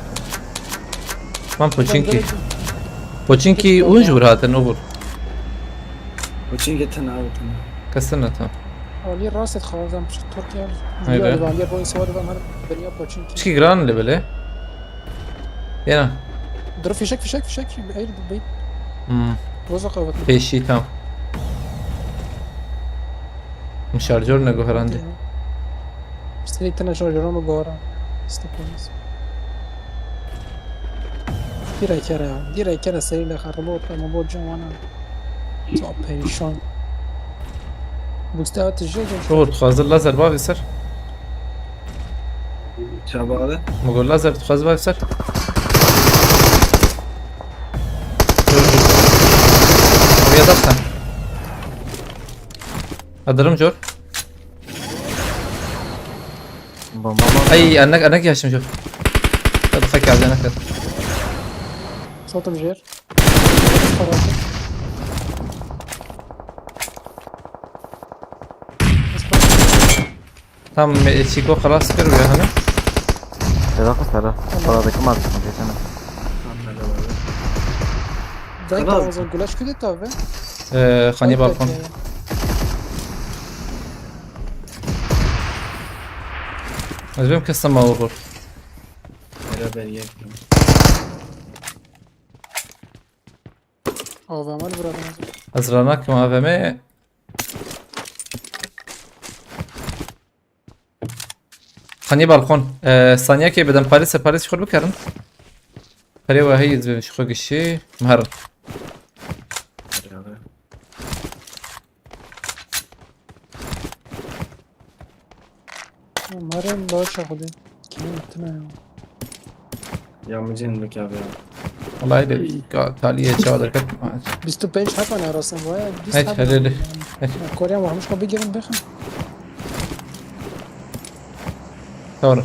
Man Pochinki. Pochinki unj vur hatin Uğur. Pochinki tena abi tena. Kestin tam. Alî rast et xarazan pişt Türkiye. Haydi. Alî alî bu insan var ben her benya Pochinki. Çiki gran le bile. Yena. Dur fişek fişek fişek. Hayır bey. Hmm. Roza kavat. Peşi tam. Şarjör ne goharandi? Seni tane şarjörü mü goharan? İşte polis. Direk kere ya. Direk kere seriyle xarabo otlama borcum vana. Çok perişan. Bu işte atı şey. Şuhur, tu hazır lazer bavê ser. Çaba abi. Mugo lazer tu hazır bavê ser. Dur, dur. Oraya da sen. Adırım cor. Bomba bomba. Ay, anak, anak yaşım cor. Hadi xek geldi, anak geldi. Satım jer. Tam me-, Çiko xelas kir ya hani. Sera xwe sera. Paradaki mal çıkmış geçene. Dayı tamam, o zaman gulaş küde tabi. Ee, hani balkon. Ez bim kestim ma olur. Beraber yedim. A V M burada. Ez ranak ma A V M. Hani balkon. Ee, saniye ke beden Paris'e Paris şukur bikerin. Pere ve hey izbe şukur gişi. Mher. Umarım daha çabuk. Kimin attın ya? Ya min cin bikeve ya. Vallahi de ka taliyê çawa derket. Bîst û pênc heta ne rasim vaya. Bîst Hiç, heta. hele de. Hiç. Koreya varmış, kapı girin bakın. Doğru.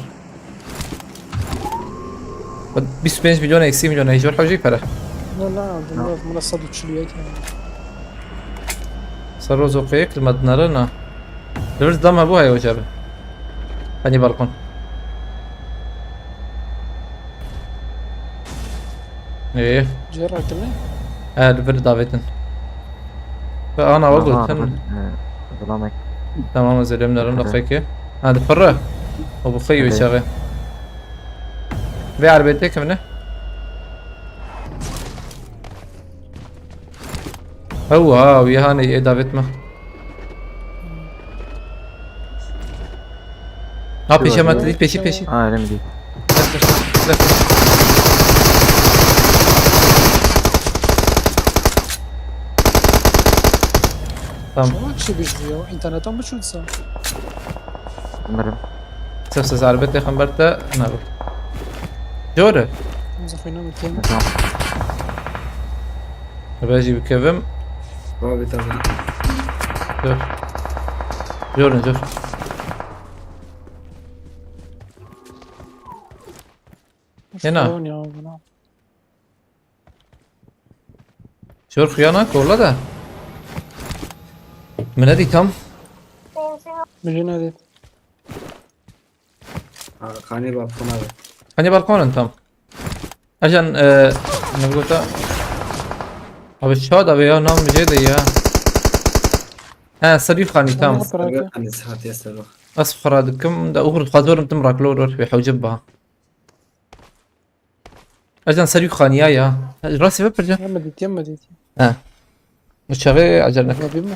Bîst û pênc milyon, eksî milyon, hiç bir hocayı para. Ne ne aldım? Yok, buna sadı çiliyek. Saroz okuyek, madnara na. Döviz dama bu hay hoca abi. Hani balkon. Ee, Cerrah değil mi? he, bir davetin. Ve ana o Aha, sen. e, Zulamek. Tamam, özür dilerim, Okey. dakika. Ha, di pirre. O bu xeyr Okey. içeri. Ve arbete kimine? Ew ha, wî hanê ê davet me. Ha, pêşe me, Şurada. Pêşî, pêşî. Ha, öyle mi değil? Tamam. Çok kişi bir ya. İnternetten mi çözsün? Sanırım. Sef sef arbete xember te. Ne bu? Jore. Bize xwîna mi kêm. Tamam. Be jî bikevim. Abi tabii. Dur. Jor, jor. Hena. Xwîna ya buna. Jor xuyana kola da. Min nedî tam. Biri ne dedi? Ha, Kanî balkon abi. Hani balkonin tam. Ercan, e, ne gota? Abi şad abi ya, nam bir şey de ya. Ha, Sarı Xanî tam. Bırak ya. Hani sıhhat ya sabah. Ez xwe radikim, da uxur xwe zorim tim raklor wer, wê hewce biha. Ercan Sarı Xanî ya ya. Rastî ve pircan. Yemedi, yemedi. Ha. Bu çağı acele. Bakayım mı?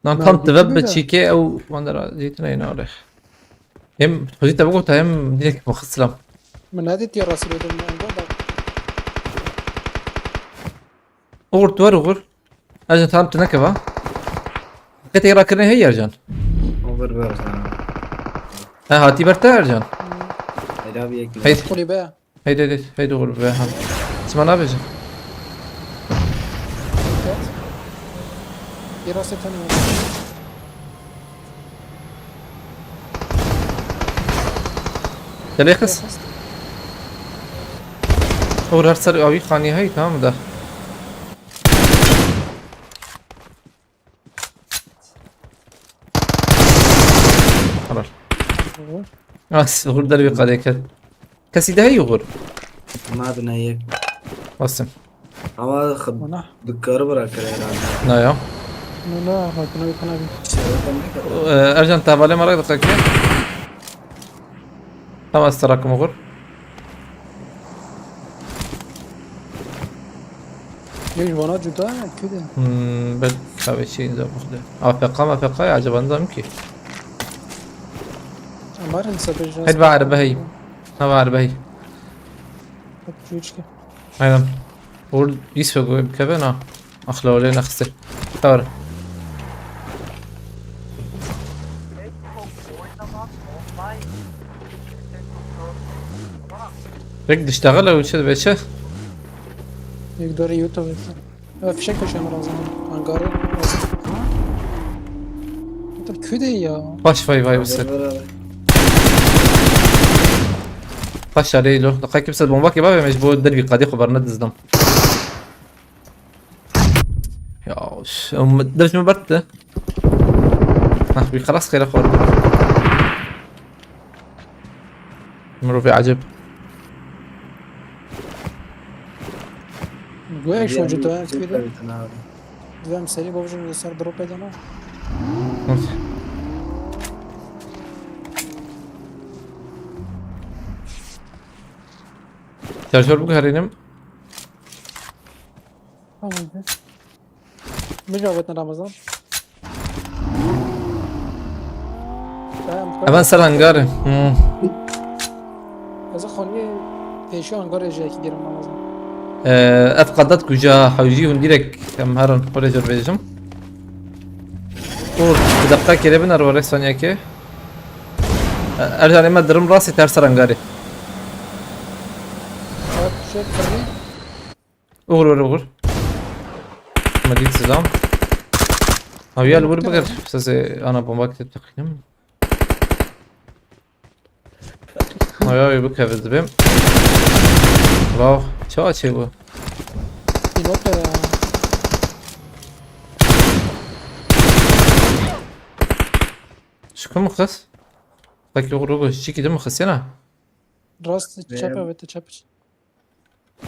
Nan Ben tam tive bitirdim bi de. Çîkê ew wandera zîtine yine orê. Hem xwezî te bigota hem direkt bixislam. Mı ne dedi ya Rasul dedim ben de bak. Uğur, tu wer Uğur. Ercan tam tu nekeva. Qetê rakirinê heye Ercan. Over ver sana. Ha, hatî ber te Ercan. Ela bir yek mi? Heydi. Kulübe. Heydi heydi heydi Uğur be ha. Çima nabêjin? Bir Rasul tanıyorum. Gelê qis. Uğur her ser awî Xanî hey, tamam da. Helal. As, Uğur dervî qadê ket. Kesî de hey Uğur. Ma bine yek. Basim. Ama xı- Ona. dükkarı bırakır herhalde. Na ya. Nuna, bak buna bir kanal. Şereften ne kadar? Ee, Ercan tavale merak da ki. Tamam, ez te rakim Uğur. Yok, bana cuda, kötü. Hmm, ben tabii şey de burada. A F K mı A F K ya acaba, ne ki? Ama ben sabır. Hadi be araba hey. Ha, be araba hey. Bak şu üçlü. Aynen. Uğur, diz ve goy bikeve na. Axla öyle naxiste. Tamam. Pek diştağı la uçe de beçe. Yok, doğru YouTube. Evet, fişek koşuyorum o zaman. Hangarı. Tabii kötü ya. Baş vay vay usta. Ver abi. Baş aleyh lo. Dakika kimse bomba kebap yemiş, bu dervî qadî xeber ne dizdim. Ya, ş-, em, dev mi bertti. Hah, bir xelas xêre xor. Mirovê ecêb. Goya şu ucu da Çek kötü. tabii tane abi. Güzel seri babacım, göster drop edene. Şarjör biguherînim. Tamam. Mücabetine Ramazan. Tamam. Hemen ser hangarê. Hmm. Ez xanî pêşî hangarê jekî girim Ramazan. Ee, ev qadat kuja hewjî hûn direk em herin xwe rê bêjim. Û di deqqa kere bin erware saniyeke. Ee, Ercan ême dirim rastî ter ser hangarê. Oxir, oxir, oxir. Me dît sizam. Abi ya li wir bikir. Sesê ana bomba kitêb teqînim. Ay ay bikeve dibêm. Bravo. Çawa çê bû? Pilot ya. Şikim xis? Bak yok rugo çiki de mi xis yana? Rast çep evet çep.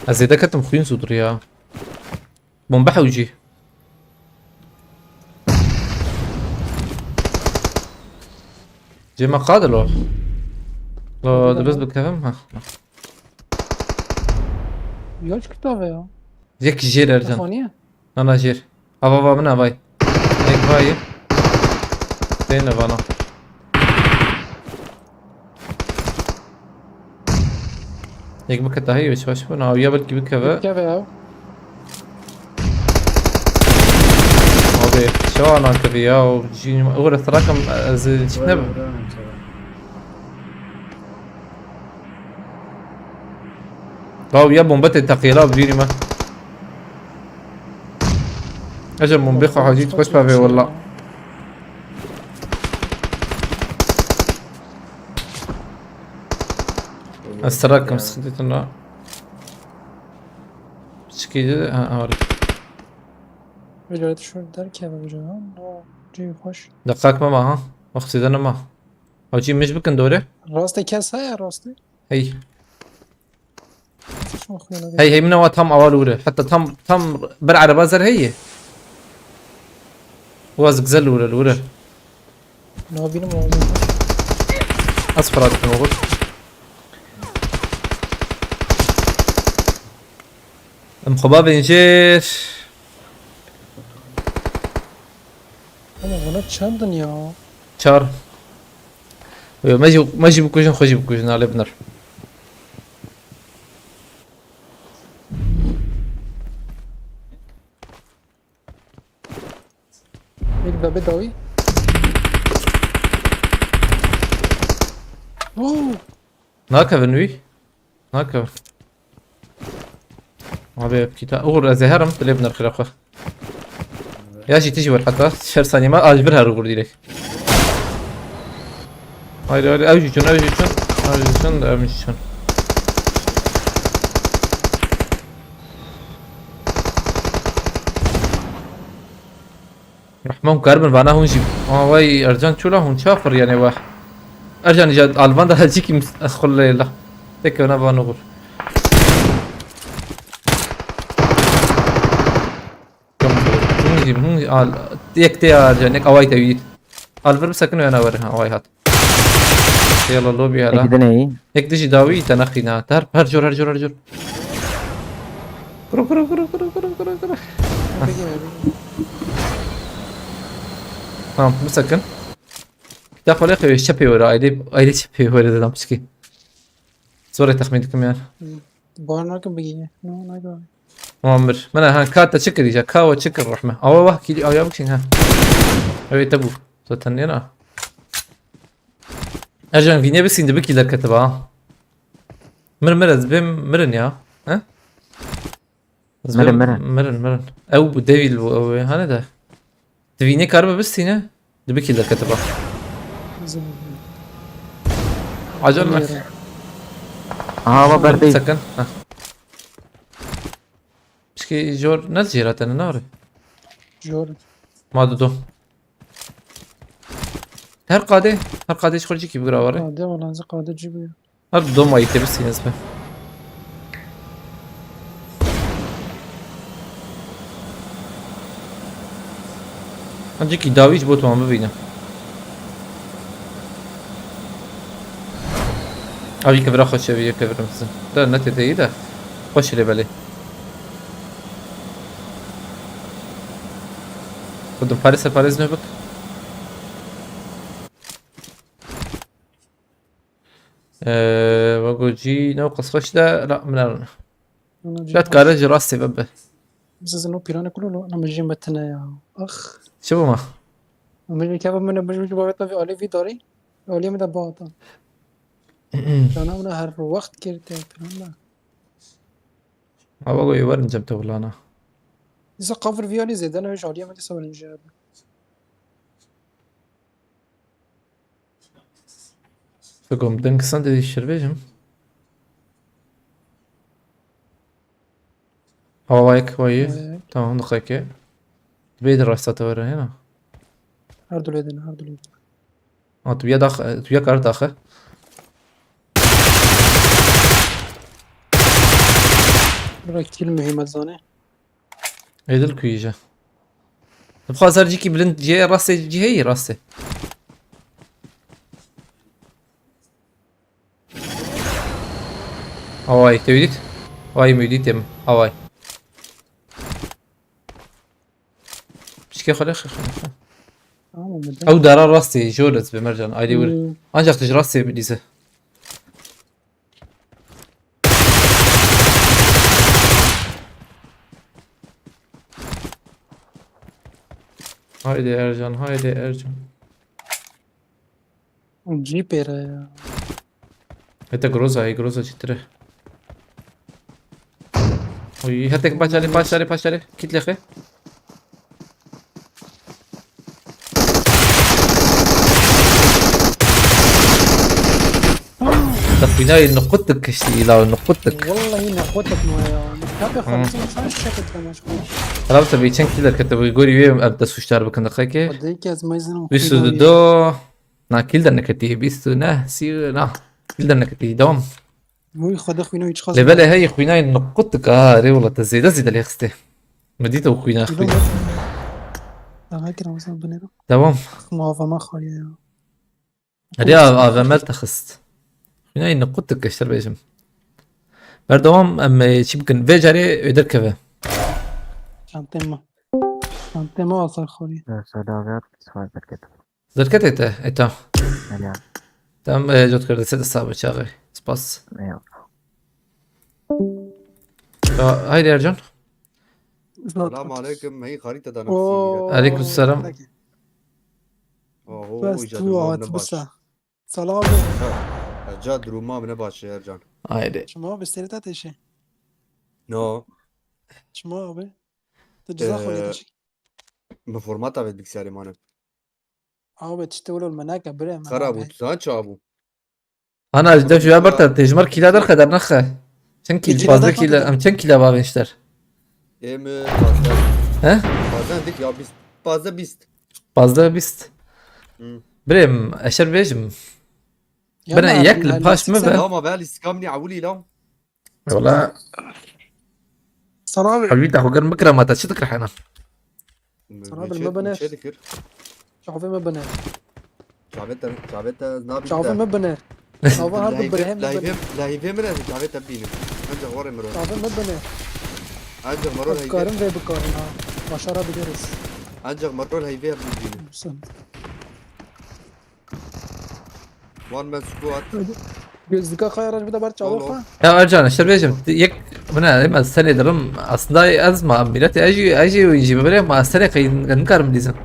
Ez zêde ketim xwîn zû diriya. Bombe hewcî. Cê me qadilo. Lo dibez bikevim ha. Yok kitap ya. Yek jêr Ercan. Xoniye. Nana jêr. Ava va min avay. Yek vayê. Têne vana. Yek bike dahî wî çaş bû. Na ya belkî bikeve. Keve ya. Abi çawa nakevî ya? Jî ora sirakim ez çik ne. Law ya bombe tê teqî la bîrî me. Ecem bombe xwe hacî xweş pevê walla. Ez tirakim sıkıntı tına. Çıkıydı ha ağrı. Böyle düşür derken hocam. No, cüy hoş. Dakika mı ha? Wextê de nema. Hacî mij bikin dore. Rastê kes heye rastê. Hey. Hey hey min ewa tam awal ûre. Heta tam tam bir ereba zer heye. Waz güzel ûre ûre. Nabînim oğlum. Az fırat oğul. Em xwe bavên jêr. Ama buna çendin ya? Çar. Yo, me jî, me jî bikujin, xwe jî bikujin, alê binir. Yek bebe dawî. Oo! Nakevin wî. Nakevin. Abi kita. Uğur ez ê herim, dilê binir xira xwe. Ya jî tijî wer heta şer sanî me, a ji vir her uğur direk. Haydi haydi, ew jî çûn, ew jî çûn, ew jî çûn, ew jî çûn. Rehman karibin vana hûn jî. Aa vay Ercan çûla hûn çaxir yani wah. Ercan îca alvan da hecî kim ez xulle la. Tek ona van uğur. Hûn jî, hûn al. Yek te ya Ercan, yek away te yît. Al vir bisekin yana ver ha, away hat. Yalla lobi hala. Eki de neyi? Ek dijî dawî te nexîna. Her, her cor, her cor, her cor. Kuru, kuru, kuru. Tamam, bisekin. Kita xwe lê xewê çepê were, ayrı, ayrı çepê were dedim pişkî. Zor e texmîn dikim yani. Bar nakim bigîne. No, nakim. Tamam bir. Mena ha, ka te çi kirî ja, ka we çi kir rehme. Awa wah kîlî, awa bikşin ha. Evet te bû. Zaten ne na. Ercan vînê bisîn de bikî derketiba ha. Mir mir ez bêm mirin ya. He? Ez Mirin, bêm mirin. Mirin, mirin. Ew bu devîl bu, ew hane de. Divînê karibe bistîne. Dibikî derketiba. Acele. Aha, va berdeyim. Sakın. Ha. Pişkî jor ne jêra tene nare. Jor. Ma dudu. Her qadê, her qadê ji xwe cîkî bigira were. Qadê, wala ez qadê cî bûye. Her du mayî te bistîne ez be. Ancikî dawî ji bo tu wan bibîne. Ev yê kevira xweş e, vê yê kevira mezin. De ne tê te yî de. Xweş lê belê. Xudim parê ser parê zino bik. Eee, ve got cî ne qis xweş de, la, min erin. Şaid kare ji rastê ve be. Biz ez no pîrane kulo lo, na min jê me tine ya. Ax. Çi bû ma? Min jê keve min, min jê babet me vî alê vî darî. Alê min de bata. Cana min her wext kir te pîran da. Ava goyê werin cem tewlana. Dîsa cover viyalî zêde ne, ji aliyê me dîsa werin jî. Fikom deng sen de şir bêjim. Hava yek wayî. Ee. Tamam, diqeke. Bê de rasta te were hena. Her du lê din, her du lê din. Ha, tu ya dax-, tu ya kar daxe. Bira kîl muhîm e zanê. Êdil ku yî je. Dixwaz her cîkî bilind cihê rastê cihê yî rastê. Away, te wî dît? Away, min wî dît em. Away. Pişkê xwe lê xwe, xwe, xwe. Tamam, mi de. Ew dara rastê, jor ez bi Mercan, ayrê wir. Hmm. Ancak tu ji rastê bilîze. Haydi Ercan, haydi Ercan. Cî pêre ya. Hete Groza, ey Groza çitir e. Oy, hetek paşarê, paşarê, paşarê. Kitle xe. Te xwînayê niqutik kiştî, îlaw niqutik. Wallahî niqutik ma ya. Kapê xwe, hmm, çend şeket demaş xwe. Helal te bî, çend kîl derkete bi gorî wê em te sûcdar bikin diqekê. Xwedê ki ez mezin û bîst û du. Na kîl derneketî, bîst û neh, sî û neh. Kîl derneketî, dewam. Wî xwedê xwîna wî çiqas. Lê belê hey xwînayê niqutik, ha, erê wela te zêde zêde lê xistê. Min dît ew xwîna xwîn. Dewam. Muava me xwariye ya. Erê A V M te xist. Xwînayê niqutik, ez şer bêjim. Berdewam em, e, çi bikin? Vê carê wê derkeve. Çantê me. Çantê me asar xwariye. Selam ya, sifar derket. Derketê te, e, ta. Helal. Tam, e, cot kerde, se desta bi çaxê. Spas. Eyvallah. Ya, haydi Ercan. Selam aleyküm, hey harita da. Oo. Aleyküm selam. Oho, bes iyice tu durum at ne baş. Salam abi. Ha, ca duruma ne baş Ercan. Haydi. Şima abi serê te teşe. No. Şima abi. Te ceza xwe lê dişî. Min formata vê bilgisayarê mane. Abi tiştê wilo me neke bire me. Xera bû, tu zan çawa bû? Ana, ji dev ji ya berter, te ji mer kîla derxe dernexe. Çend kîl, pazdeh kîl, em çend kîla bavên ji ter? Ê min pazdeh. He? Pazdeh dik ya bîst. Pazdeh bîst. Pazdeh bîst. Hı. Birê min, eşer bêjim. Bine yek li paş min be. Lama be, lîstika min ewilî la. Wala. Sana abi. Hewî te xwe germ bikira, ma te çi dikir hena? Sana abi, me biner. Çavê me biner. Çavê te, çavê te nabî. Çavê me biner. Çava her du birehê me biner. Lehîvê min ez çavê te bînim. Ancak warê miro. Çavê me biner. Ancak miro lehîvê. Karim ve bikarin ha. Başarabiliriz. Ancak miro lehîvê bînim. One man squad. Gözlüka xwe re ji bide ber çawa xwe. Ya Ercan, işte bêjim, yek, bu ne, değil mi? Sen ederim. Aslında ez ma, millet, ez, ez, ez, ma, sen ekayın, ne kadar mı diyeceğim?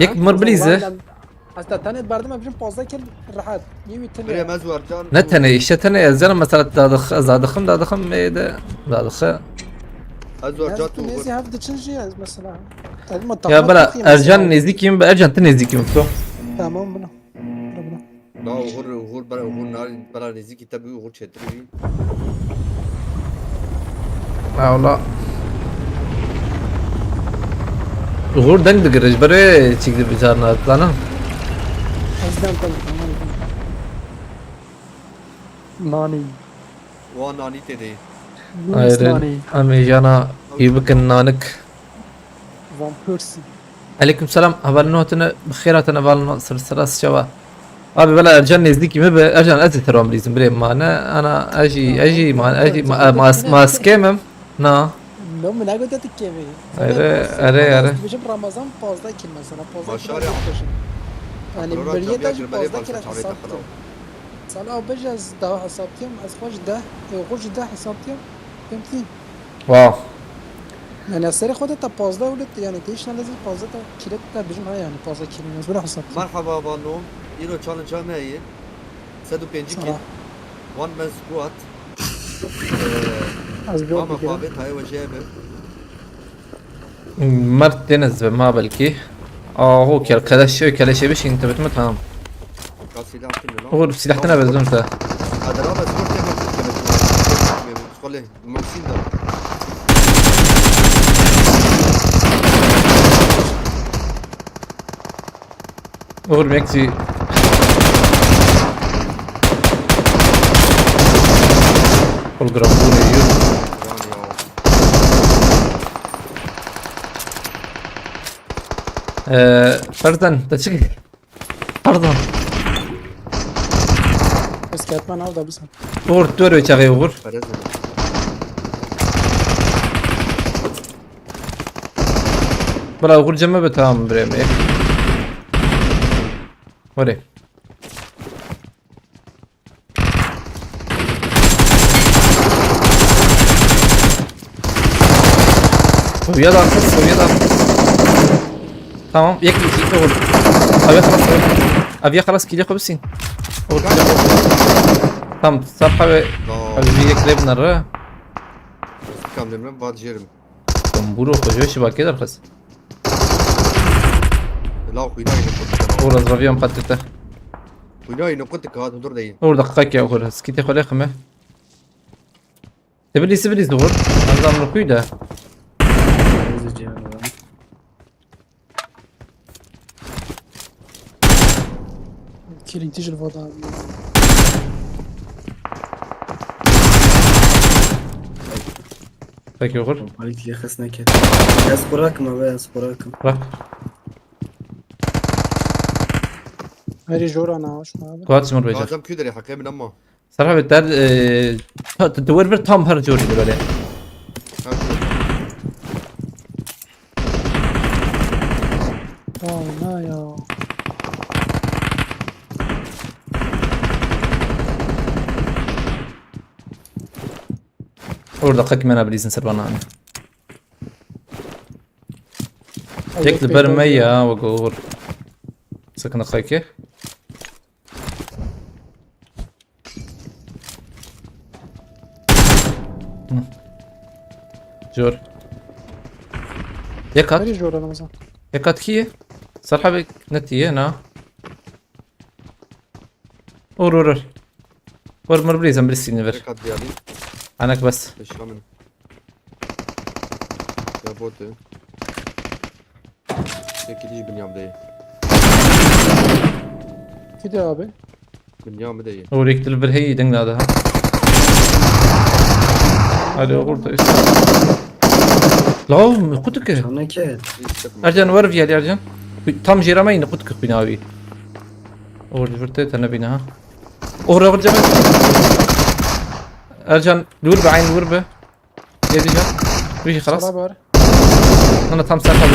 Yek mır biliyse. Aslında tanet bardım, bizim fazla kir rahat. Niye bir tane? Bire mez var can. Ne tane, işte tane, ez canım mesela dadık, dadıkım, dadıkım, e, de, dadıkı. Ez var can tu. Neyse, hafta için şey yaz mesela. Ya bela, Ercan nezdikim, Ercan te nezdikim, to. Tamam, buna. Buna, buna. Na, Uğur, Uğur, bela, Uğur, nar, bela, nezîkî te bî, Uğur çêtir bî. Ha, wala. Uğur deng digire, ji berê çîk dibe carna, dana? Ez deng, deng, tamam, deng. Nanî. Wan nanî tê de. Hayır, nanî. Em ê jana î bikin nanik. Van Persie. Aleyküm selam. Hevalno hatine bi xêr hatine, hevalno, ser sera siçava. Abi bela Ercan nezdîkî min be. Ercan, ez ê te re bilîzim birê mane. Ana, ez jî, ez jî, ma, ez jî, ma, ma, maske mim. Na. No, min negote tu kêmî. Erê, erê, erê. Bêjim Ramazan pazdeh kîl mesela, pazdeh kîl. Başarı. Yani biriyê te jî pazdeh kîl hesap kir. Sana bêje ez daha hesap kêm, ez xwe ji deh, e, xwe ji deh hesap kêm. Fehmtî? Wow. Yani ez serê xwe de te pazdeh wilo, yani te îşte lezî pazdeh te kîle te bêjim ha, yani pazdeh kîle ez wilo hesap kêm. Merhaba Vano, îro challenge me ye. Sed û pêncî kîl. One man squad. Ee, Ez bir Ama dikirim. Babê tayê we jê be. Mert deniz ve ma belki. Aho kel keleş, keleşe bir şeyin tebet mi, tamam. Ka silah tine lan. Oğlum, silah tine bezdim ta. Adara be, spor tebe. Xole, Maxim da. Oğlum, eksi. Program bu ne yiyor? Ee, Ferzan, da çık. Pardon. Eskatman al da bir sen. Uğur, dur ve çağır Uğur. Parası. Bırak Uğur, cama be, tamam, bre mi? Hadi. Seviye de arttı, seviye de arttı. Tamam, yek, yek, yek vurdu. Abi, خلاص, abi. Abi, خلاص, kili koysun. Vur, kili koysun. Tamam, Sarp abi. Tamam. Abi, bir yek lebnara. Kam demle, bad jerim. Tam buru koyuyor, şu bakıyor da kız. La, xwîna yine kutik. Ora zraviyam xatirte. Xwîna yine kutik, ha, dur deyin. Orada kaka ya, orada. Skite xole xime. Sibilî, sibilî zor. Em zam li xwî de. Kilîng tîj li vada. Peki, oxir. Pompalî lê xist neket. Ez xurakim abi, ez xurakim. Bırak. Herî jora na, şuna abi. Kuat çimur beca. Lazım kü derê, heqê min ama. Serha bi ter, e, ta, tu, tu wer bir tam her cor gibi böyle. Vay, na ya. Orada qek mena bilîzin ser bana hani. Tek li ber me ya, wek oxir. Sakın qeke. Hı. Jor. Yek hat. Nereye jor Ramazan? Yek hat kî ye? Serha bek netiye na. Ur, ur, ur. Ur, mir bilîzem, bilîzin ver. Yek hat diyalî. Anak bes. Beşa min. Ya botu. Çekiliş binyam deyê. Kide abi? Binyam deyê. Û rêk dil vir heyî ding nade ha. Hadi oğur da üst. Law, mi kutu ki? Sana ki? Ercan, var bir yer Ercan. Tam jêra me yine kutu ki bina abi. Oğur di virte tane bina ha. Oğur vur cebe. Ercan, dur be, aynı vur be. Yedi can. Bir şey خلاص. Sana var. Nana tam sen kaldı.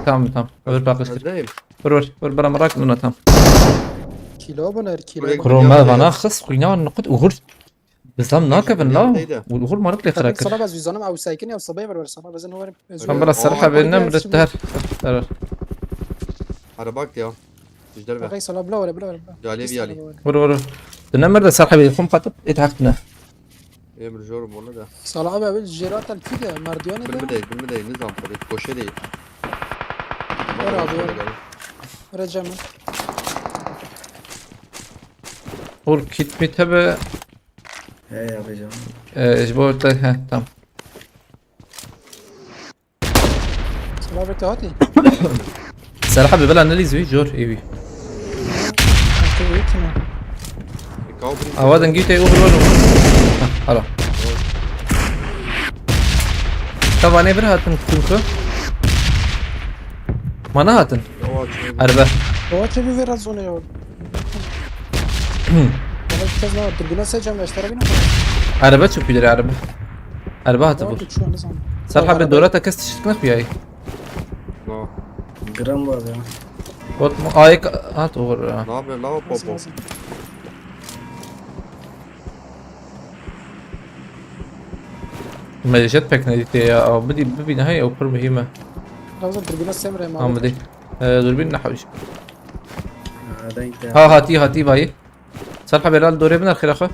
Tamam, tamam. Öbür bakıştır. Neredeyim? Vur, vur. Vur, bana merak, Nana tam. Kilo bu ner, kilo. Buraya Kuro me vana xist, xwîna nukut, uğur. Bizam nakevin la. Neredeydi? Uğur marık le Takım xerakir. Sana baz yüzanım, ew sakin ya, sabaya ver, ver sana, bezin umarım. Tamam, bana Aa, serha bak benim ya, de şimdi. ter. Ter. Ara bak ya. Tijder be. Bak, sana bula, bula, bula. Caliye bir yali. Vur, vur. Dönem de serha benim, kum katıp, et hakkına. Emir jor mole de. Salah abi, abi, jêra te li kî de, merdiyane de. Bilmi de, bilmi de, nizam xwedê, koşe de. Ver abi, ver. Ver Cem. Ur kit mi tebe? He, yapacağım. Ee, ji bo te, he, tamam. Salah abi, te hatî? Serha bi bela nelîz wî, jor ê wî. Hafta wî kime? Awa dengî te û vur vur. Ha, hala. Ka vanê bir hatin çünkü. Mana hatin. Erbe. Oha çevi ver az onu ya. Bana bir kez daha dürbüne seçeceğim, yaşlara bin. Erbe çok ileri erbe. Erbe hatı bu. Tamam, şu an ne zaman? Serha Tamam, be araba. Dora ta kes tiştik ne kuyayı. No. Gram var ya. Bot mu? Ayık at olur ya. Ne yapıyorsun lan o popo? Nasıl, nasıl? Me jetpack ne dîtiye ya? Bidî, bibîne hey, ew pir muhîm e. Lazım dürbüne semre ma. Amidî. Ee, dürbün ne hawîş. Ha, denk geldi. Ha, hatî, hatî bayî. Serha belal dorê bin arxêra xwe.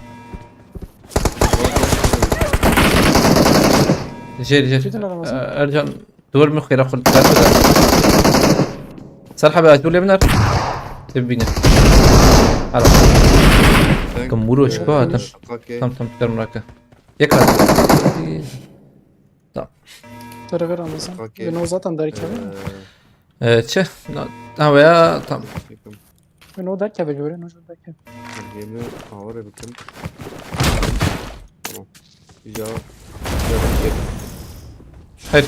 Jêr, jêr. Çi din Ramazan? Ee, Ercan, duvar mı xêra xul? Ser hebe, ez bile biner. Te bine. Hala. Thank Kamuro you. Şiko hatin. Okey. Tam, tam, çıkarım rakı. Yek hatin. Tamam. Tırı ver Ramazan. Okey. Ben o zaten derken. Ee, Ee, çi? Na-, ha, veya tam. Yakın. Ben o derken ve gören o derken. Yemi ağır bitim. Tamam. Ya. Ya, şey. Hayır.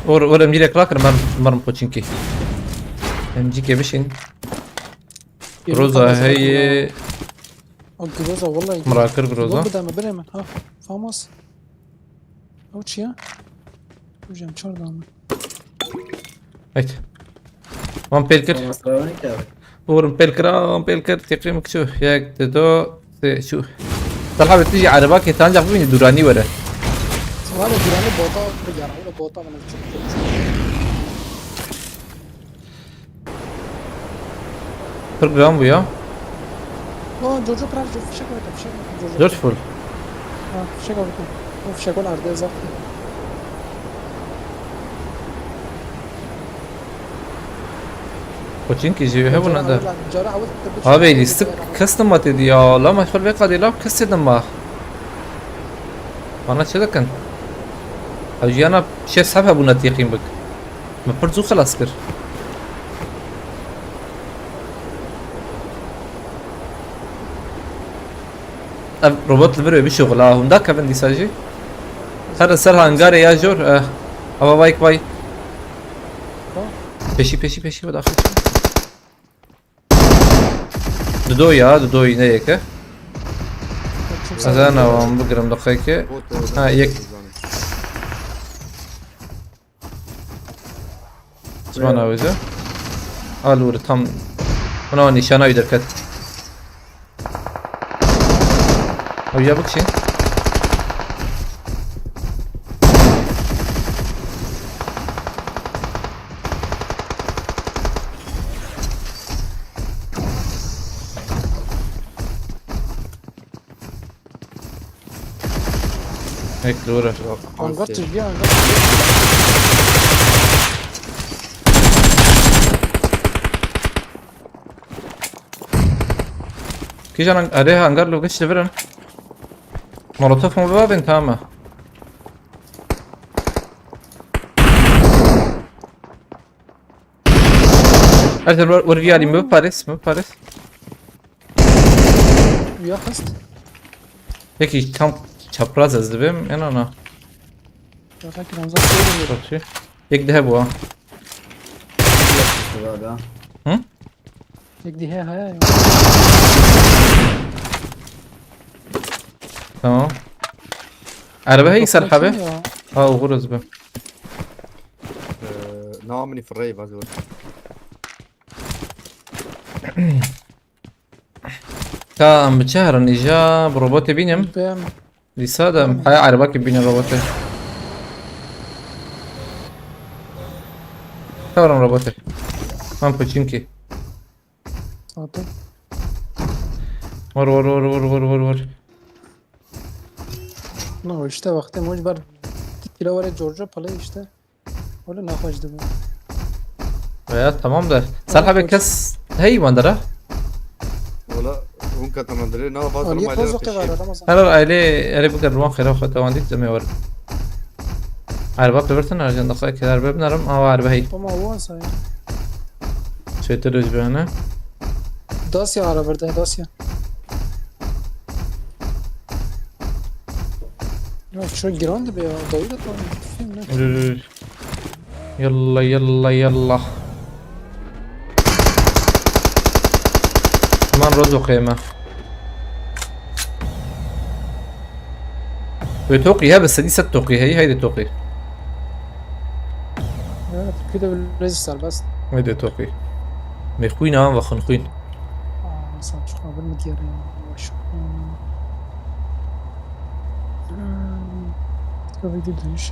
Or, or em direkt rakır, mer, mer poçinki. Em cike bişin. Yemi Roza tam heye. O Groza vallahi. Mırakır Groza. Bu da mı, bire mi? Ha, famas. Ew çi ye? Hocam çar dane. Evet. Wan pêl kir. Tamam, sıra ne kadar? Oğlum pêl kir, wan pêl kir. Teqîm çû. Yek, di, do, sê, çû. Talha bi tijî erebakê te ancak bibînî dûranî were. Sıra ne dûranî bota, ya, öyle bota bana çok çok. Pir giran bû ya. O, Jojo pir, Jojo fişek avêt, fişek avêt, Jojo. Dört full. Ha, fişek avêt. O fişek ol erdê zaf. Koçinki jî hebûna de. Abi, lîstik kes nima têdî ya. La me xwe vê qadê la kes têdin ma. Bana çi dikin? Ew jiyana şêst heb hebûna têqîn bik. Me pir zû xilas kir. Ev robot li vir wê bişuxula, hûn dakevin dîsa jî. Her li ser hangarê ya jor, eh, ava vayk vay. Peşî, peşî, peşî, ve daxil. Dido ya, dido yine yeke. Ez ana wan bigirim daxilke. Ha, yek. Çima nawêze? Al were tam. Buna nîşana wî derket. Ew ya bikişî. Ek li were. Hangar tijî, hangar tijî. Kîjan erê hangar lo geç li vir in. Molotof mu bibabin, tamam mı? Ertel, were, were vî alî, mi biparis, mi biparis. Ya xist. Peki tam çapraz ez dibim, en ana. Ya sanki Ramazan şey demiyor. Çok şey. Yek daha bu ha. Yok, işte abi ha. Hı? Yek daha ha ya. Tamam. Araba hey Yok, serhabe. Yok ya. Ha, oğur ez be. Ee, namini firrey vazgeçtim. Ka em bi çi herin îja bi robotê bînim? Pêm. Dîsa de em haya erebakê bînin robotê. Herin robotê. Em puçinkî. Zaten. Vur, vur, vur. No, işte vakti mecbur. Kilo var ya, Giorgio pala işte. Öyle ne yapacağız bu? Ya tamam da. Serhabe kes hey mandara. Wala, hûn ketin dirê, na vaz Aliye rûma poz lê okey pêşî. Var, Ramazan. Herar aile ere bikir ruan xêra xwe te wan dît demê war. Erba pevirtin erjen daxay ke erbe binarim, ama erbe hey. Ama o asa ya. Çetir rejbehne. Dasya ara verde, Dasya. Ya şu giran dibe ya, dayı da tamam. Film ne? Dur, dur, dur. Yalla, yalla, yalla. Man roz oxuyema. Ve toqî he, bi sedî sed toqî heyî, heydi toqî. Ya, Türkiye'de bile serbest. Heydi toqî. Me xwîn an ve xwîn xwîn. Aa, mesela çok haber mi diyor ya? Yavaş. Hmm. Tabii ki dönüş.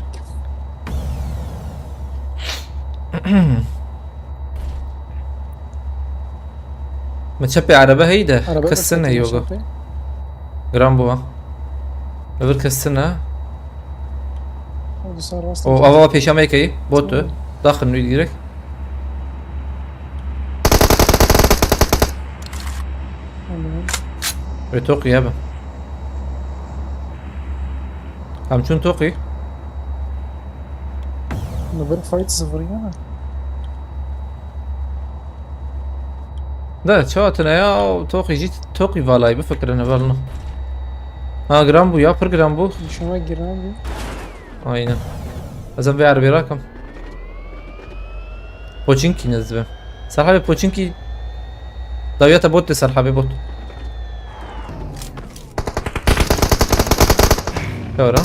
Min çepê erebe heyî de. Erebe kestin ne yoga. Giran bû ha. Li vir kestin ne. Sar rast. O ava pêşa me yekeyî. Bot tu. Daxil nû direk. Tamam. Ve toqî hebe. Em çûn toqî. Li vir fight ziviriya ne? De, çawa tune ya, toqî jî, toqî valayî bifikirin hevalno. Ha, giran bû ya, pir giran bû. Şuna giran bû. Aynen. Ez ê vê erebê rakim. Poçinkî nez dibe. Serhabê Poçinkî. Dawiyata bot de serhabê bot. Doğru.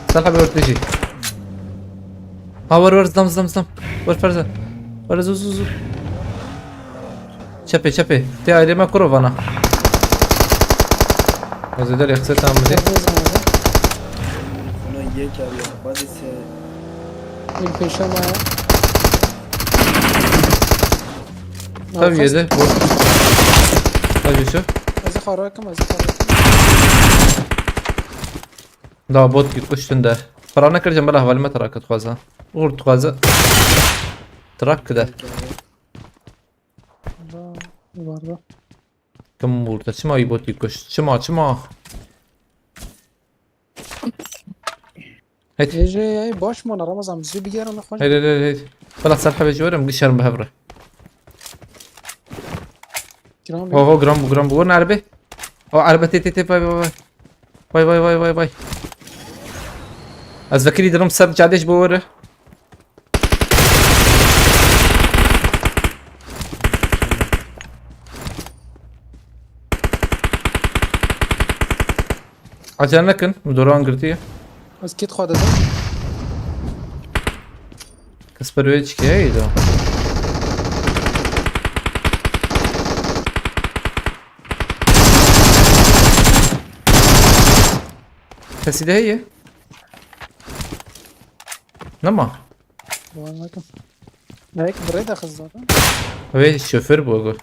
Serhabê ortê jî. Ha, wer wer, zidam zidam zidam. Wer ferze. Wer zu zu zu. Çepê, çepê. Tê ayrê me kuro vana. Ez ê derê xisê tam bidê. Ona yek abi ya. Badî se. Ên pêşe me ya. Tabii yedi. Bot. Tabii şu. Ez ê xwe rakim, ez ê xwe rakim. Da bot kuştin de. Para nekircem bela hevalime trak dixwaza. Uğur dixwaza. Trak kide. Da, vardı. Kim vurdu? Çima wî botî kuşt? Çima, çima? Hadi. Ê, jê, ey, baş mı ona Ramazan? Bizi bir yer ona koy. Hadi, hadi, hadi. Bela serhe ve civarım, gişerim be hevre. Kiran Ho, ho, gram bu, gram bu. Vur nerbe? O, erbe, te, te, te, vay, vay, vay. Vay, vay, vay, vay, vay. Ez vekirî dirim ser cadêj bu vore. Acele nekin, min doran girtiye. Ez kit xwe dizim. Kes perwê çikiye do. Kesî de heye. Nema. Wan nakim. Nek birê de xizda. Wê şoför bu gur.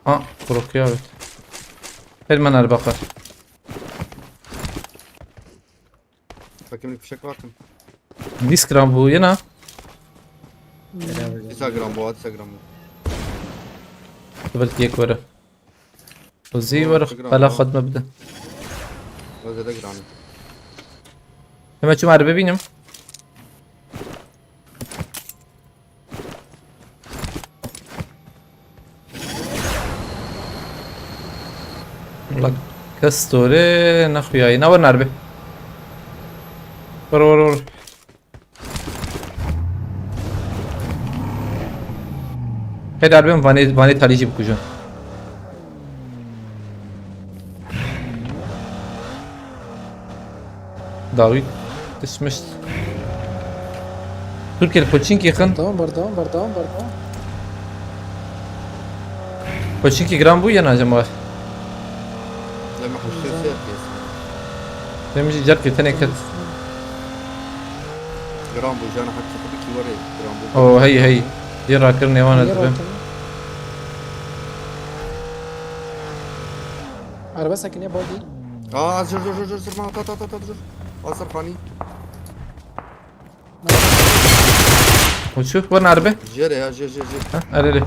Ha, kurukiya evet. Her menar bakar. Bakayım bir fişek bakın. Disk gram bu yena. Instagram bu, Instagram bu. Belki yek vere. Zî wer bela xwe dime bide. O zêde giran e. Hemen çûm erbe bînim. Wala kes tore nexuyayî. Na wer nerbe. Wer wer wer. Hêdar bim vanê, vanê talî jî bikujin. Dawî düşmüş. Türkiye Koçinkî xin. Berdewam, berdewam, berdewam, berdewam. Koçinkî giran bû ya ne acaba? Lema huştê ser kes. Dem jî cerkê tenê ket. Giran bû, jana hak çekdi ki were giran bû. O hey hey. Yê rakir nêwan ez dibim. Araba sekine body. Aa, jur, jur, jur, jur, sırma, ta, ta, ta, ta, jur. Asır fani. Uçu, var nerbe? Jere ya, jere, jere, jere. Ha, arere.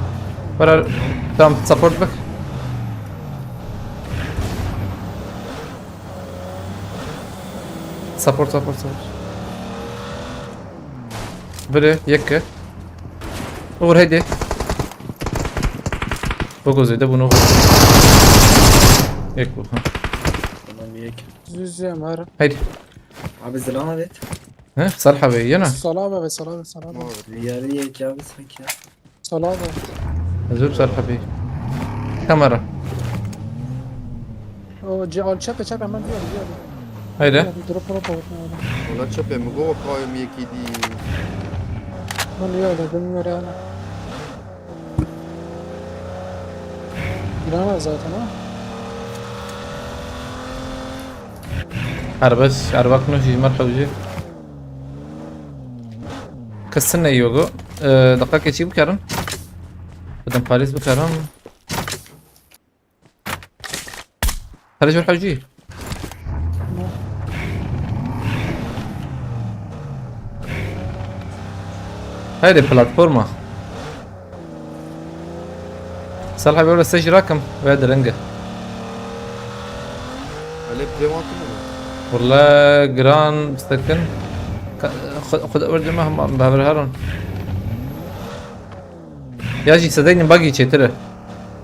Var ar-, tamam, support bak. Support, support, support. Biri, yek. Uğur, hadi. Bak o zeyde bunu. Yek bu, ha. Tamam, yek. Züzüye var. Hadi. Abi, selam evet. He? Salha Bey, yana. Salama ve salama, salama. Abi, yarı yek abi sanki ya. Salama. Zor Salha Bey. Kamera. O ce-, al çepe, çepe, hemen diyor, diyor. Haydi. Diyor, drop, drop, drop, drop. Valla çepe mi go kayım yekî di. Lan diyor öyle, bilmiyor yani. Giremez zaten ha. Erbes, erbak no jî mer hewce. Kesin ne yogo. Ee, dakika keçî bikarin. Bidim Paris bikarin. Paris bir hewci. Haydi platforma. Salih abi, orada sej rakım ve derenge. Öyle bir devam mı? Valla gran sakin. Ka- xu- Xuda verdi mi, hema bever heron. Ya jî sedeynin bagî çêtir e.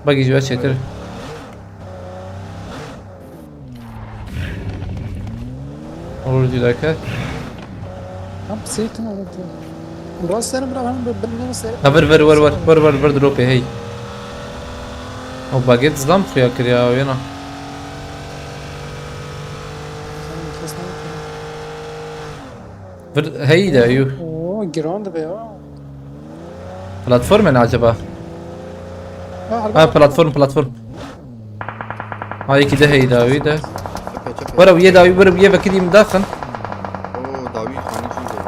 Bagî jî we çêtir e. Olur jî dake. Tam seytin oldu. Rast seni bırak, hem bir, bir ne seyret. Ha, vir, vir, vir, vir, vir, vir, vir, dropê, hey. O baget zlam xuya kiriya, o yana. Sen kes ne yapıyorsun? Vir, hey de, yuh. Oo, giran dibe ya. Platform ne acaba? Ha, Ha, platform, platform. Ha, yekî de hey dawî de. Çepe, çepe. Were, yê dawî, were, yê vekirî min daxin. Oo, dawî xanî çî de.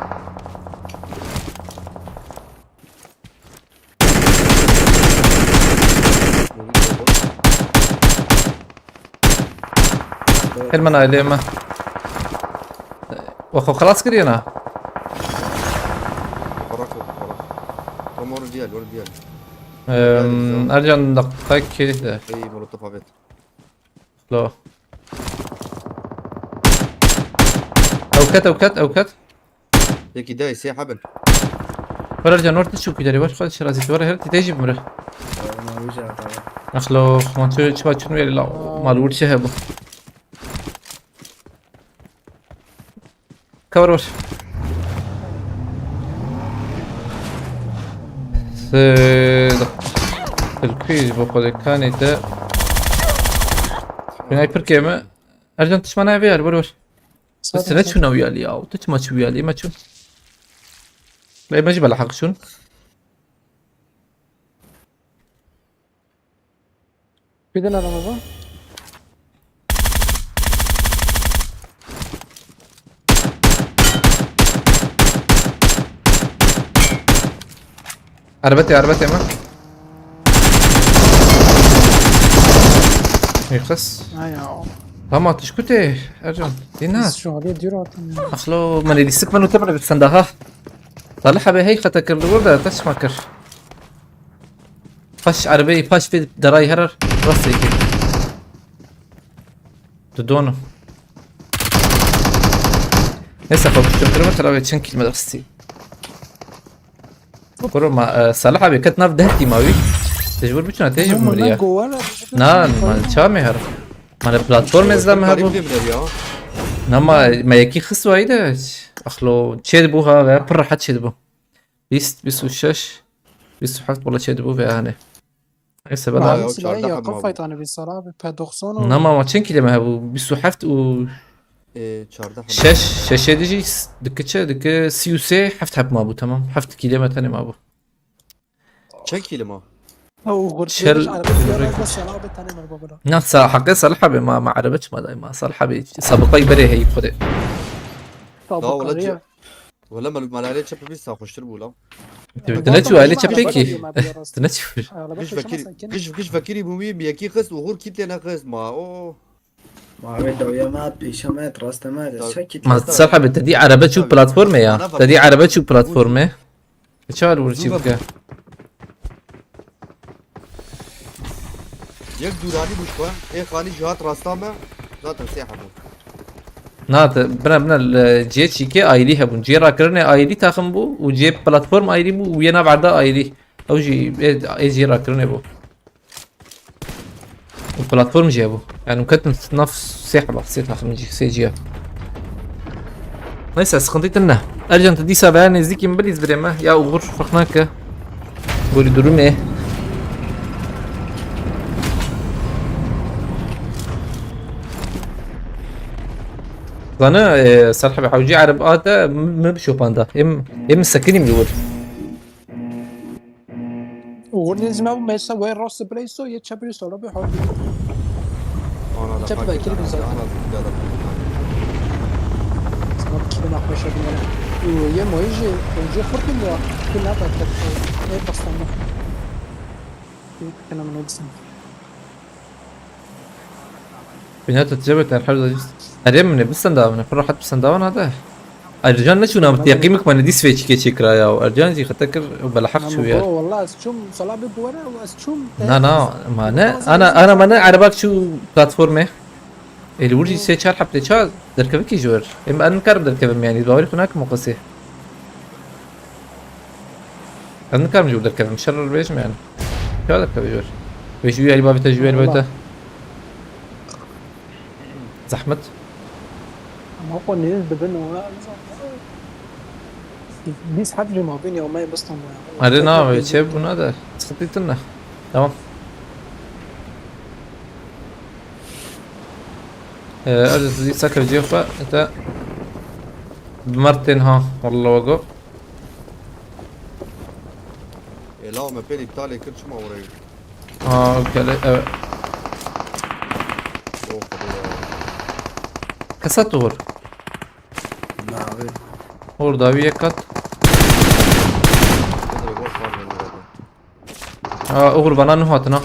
Her min ailê me. We xwe xelas kiriye na? Xora xwe, xora. Tam or diğer, or diğer. Em, Ercan, dakikayekê de. Ey, molotof, evet. Lo. Ew ket, ew ket, ew ket. Yekî dey sê hebin. Were Ercan, were tu çûkî derê, were xwe şirazî, were her tî tê jî bimire. Ama wî jî hata. Axlo, man çi, çi va çûn wê la, mal wir çi hebû. Cover ver. Se-, Tilkî ji bo xwedê kanê te. Binay pirkê me. Ercan, tişmana eve yar, ver ver. Bes ne çûna wî alî ya? Tu çima çû wî alî? Me çû. Lê me jî bela heq çûn. Bidin adamı bu. Erbetê, erbetê me. Yıkız. Ay ya. Tamam, tişkutê, Ercan. Dina. Biz şu an diyor atın ya. Axlo, me nêdîsik min û te min bi senda ha. Salih abi hey xete kir li wir de, te çima kir? Paş erebeyê, paş vê derayê herar rastê kir. Tu dono. Neyse, xwe kuştum, kırma teravê çend kîl me destî. Kuro ma, e, Salih abi ket nav deh tîma wî. Tecbur biçuna, tecbur miriya. Na, ma çamê her. Mane platform ez da me hebu. Karîb demir ya. Nama me yekî xist wayî de. Axlo çêdibu ha ve pir rehet çêdibu. Bîst, bîst û şeş, bîst û heft wala çêdibu ve hani. Neyse, bela. Ay, o silahı çardeh yakın hebû. Faytanı bir sar abi. P doksan o. Nama ma çend kîlê me hebu? Bîst û heft û Ê, çardeh hebû. Şeş, şeşê dijî s-, dike çi, dike sî û sê, heft heb ma bû, tamam. Heft kîlê me tenê ma bû. Çend kîlê ma? Ha, o gurçe Çel-, araba siyah, araba sana abi tane var baba. Na, sa-, haqqê Salih abi ma, ma araba çima day ma. Salih abi sabıkayı bere hey xwedê. Daha wala Sabıkayı. Wala mal-, malalê çepê bî saxweştir bû la. Tu, tu ne çû ailê çepê kî? Tu ne çû? Giş vekirî, giş, giş vekirî bû wî, bi yekî xist û hûr kît lê nexist ma. O. Ma wê dawiya me hat, pêşe me hat, rasta me hat, ez çek kît. Ma Salih abi, te dî araba çû platformê ya. Te dî araba çû platformê. Çar vur çî bike. Yek dûranî bû ji xwe, ê xanî jî hat rasta me, zaten sê hebûn. Na, te, bine, bine, li cihê çîkê ayrî hebûn. Cihê rakirinê ayrî taxim bû û cihê platform ayrî bû û yê nav erda ayrî. Ew jî ê, ê cihê rakirinê bû. Û platform jî hebû. Yani ketin nav sê heba, sê taxim cî, sê cî ya. Neyse, sıkıntı tine. Ercan, tu dîsa veya nêzdîkî min bilîz birê me. Ya Uğur, fark nake. Gorî durumê. Zana, e, Serhebe hewcî Ereb ate, mi bi şopanda. Em, em sekinîm li wir. Uğur nêzî me bû, mesela wê rast play so, yê çep play so, bi hal. Ana da Çep kanka, belki ana bir da, zaten. Ana da. Sana bir kimin akmeşe bir yere. Uuu, yê moyî jî, moyî jî xurt bin ya. Bin ne bak, bak, bak. Ê, bastanda. Ê, kena min olsun. Binata ticaret erhar da. Erê min e, bisan da min e, pir rahat bisan da wana da. Ercan neçûna, teqîmik me nedî swêçikê çêkira ya. Ercan jî xete kir û beleheq çû ya. Wallah ez çûm, Sala bê bi were û ez çûm. Na, na, ma ne, ana, ana me ne erebak çû platformê. Ê, li wir jî sê çar heptê ça derkevikî ji wir. Ê, ez nikarim derkevim, yanî, bawerî xwe nakim o qasê. Ez nikarim ji wir derkevim, şer bêjim, yanî. Ça derkeve ji wir? Wê ji wî alî bavê te, ji wî alî bavê te. Zehmet. Ama xwe nêz dibin û bîst heb jî mabînê û me bistan. Erê, na, wê çê bûna de. Sıkıntı ne. Tamam. Ee, ez dîsa kevciya xwe, te bi mer tên ha, wallah wego. Ê, law me pêlî talê kir, çima orayê? Ha, kele, evet. Oh, Xwedê ya. Kesa tu hur? Na, abi. Hur dawî yek kat. Nedir, bak, var bende zaten. Aa, Uğur bana nuh atın ha.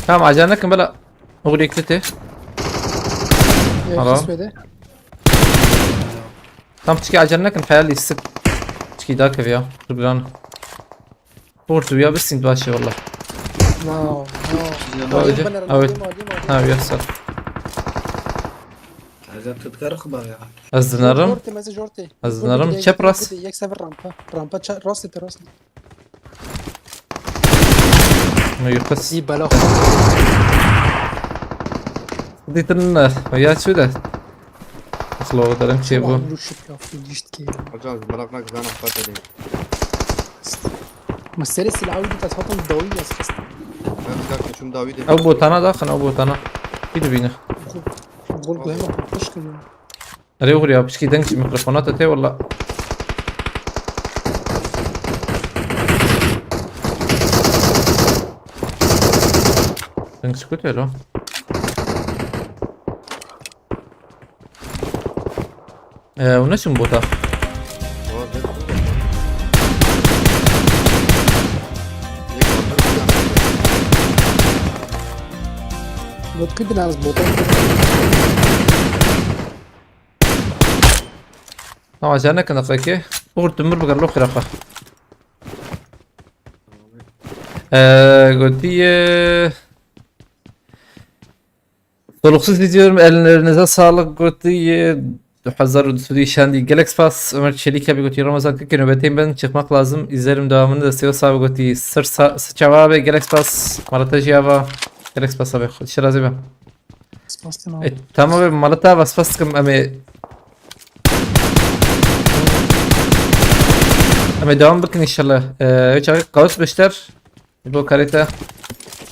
Tamam, acele nekin bela. Uğur yekli te. Tamam. Nefes ve de. Tam çiki acele nekin, hayal istik. Çiki daha kevi ya. Dur bir an. Uğur tu ya, biz sind başı valla. No, no. Tamam, hadi, hadi, hadi, hadi. Ha, ya sağ. Ercan, tu dikare xwe bavê ya. Ez dinêrim. Jortê, meze jortê. Ez dinêrim. Çep rast. Yek sefer rampa. Rampa ça-, rast ete, rast ete. Ne yıkız. İyi bela. Dîtin ne? Ya çu de. Xlo derim çê bû. Tamam, bu şık ya, bu gişt ki. Hocam, merak ne güzel anahtar dedi. Ma serê silahê wî dît, ez hatim dawî ez xist. Ben bir dakika, şunu dawî de. Ew botana daxin, ew botana. Kî dibîne? Gol, gol guhê me pir xweş kiriye. Erê Uğur ya, piçkî deng ji mikrofona te tê walla. Deng ji ku tê lo? Ee, hûn neçin bota? Bot kidin az bota. Tamam, acele nekin deqekê. Uğur, tu mir bikir, lo xirafa. Ee, gotiye, Soluksuz izliyorum. Ellerinize sağlık. Gotiye, du hazar û dî şandî. Gelek spas. Ömer Çelik abi gotiye, Ramazan Kıkı nöbeteyim ben. Çıkmak lazım. İzlerim devamını da. Seo sabi gotiye, sir sa-, sıçava abi. Gelek spas. Marata Jiyava. Gelek spas abi. Xwedî şirazê be. Spas dikim abi. E, tamam abi, mala te ava, spas dikim, em ê, em ê devam bikin inşallah. E, çaxê qawet beşter. Bo karê te.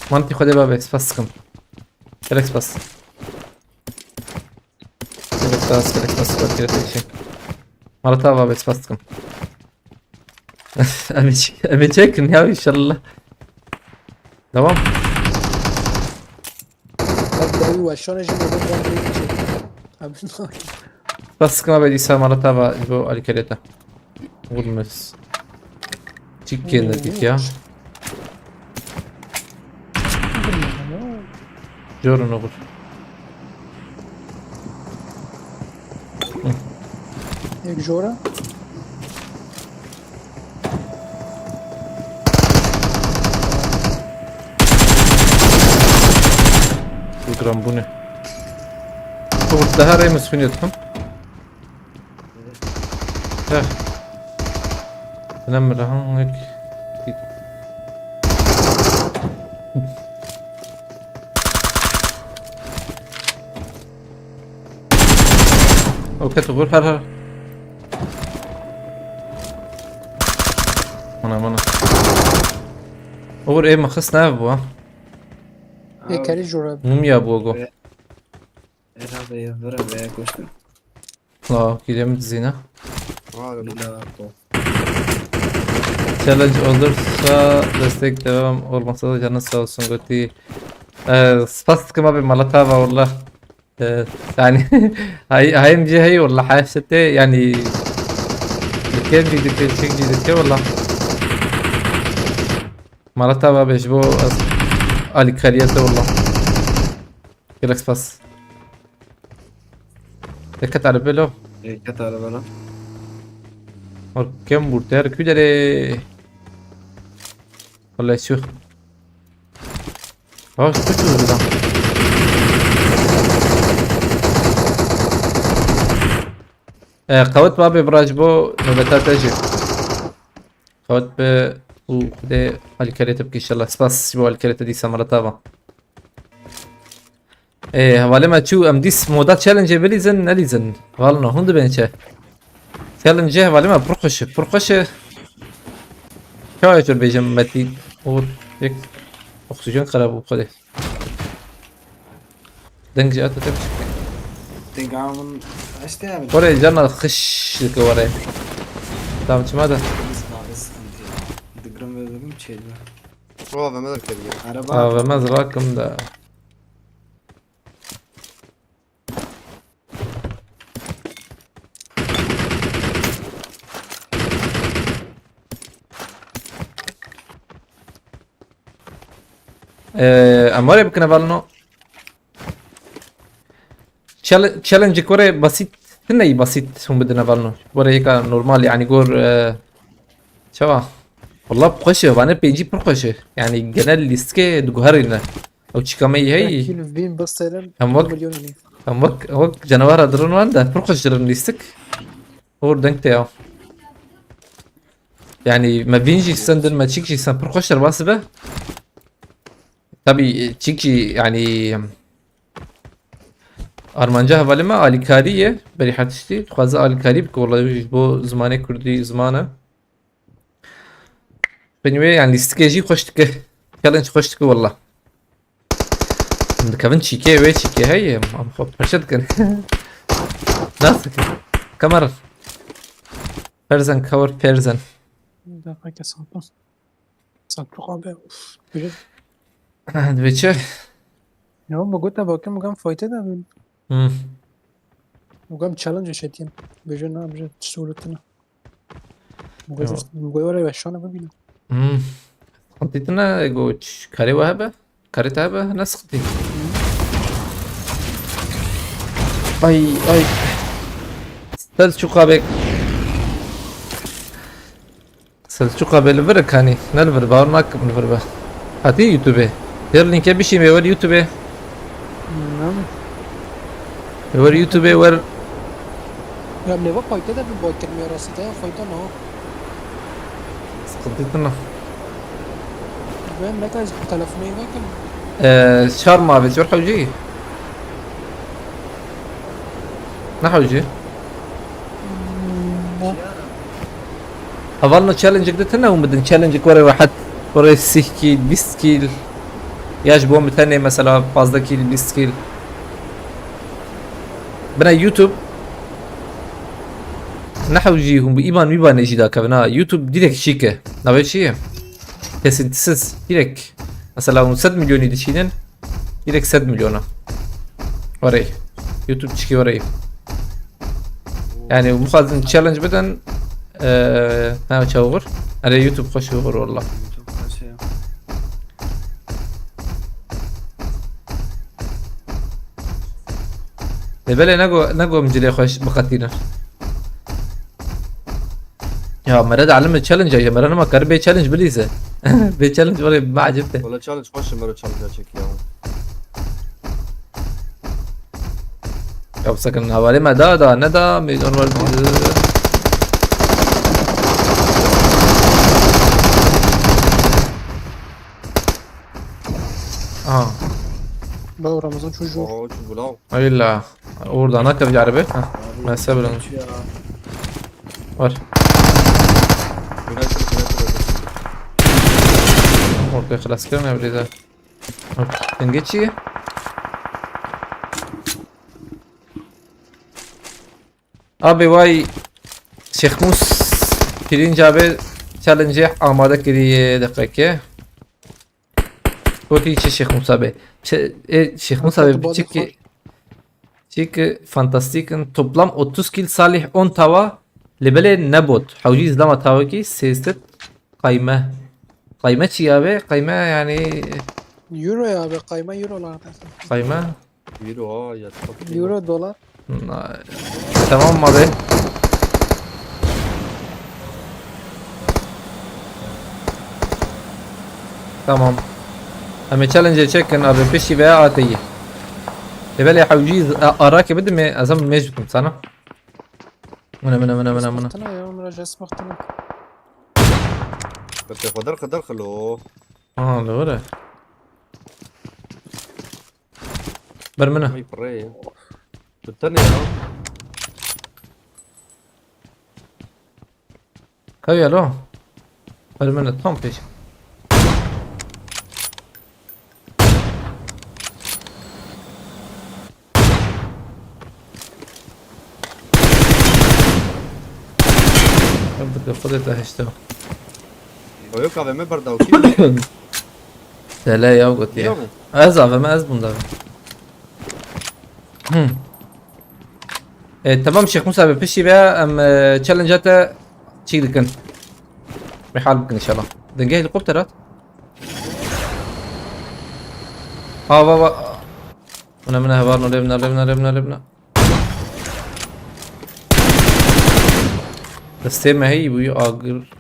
Mantî Xwedê babe, spas dikim. Gelek spas. Gelek spas, gelek spas, spas, gelek spas. Mala te ava be, spas dikim. Em ê çek-, em ê çekin ya inşallah. Devam. Abi, dawî weşane jî nebe, ben bir şey. Abi, ne yapayım? Spas dikim abi, dîsa mala te ava ji bo alîkariyê te. Vurmuş. Çik kêne dik ya. Jorun Uğur. Yek jora. Program bu ne? Uğur, daha rê min swinê dikim. Heh. Önemli, ha, hek. Okey, tu vur, her, her. Mana, mana. Uğur, ê min xist nav bû, ha. Ê, kerî jûre. Mumya bû, go. Ve, herhalde ya, vere ve koştum. La, gidelim dizine. Var mı? Bila ko. Challenge olursa destek devam, olmasa da canın sağ olsun, Goti. Ee, spas dikim abi, mala te ava, wallah. Ee, yani, hay, hayım bir şey, wallah, hayşete, yani, dikem bir dikem, çek bir dikem, wallah. Mala te ava be, ji bo ez alîkariyê te, wallah. Gelek spas. Dikkat arabelo. Dikkat arabelo. Or kem burter küdere. Vallahi şu. Ha, şu şu lan. E, qewet babe biraj bo nöbeta te jî. Qewet be û Xwedê alîkariyê te bike inşallah. Spas ji bo alîkariyê te dîsa mala te ava. Ê, hevalê me çû, em dîs moda challenge-ê bilîzin, nelîzin. Hevalino, hûn dibên çi? Challenge-ê hevalê me pir xweş e, pir xweş e. Çawa jor bêjim Metî? Oxîjen xerab bû xwedê. Deng ji ata te biçik. Deng a min eştê abi. Xwedê cana xiş dike were. Tam çima de? Biz abi sıkıntı ya. Digirim ve digirim çêdibe. O A V M de kediye. Araba. A V M zirakim de. Ee, em were bikine valino. Chal- Challenge kore basit. Tine basît hûn bidine valino. Were yeka normal yani gor e, çawa? Valla xweş e, vane pêncî pir xweş e. Yani genel lîstikê diguherîne. Ew çîka me yî heyî. Kîl vîn bistêrin Em wek- milyon nî. Em wek, wek canavara dirin wan de pir xweş dirin lîstik. Or deng te ya. Yani me vîn jî sendin, me çîk jî sen pir xweş derbas be. Tabii çîk jî yani armanca hevalê me alîkarî ye. Berî her tiştî. Dixwaze alîkarî bike wela ji bo zimanê kurdî ziman e. Pênî wê yani lîstikê jî xweş dike. Challenge xweş dike wela. Em dikevin çîkê wê çîkê heye. Em xwe perçe dikin. Nasıl ki? Kamera. Perzen cover perzen. Deqeke santos. Santos abi. Uf. Biri. Divê çi? Ya bu gote bakayım, bu fayte de bin. Hmm. Bu challenge şetiyen. Bejin ne yapacak? Suretine. Bu kadar, bu kadar yaşana mı bileyim? Hmm. Sıkıntı ne? Go ç- kare var be? Kare tabi ne sıkıntı? Ay ay. Selçuk abi. Selçuk abi li vir kanî. Ne li vir? Bawer nakim li vir be. Hatî YouTube. Pêr linkê bişî me wer YouTube. Ne? Wer YouTube wer. Ya ne va fayda da bir bakir mi rastı ya fayda ne? Sıkıntı tına. Ben ne kadar telefonu iyi bakın. Ee, çar mavi çor hevci. Ne hevci? Hevalno challenge-êk de tune hûn bidin, challenge-êk were rehet, were sih kîl, bîst kîl. Ya ji bo min tenê mesela pazdeh kîl, bîst kîl. Bine YouTube. Ne hewcî hûn bi îban mîbanê jî dakevin ha. YouTube direkt çîke. Navê çi ye? Kesintisiz. Direkt. Mesela hûn sed milyonî diçînin. Direkt sed milyona. Were. YouTube çikî were. Yani bixwazin challenge bidin. Eee, ha çawa xwir? Erê YouTube xweş xwir walla. YouTube xweş ya. Lê belê nego, nego em cilê xweş biqetînin. Ya mere de alime challenge ya, mere nema kar bê challenge bilîze. Bê challenge were ma acibte. Wala challenge xweş e, mero challenge çekî ya. Ya sakin havalê me da da ne da meydan var. Aha. Bravo Ramazan çocuğu. Oho, çubula. Ay la. Orada ana tabii arabe. Ha. Abi, masa buranın. Kötü ya. Var. Günaydın, günaydın. Ortaya klas görmüyor bile de. Sen geç iyi. Abi vay Şêxmûs Pirinc abi challenge amade kiriye deqeke. Gotî çi Şêxmûs abi? Çi, e, Şêxmûs abi çi ki, çi ki fantastik in. Toplam otuz kil Salih on tawa. Lê belê nebot. Hewcî zlama tawekî sêsed qayme. Qayme çi abi? Qayme yani Euro ya abi, qayma Euro'larda. Qayme. Euro ha ya. Euro, dolar. Na- Tamam mı abi? Tamam. Em ê challenge çekin abi, piştî veya A T'yi. Ê belê hewcî z- a- arake bidime, ez em mêj bikim sana. Mına, mına, mına, mına, mına. Smaktına ya, Onur Hoca, smaktına. Bete xwe derxe derxe lo. Aha, doğru. Bir mına. Ay pirê ya. Tu tenê ya. Kawya lo. Bir mına tam pêş. Xwedê te hişta. Oyo ka ve me berdawkî. Dele ya gotiye. Niye mi? Ez aveme, ez bunda. Hı. E, tamam Şêx Musa abi, piştî ve em e, challenge te çî dikin. Mihal bikin inşallah. Denge helikopter at. Ha va va. Mına mına hevar no levna levna levna levna. Destê me heyî bûyî agir.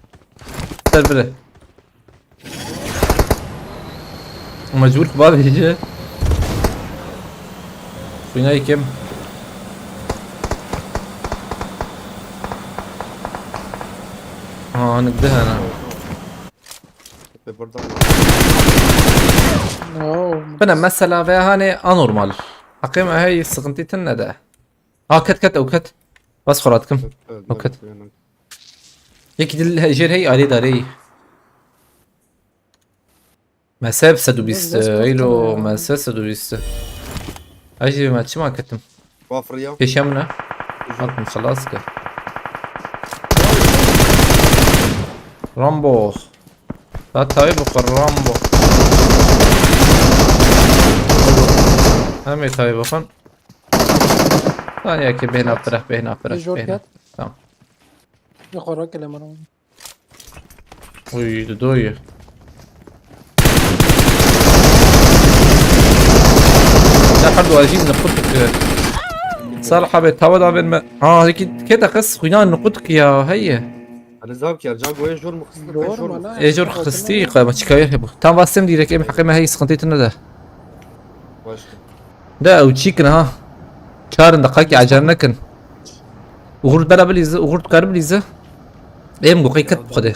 Ser bire. Mecbur xwe bavêje. Xwîna yekem. Ha, hinek di hene. Te burada. Oo. Bine mesela ve hani anormal. Heqê me hey sıkıntı tine de. Ha, ket ket ew ket. Bas xwe radikim. Okey. Yekî dil he- jêr hey alî darê. Mezheb sed û bîst. Dest Eylo kurtarma ya. mezheb sed û bîst. Ay jî me çima ketim? Wafriya. Pêşe min e. Hatim xelas kir. Rambo. Da tayê bixwe Rambo. Em ê tayê bixwin. Saniye ki bêhna fireh, bêhna fireh, Jor bêhna. ket. Tamam. Yukarı gelemedim. Uy, du doyu. Ya her dua jî nuqut ki. Sal habe tava da verme. Ha, ki kete qis xwîna nuqut ki ya, heye. Hani zav ki ercan goye jor mu xistin Jor jor mu mu? lan? E jor xisti qe ma çikayê hebu. Tam vastem direk em heqê me hey sıkıntı tine de. Başka. De ew çîkin ha. Çarin deqakî acele nekin. Uğur bela bilîzi, Uğur dikar bilîzi. Em go qey ket xwedê.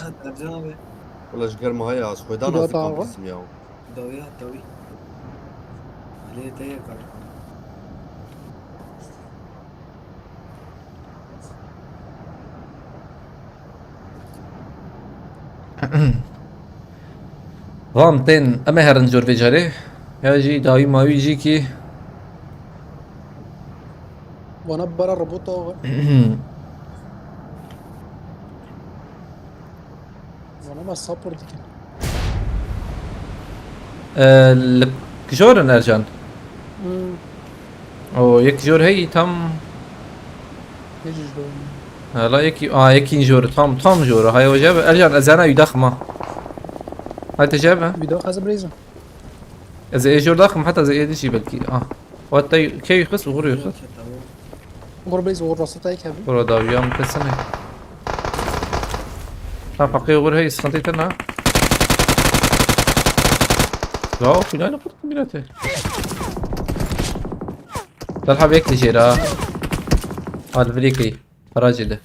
Wala ji germa haya az xwêdan Ya az tamam. Komplîsim ya. Dawiya, dawî. Alê te ye kar. Van tên em ê herin jor vê carê. Ya jî dawî mawî jî kî. Bana bara robot ağı. Bana ma support dikin. E, li jorin Ercan. Hmm. O yek jor hey tam. Ne cüz doğum. Hala yekî, a yekî jor tam tam jor. Hay hoca Ercan ez ana yudaxma. Hay te jebe. Bir daha hazır brezim. Ez ê jor daxim heta ez ê dişî belkî. Ah. Wat te key xist, Uğur xist. Uğur brez, Uğur rasa tay kebi. Ora da uyan kesene. Ha, paqê Uğur hey sıkıntı tena. Ya, final yaptık milete. Talha bekle jera. Al, bir iki. Garajı de.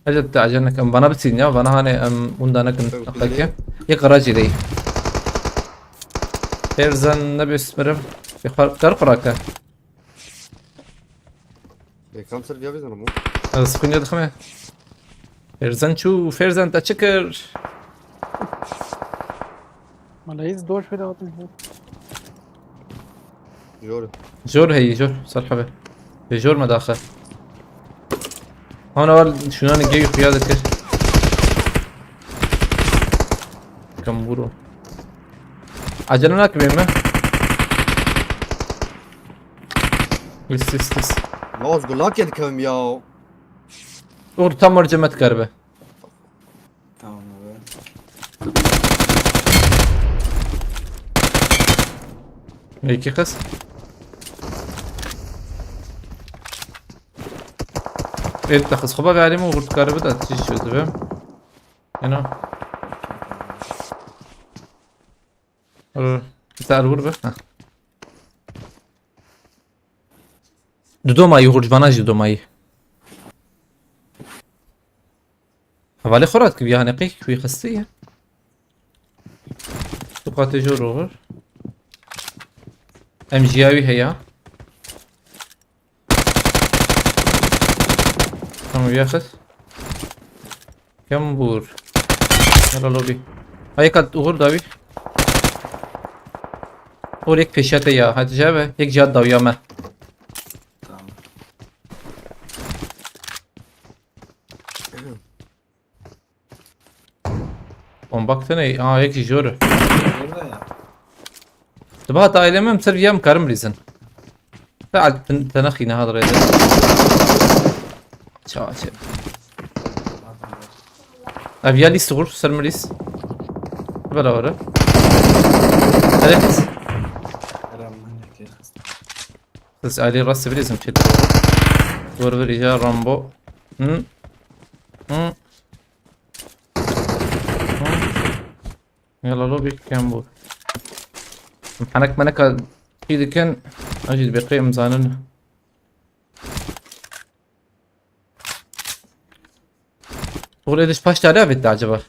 Hadi, te acele nekin. Bana bitsin ya. Bana hani em, bunda nekin. Yok, Peki. Yek garajı değil. Erzan ne bir sınırım. Bir kar, kar kuraka. E, kam ser diya bizanım o. Ez kunya dixme. Erzan çu, Ferzan te çi kir? Mala hiç doş bir atın. Jor. Jor hey, jor. Sar habe. Ve jor me daxil. Ana var şunanı gey xuya dikir. Kam vuru. Acele nakibê me. Is, is, is. Laz gulak yedi kevim ya. Uğur tam orca me dikaribe. Tamam abi. Yekî qis. Ê te qis xwe vegerîm û hurt kare bida, çi şû dibe. Eno. Dur. Te erwir be. Ha. Dudo mayî, hurt vana jî dudo mayî. Hevalê xwe rat kiriye, hanê qey wî xistî ye. Tu qatê jor oxir. Em jiya wî heya. Tamam, yaxit. Kembûr. Yala lobî. Ha, yek hat uğur dawî. Uğur yek pêşiya te ya. Hadi jebe. Yek cihat dawiya me. Tamam. Bombak tene, aa, yekî jor. Orada ya. Tu bahat ailem em ser viyam karim rizin. Te al-, ten-, tenexî neha dirêde. Ça, ça. Ev ya lîst vur, ser mi lîst. Bela vere. Evet. Kız aile rastı bilirsin, çetin. Vur vur ya Rambo. Hı? Hı? Yala lo bir kem bu. Henek meneka şey diken, acil bir kıyım zanın. Uğur ediş paş tane bitti acaba?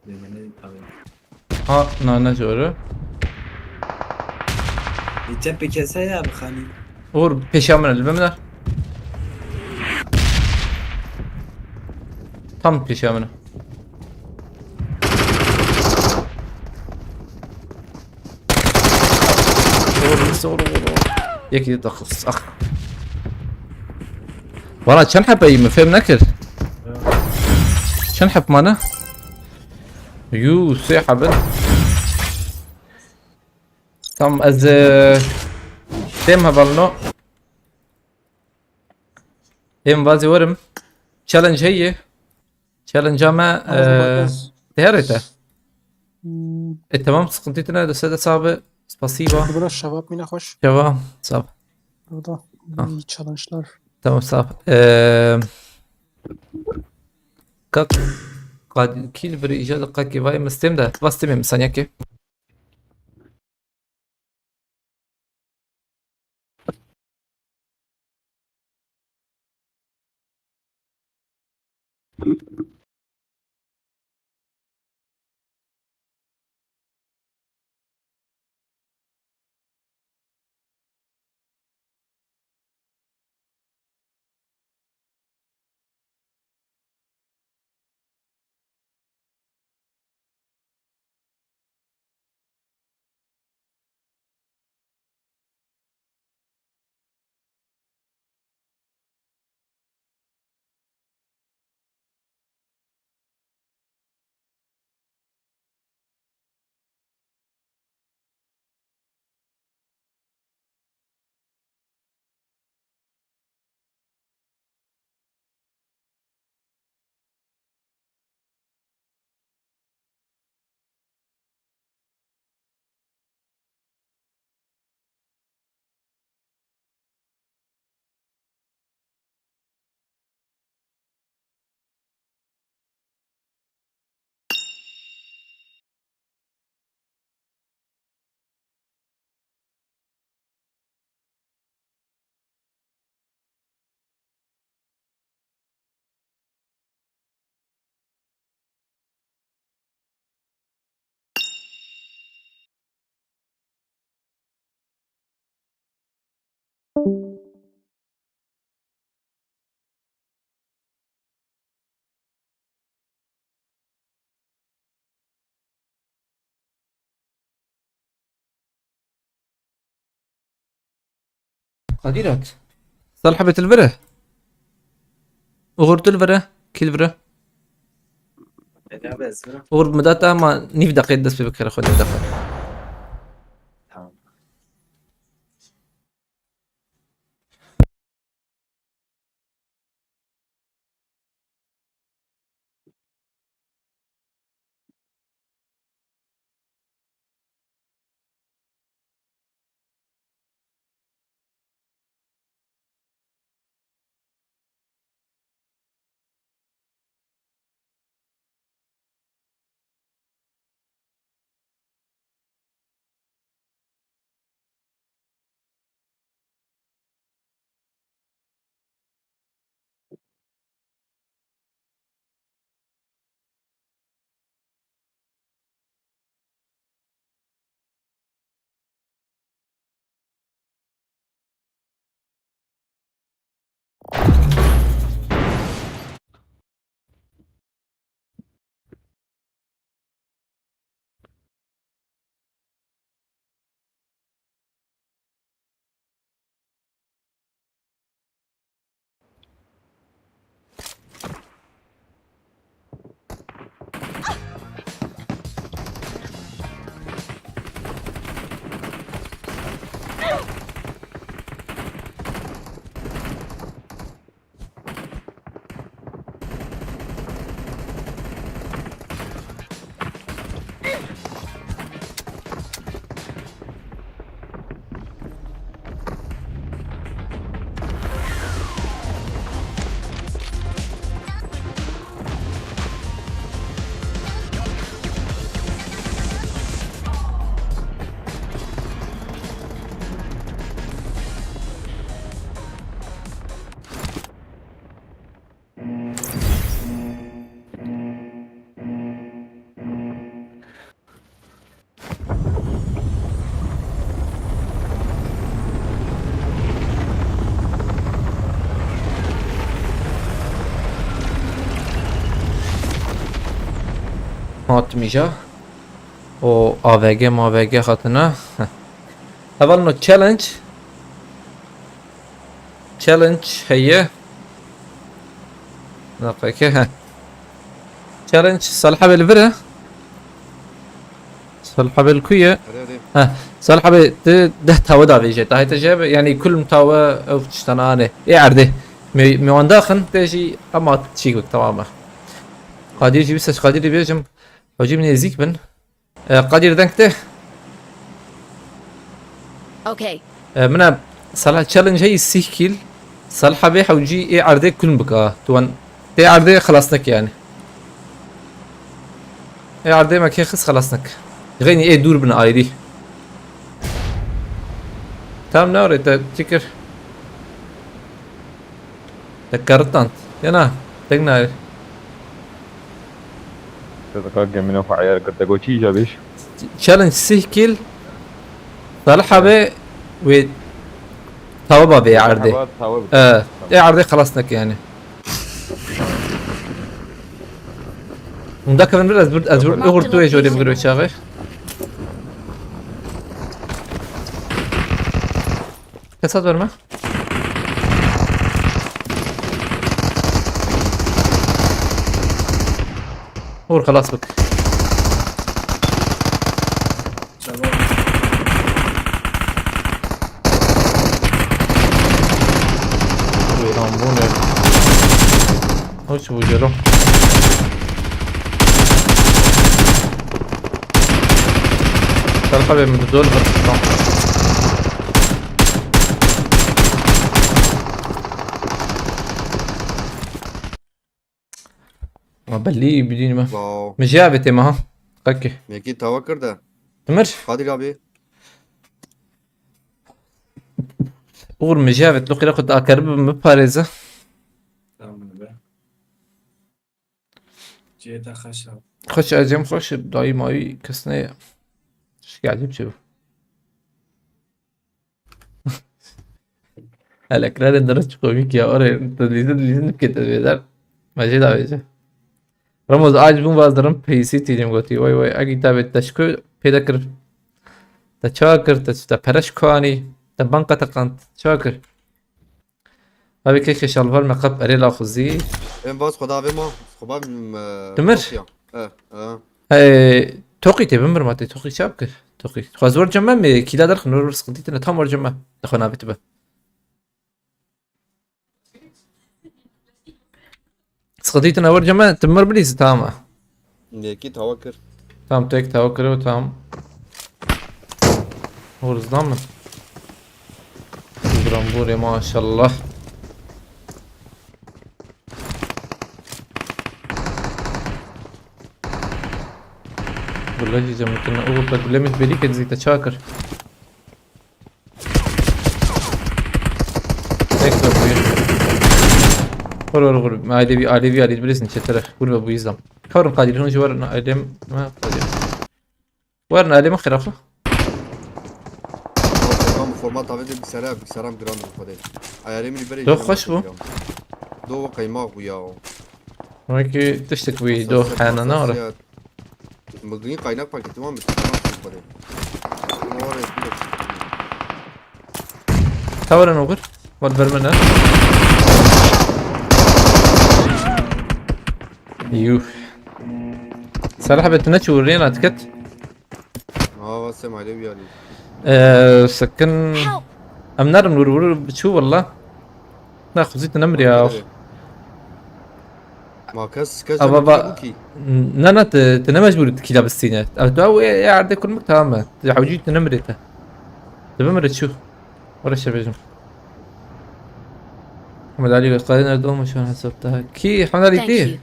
Demeli tabii. Ha, na, ne diyor? Gidecek bir kese ya bu hani. Uğur peşe amına, bilmem ne. Tam peşe amına. Uğur, uğur, uğur, uğur. Yekî de daxil. Ah. Valla çend hebe yî min fêm nekir. Çend heb mane? Yû, sê hebe. Tamam, ez, e, têm hevalno. Têm vazî werim. Challenge heye. Challenge me, e, dihere te. Hmm. E, tamam, sıkıntı tine de sede sabe. Spasiba. Burada şevap mine hoş. Şevap, sağ ol. Burada iyi challenge'lar. Tamam, sağ ol. E, kak, kad-, kil bir icat kaki vay mı stem de. Bas stem mi sanya ki? Qadirat. Sal hebet li vir e. Uğur tu li vir e. Kî li vir e? Ela be ez vir e. Uğur min da te ama nîv deqê dest pê bikire xwe nîv deqê. Tamam. Hat mîja. O A V G, M A V G hatine. Heh. Hevalno challenge. Challenge heye. Daqiqe, heh. Challenge Salih abi li vir e. Salih abi li ku ye? Erê, erê. Heh. Salih abi tu deh tawe davêje. Tahê te jê be, yani kul tawe ev tiştana anê. Ê erdê. Me, me wan daxin, te jî ama çî got, tamam e. Qadir jî wisa Qadir dibêjim. Hocî min nêzîk bin. E, Qadir deng te. Okey. E, mina Salih challenge heyî sih kill. Salih abi hewcî ê erdê kulm bika. Tu wan tê erdê xelas nek yani. Ê erdê me kê xis xelas nek. Xeynî ê dûr bin ayrî. Tam ne orê te çi kir? Te keritant. Ya na, tek nayê. Te dika gemîna xwe eyar kir, te got çi îca bêj? Challenge sih kill. Salih abi wê tawe ba vê erdê. Heba tawe bi. E, ê erdê xelas neke yani. Hûn dakevin vir, ez bir, ez bir, Tamam. Uğur tu ê jorê bigir wê çaxê. Kesat verme. Uğur xelas bik. Tamam. Ulan bu ne? Hoş bu gelo. Salih abi, min dol bir. Ma belî bidînî me. Wow. Min jê avêtê me ha. Qekê. Mekî tawa kir de. Timir. Qadir abi. Uğur min jê avêt, loqîra xwe diakeribim, biparêze. Tamam be. Cihê te xweş e. Xweş, ecem xweş, dayî mayî kes neye. Tişkî ecêb çêbû. Hele kirarê diriş komîk ya, orê tu dîzin, dîzin bike te bêder. Me jê davêje. Ramos, aç bûn, vaz dirim P C tînim gotî. Way way, egî te bê te şiko pêde kir. Te çawa kir, te, te pereş kuanî, te banka te qand, çawa kir? Abi keke şalvar me qep erê la xuzî. Em vaz xwe davê ma, xwe ba, m, Timir? Toqiya. E, e. Hey, toqî tê bimir ma tê, toqî çap kir. Toqî. Xwaz wer cem me, kîla derxin, wer, wer sıkıntı tine, tam wer cem me. Dixwe navê tu be. Sıkıntı tine wer cem me, tu mir bilîzî, tamam. Yekî tawa kir. Tamam, tek tawa kir, tamam. Hor zdan min. Grambûrê maşallah. Gule jî cem min tune. Uğur te gule min berî ke dizî te çawa kir. Tek ve buyur. Vur vur vur. Ailevi, ailevi, ailevi bilirsin çetere. Vur ve bu yüzden. Karın Kadir, hınıcı var, ailem, ha, Kadir. Werin alê min xêra xwe. Tamam, format avê de bilgisayara, bilgisayara giran xwe de. Ayarê min li berê Yok, jî xweş bû. Do qeyma bû ya. Wekî tiştek bûyî, do hena ne ora. Mıgın kaynak paketi var mı? Tamam, xwe de. Oraya bir Taweren oxir. Wat ver min e. Yuh. Salih abi, tu ne çû rêna diket? Aa, va se malê wî alî. Ee, sakin. Help! Em nerin wir wir çû walla. Na xuzî tu nemir ya. Nereye? Ma kes, kes Ava canım ba bû ki. Ne ne, tu, tu ne mecbûr tu kîla bistîne. Ev tu ew ê, ê erdê kurmik tamam e. Tu hewcî tu nemirê te. Tu bimire çû. Were şebêjim. Ahmet Ali Gökdağ'ı nerede olmuş şu an hesapta? Ki Ahmet Ali Thank değil. You.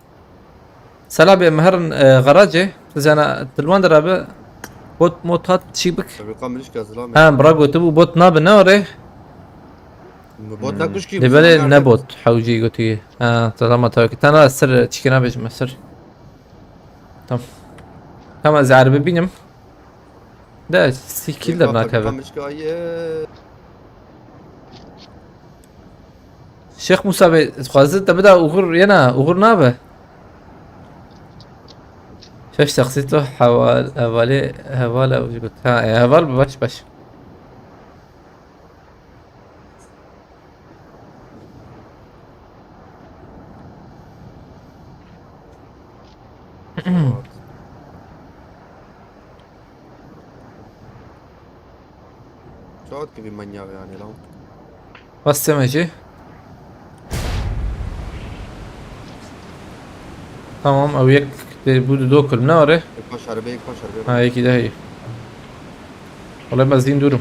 Sela be meherin, e, garajê. Zana tilwan dera be. Bot mot hat çî bik. Tabii kamil iş kazılam. Ha, bra gotu bu bot nabe ne ore? Bot ne kuş ki? Debele ne bot. Hewcî gotu. Ha, tamam tabii ki. Tana sir çikina bejme sir. Tamam. Tamam, ez erbe binim. De sî kill de nakeve. Şêx Musa bê, dixwaze te bida uxur yena, uxur nabe. Pêş taksî to heval, hevalê, heval ew jî got. Ha, e, heval bi baş baş. Çawa dikevî manyav yani lan? Bas demecî. Tamam, ew yek de bû di do kulm ne are? Yek paş erbe, yek paş erbe. Ha, yekî de heye. Wala ez dîn dûrim.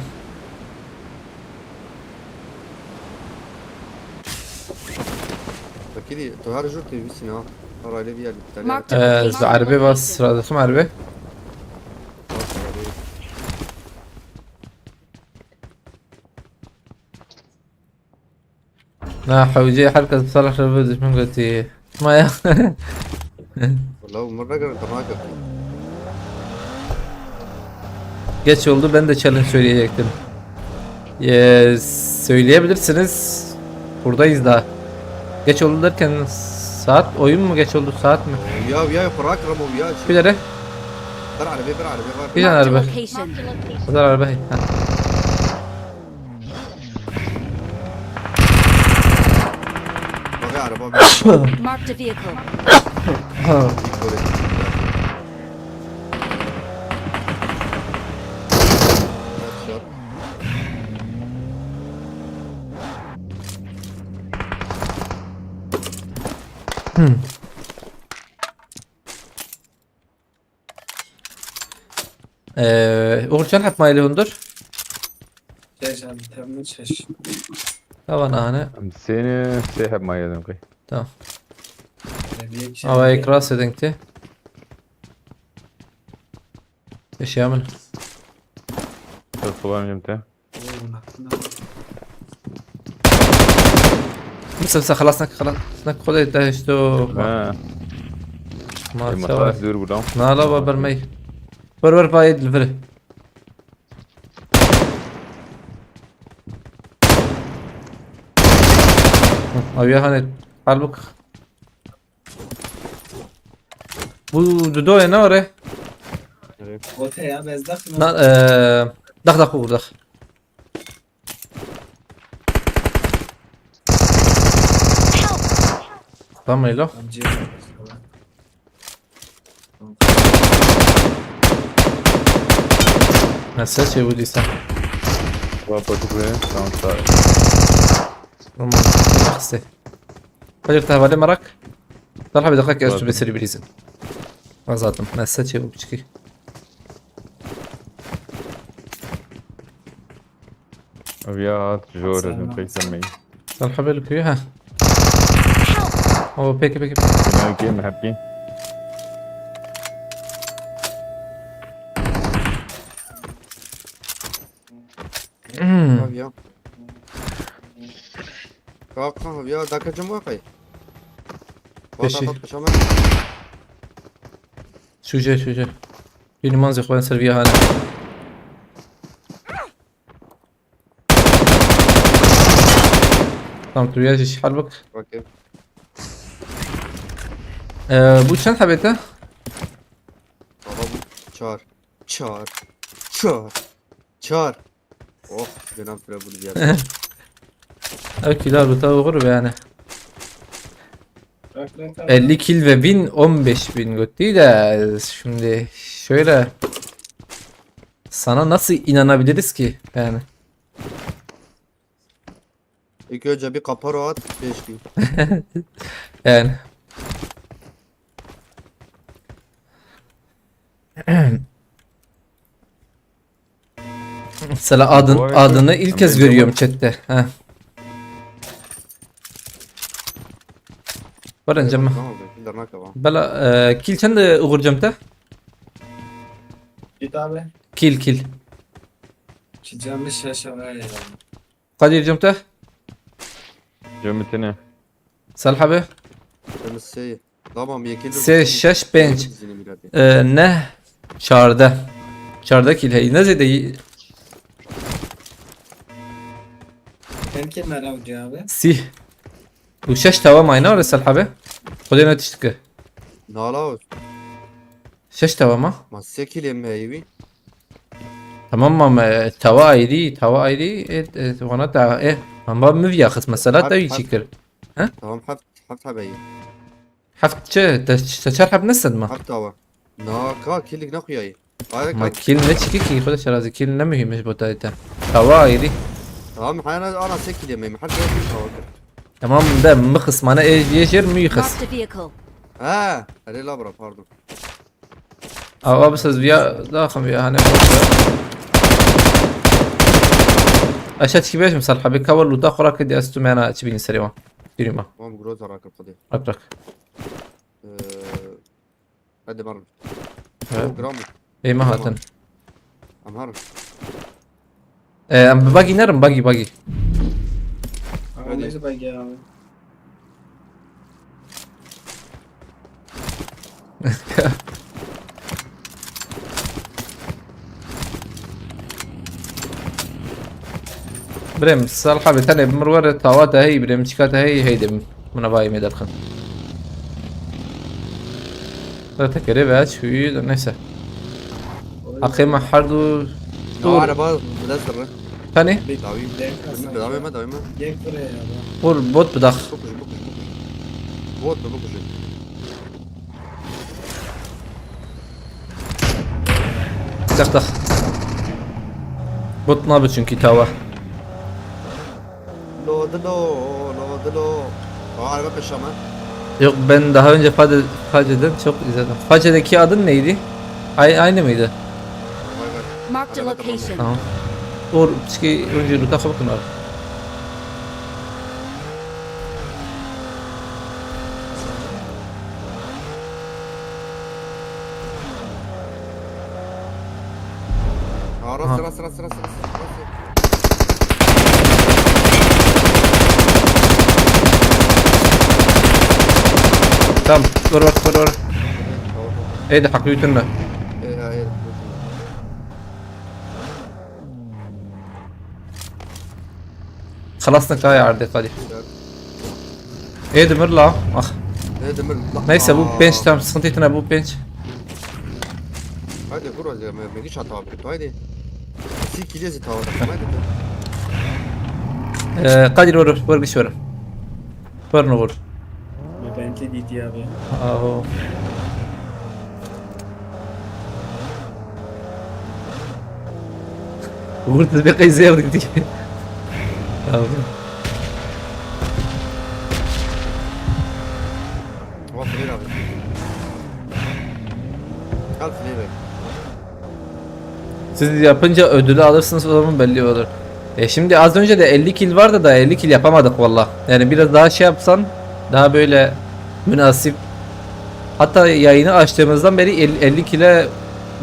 Fakirî, tu her jûr têbîsî ne? Her aile bir yer. Marked a Ee, location. Erbe bas, razı erbe. Na, hewce herkes bi salih re bi düşman gotî. Ma ya. Wala min ragir tamam. Geç oldu, ben de challenge söyleyecektim. Ee, söyleyebilirsiniz. Buradayız da. Geç oldu derken saat, oyun mu geç oldu, saat mi? Ya, ya, bırak Ramo ya. Bir yere. Bir araba, bir araba var. Bir tane araba. Marked a location. Güzel araba. Ha. Bak ya, araba bir. Marked a vehicle. Headshot. Hmm. Ee, Uğur, çend hep maylı hundur? Şeş abi, tamam, şeş. Tamam, nane. Seni şey hep maylı kay. Tamam. Ama ekras edin ki. Eşya min. Çok kullanıyorum te. Bısa bısa, xelas nak, xelas nak, xwedê te hişto. Ha. Ma Ê, çawa? Masaj dur buradan. Na la ba bermey. Ver ver, payê dilviri. Abi ya hani halbuk. Bu dudoya ne var e? Ote ya, bezdak mı? Na, e, dak dak vur dak. Tamam, elo. Amca. Nasıl şey bu diysen? Wa patuk ve, tamam, sağ ol. Tamam. Hadi, tahvale merak. Talha bir dakika, Zaten. Üstü bir seri bir izin. Ben zaten. Nasıl şey bu çıkı? Ev ya hat jor edin pek demeyim. Talha belki ha. O peki, peki. Belki mi hepki? Hmm. Abi ya. Kalk, kalk abi ya, dakika cam var kay. Beşi. Bak, bak, bak, bak, bak. Şuje, şuje. Yeni manzı koyan ser viyahane. Tamam, tu ya şiş halbuk. Okey. Ee, bu çend habete? Baba bu çağır. Çağır. Çağır. Çağır. Oh, cenab süre bunu bir yerde. Ev kila ruta uğur be yani. Elli kill ve bin, on beş bin göttü de şimdi şöyle sana nasıl inanabiliriz ki yani? İlk önce bir kaparo at, beş bin. Yani. Mesela adın, Bu arada adını ilk kez ben de görüyorum chatte. Ha. Var önce mi? Tamam, ben de nakava. Bela, e, kill çend Uğurcam te? Git abi. Kill, kill. Çiçeğimiz şaşa var ya. Kadir Cem te? Cem tine. Salih abi? Cem sey. Tamam, yekil. Sê, şeş, pênc. Zînî miratî. E, neh, çardeh. Çardeh kill heye. Ne zêde yî? Çend kill me rewdiya abi? Sîh. Bu şeş tava mayna öyle Salih abi. Xwedê ne tiştike. Nala o. Şeş tawa ma? Ma sê kîlê me heyî wî. Tamam ma me tawa ayrî, tawa ayrî. E, e, wana da, e. Ama mi viya xist mesela Heft, te wî çi heft. Kir? He? Tamam, heft, heft hebe ye. Heft çi? Te, te çar heb nesin ma? Heft tawa. Na, ka, kîlik naxuyayî. Aye Ma ka. Kîl ne çiki ki? Xweda şerazi kîl ne mühim ji bo te te. Tawa ayrî. Tamam, hayana ana sê kîlê me. Her şey bir tawa kir. Tamam de mi xist, mana e, ye jêr mi xist. Marked a vehicle. Ha, erê labra, pardon. Ava bi siz viya daxim viya hane boş ver. Aşağı çiki beşim sal habi kava luta xora kedi ez tu mena çi bin seri wan. Yürüyüm ha. Tamam, groza rakır kedi. Bak bak. Ee, hadi var. Evet. Gram. Ey ma hatin. Tamam. Amhar. Ee, em bi bagî nerim, bagî, bagî. Abi, hadi. Neyse bagî abi. Birêm, sal xabê tenê bi mir were tawa te hey, birêm çika te hey, hey dibim. Min a vayê me derxin. Te kerê ve aç, hûyî, neyse. Heqê me her du. Ya, araba dest re. Tenê? Dawî. Dawî me, dawî me. Yek vire ya. Vur, bot bidax. Bikuj, bikuj, bikuj. Bot bi, bikuj. Dex, dex. Bot nabe çünkü tawa. Lo dilo, lo dilo. Aa, araba peşa me. Yok, ben daha önce Face, Face'den çok izledim. Face'deki adın neydi? Ay-, aynı mıydı? Vay vay. Marked a location. Tamam. Uğur, pişki önce luta xwe bikin abi. Aa, rast, rast, rast, rast, rast, rast. Tamam, vur, vur, vur, vur. Tamam, tamam. Ey de hakkı yutun mu? Ey, ha, ey. Xelasne kaya erdê qadî. Ê dimir la. Ah. Ê dimir la. Neyse, bu penç tam sıkıntı etine bu penç. Haydi vur hadi, me, me geç hata abi, haydi. Sik kilezi tava, haydi. Ee, Kadir vur, vur, geç vur. Vur, vur. Me pençe dîtî abi. Aho. Vur, tu bir qeyzê vur dîtî. Abi. Ama flare abi. Al flare. Siz yapınca ödülü alırsınız, o zaman belli olur. E, şimdi az önce de elli kill vardı da elli kill yapamadık valla. Yani biraz daha şey yapsan, daha böyle münasip. Hatta yayını açtığımızdan beri el-, elli kill'e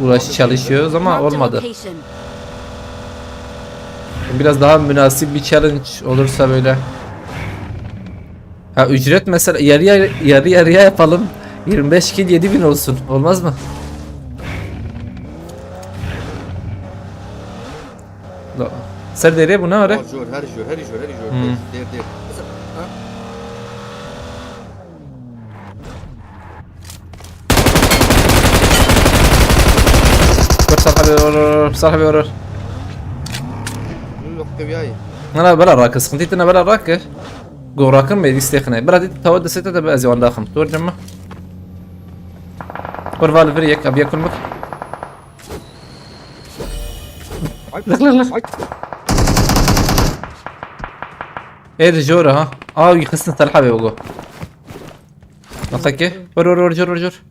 uğraş çalışıyoruz ama olmadı. Biraz daha münasip bir challenge olursa böyle. Ha, ücret mesela yarı yarı, yarı yarıya yapalım. Yirmi beş kill yedi bin olsun. Olmaz mı? Da. Ser derê bu ne ara? Jor, her jor, her jor, her jor. Hmm. Der, der. Mesela, ha? Vur, sal abi, vur, vur, vur, sal abi, vur, vur. Yok, yok, yok. Nana, bela rakı, sıkıntı etme, bela rakı. Go rakı mı, isteyene. Bela dit, tava desete de ez yawan daxim. Dur, canım. Vur, val, vur, yek, abi, yakın vur. Ay, lak, lak, lak. Ay. Ê di jor ha. Aa, wî xistin Talha bê ogo. Nasıl ki? Vur, vur, vur, jor, vur, jor.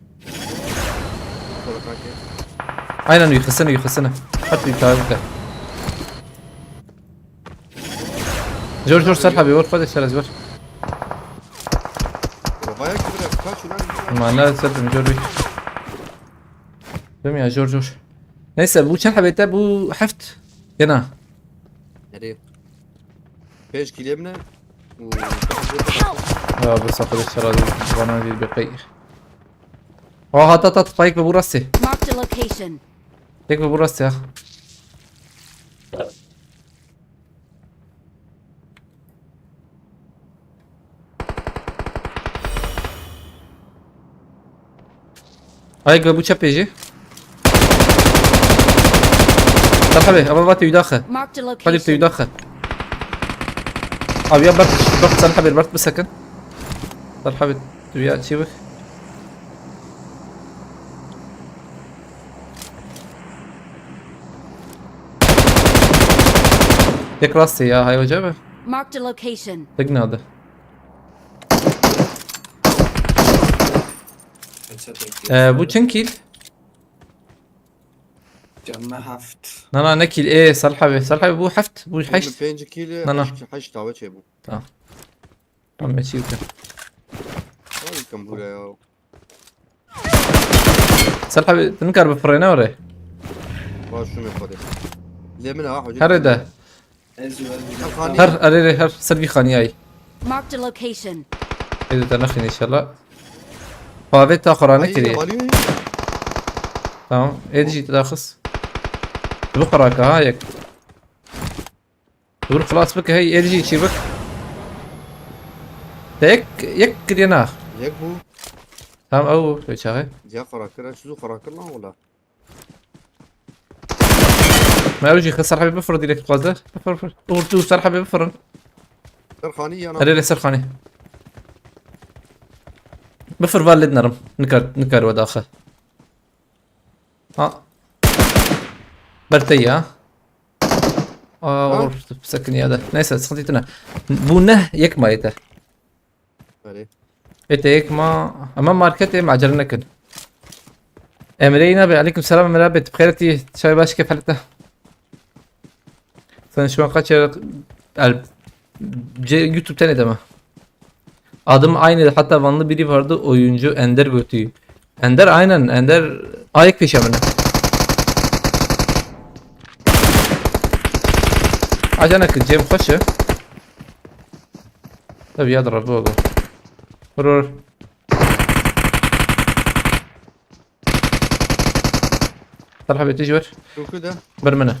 Aynen, wî xistin, wî xistin. Hat wî tabi bike. Jor, jor, Talha bê, vur, hadi, şerez, vur. Bayağı küfür yaptı. Kaç ulan? Ma ne, setim, jor, wî. Demiyor, jor, jor. Neyse, bu çend hebete, bu heft. Gene. Nereye? Beş kilim ne? Ya, bu safhada şaradı bana bir bekay. Aa, hat, hat, hat, Faik ve burası. Marked a location. Tek ve burası ya. Ayek ve bu çepê jî. Talha Bey, ava va tewî daxe. Marked a Hadi tewî location. daxe. Abi ya bert, bert Talha Bey, bert bisekin. Talha Bey, tu ya çi bik? Yek rastê ya, hay hoca be. Marked a location. Tek ne adı? Ee, bu çend kil? Canlı haft. Na, na, ne kil? Ee, Salih abi. Salih abi bu haft, bu haşt. Pênc kil, Na, na. Haşt, haşt tavê çê bû. Tamam. Tamam, ben şey yapıyorum. Welcome buraya ya. Salih abi, tu nikar bifirêne orê. Baş şunu yapalım. Lê min ha, hoca. Her ede. Her, her, her, her, ser vî xaniyayî. Marked a location. Êdî te nexîn inşallah. Pavê ta xwe Ay, ranekirî. Alî. Tamam. Êdî jî te daxist. Tu bi xwe rake ha yek. Dur xilas bike hey, êdî jî çî bik. Te yek, yek kiriye na. Yek bû. Tamam, ew, ew çaxê. Diya xwe rakir, ez çizo xwe rakir lan wala. Me ew jî xwe ser hebê bifir direkt dixwaze. Bifir, bifir. Dur, dur, ser hebê bifirin. Ser xanî yana. Erê, erê, ser xanî. Bifir va lê dinerim. Nikar, nikar we daxe. Ha. Ber te ya. Aa, Ha? Olur, sekiniye de. Neyse, sıkıntı tune. Bu ne? Yek ma yete. Erê. Ete yek ma, ama market em acele nekin. Emre yine be, aleyküm selam Emre abi, tu bixêr tî, çay baş kefalete. Sen şu an kaç yere, el, ce, YouTube tenê deme. Adım aynı, hatta Vanlı biri vardı, oyuncu Ender Götü. Ender, aynen, Ender, ayık peşe bine. Acana ki Cem Koçu. Tabii ya da Rabbi oldu. Vur, vur. Talha Bey, tijî wer. Şûkû de. Ber min e.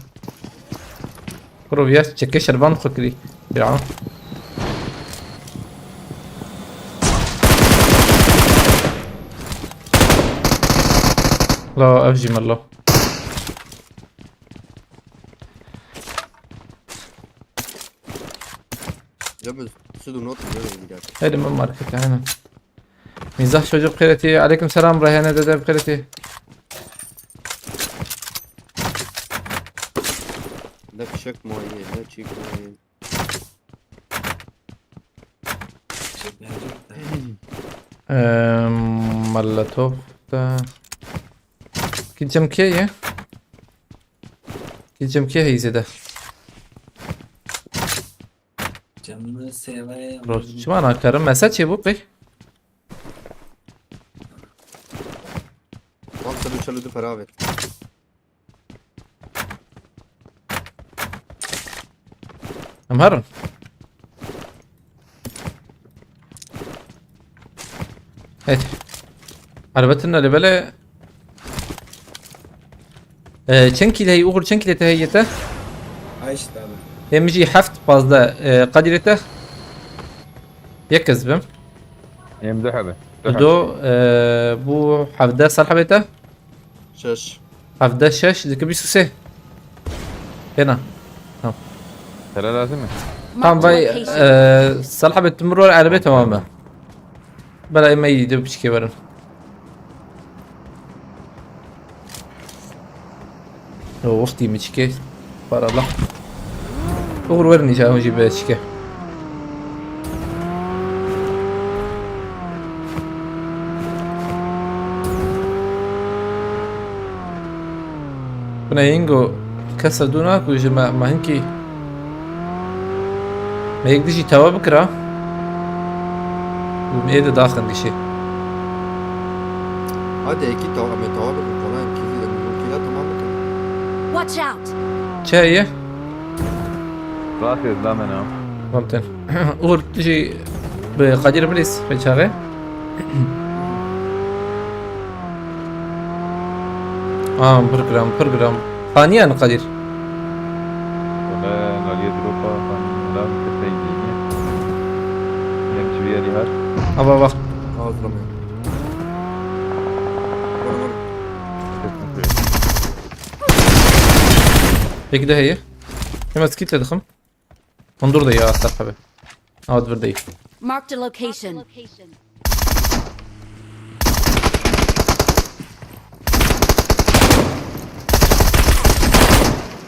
Kuro viya çekê şervan xwe kirî. Ya. La ev jî melo. Ya biz sidu not biliyorum bir dakika. Hadi ben markete hemen. Mizah çocuk bixêr tî. Aleyküm selam Reyhane dede bixêr tî. Ne fişek mayî, ne çîk mayî. Eee, Molotof da. Gideceğim ki ya. Gideceğim ki heyze de. Canını seveyim. Bro, çima nakarım? Mesela çê bu pek? Bak sen uçalı du para abi. Em herin. Evet. Elbette ne lebele. Ee, çend kîl heyî, Uğur, çend kîlê te heyî te? Ay işte abi. Hem jî heft, pazdeh, e, qedîrê te? Yek ez bim. Em du hebe. Du, e, bu hevdeh sal hebê te? Şeş. Hevdeh şeş, dike bîst û sê. Hêna. Tamam. Tela lazim mi? Tamam, vay, e, sal hebê tu miror erebê tamam be. Bela ême yî de piçkê werin. O wextî mi çike. Para la. Uğur werin îca hûn jî be çike. Bine yingo kesa dû naku ji me, me hinkî me yek dijî tewa bikira. Û me ê de daxin gişê. Hadi eki tewa, me tewa bikin, kolay, kîlî de, kîla tamam bikin. Watch out! Çi heye? Rastê zilame ne? Tamam ten. Uğur tu jî bi Kadir bilîz, be çaxê. Aa, bir gram, bir gram. Haniye ne Kadir? Wala naliye dropa, hani, lan kete yiyini. Yem çiviye rihat. Aba bak. Ağzına mı? Vur, vur. Peki de heye. Hemen skit de dıkım. Ondur da ya, astar tabi. Avat bir değil. Marked a location.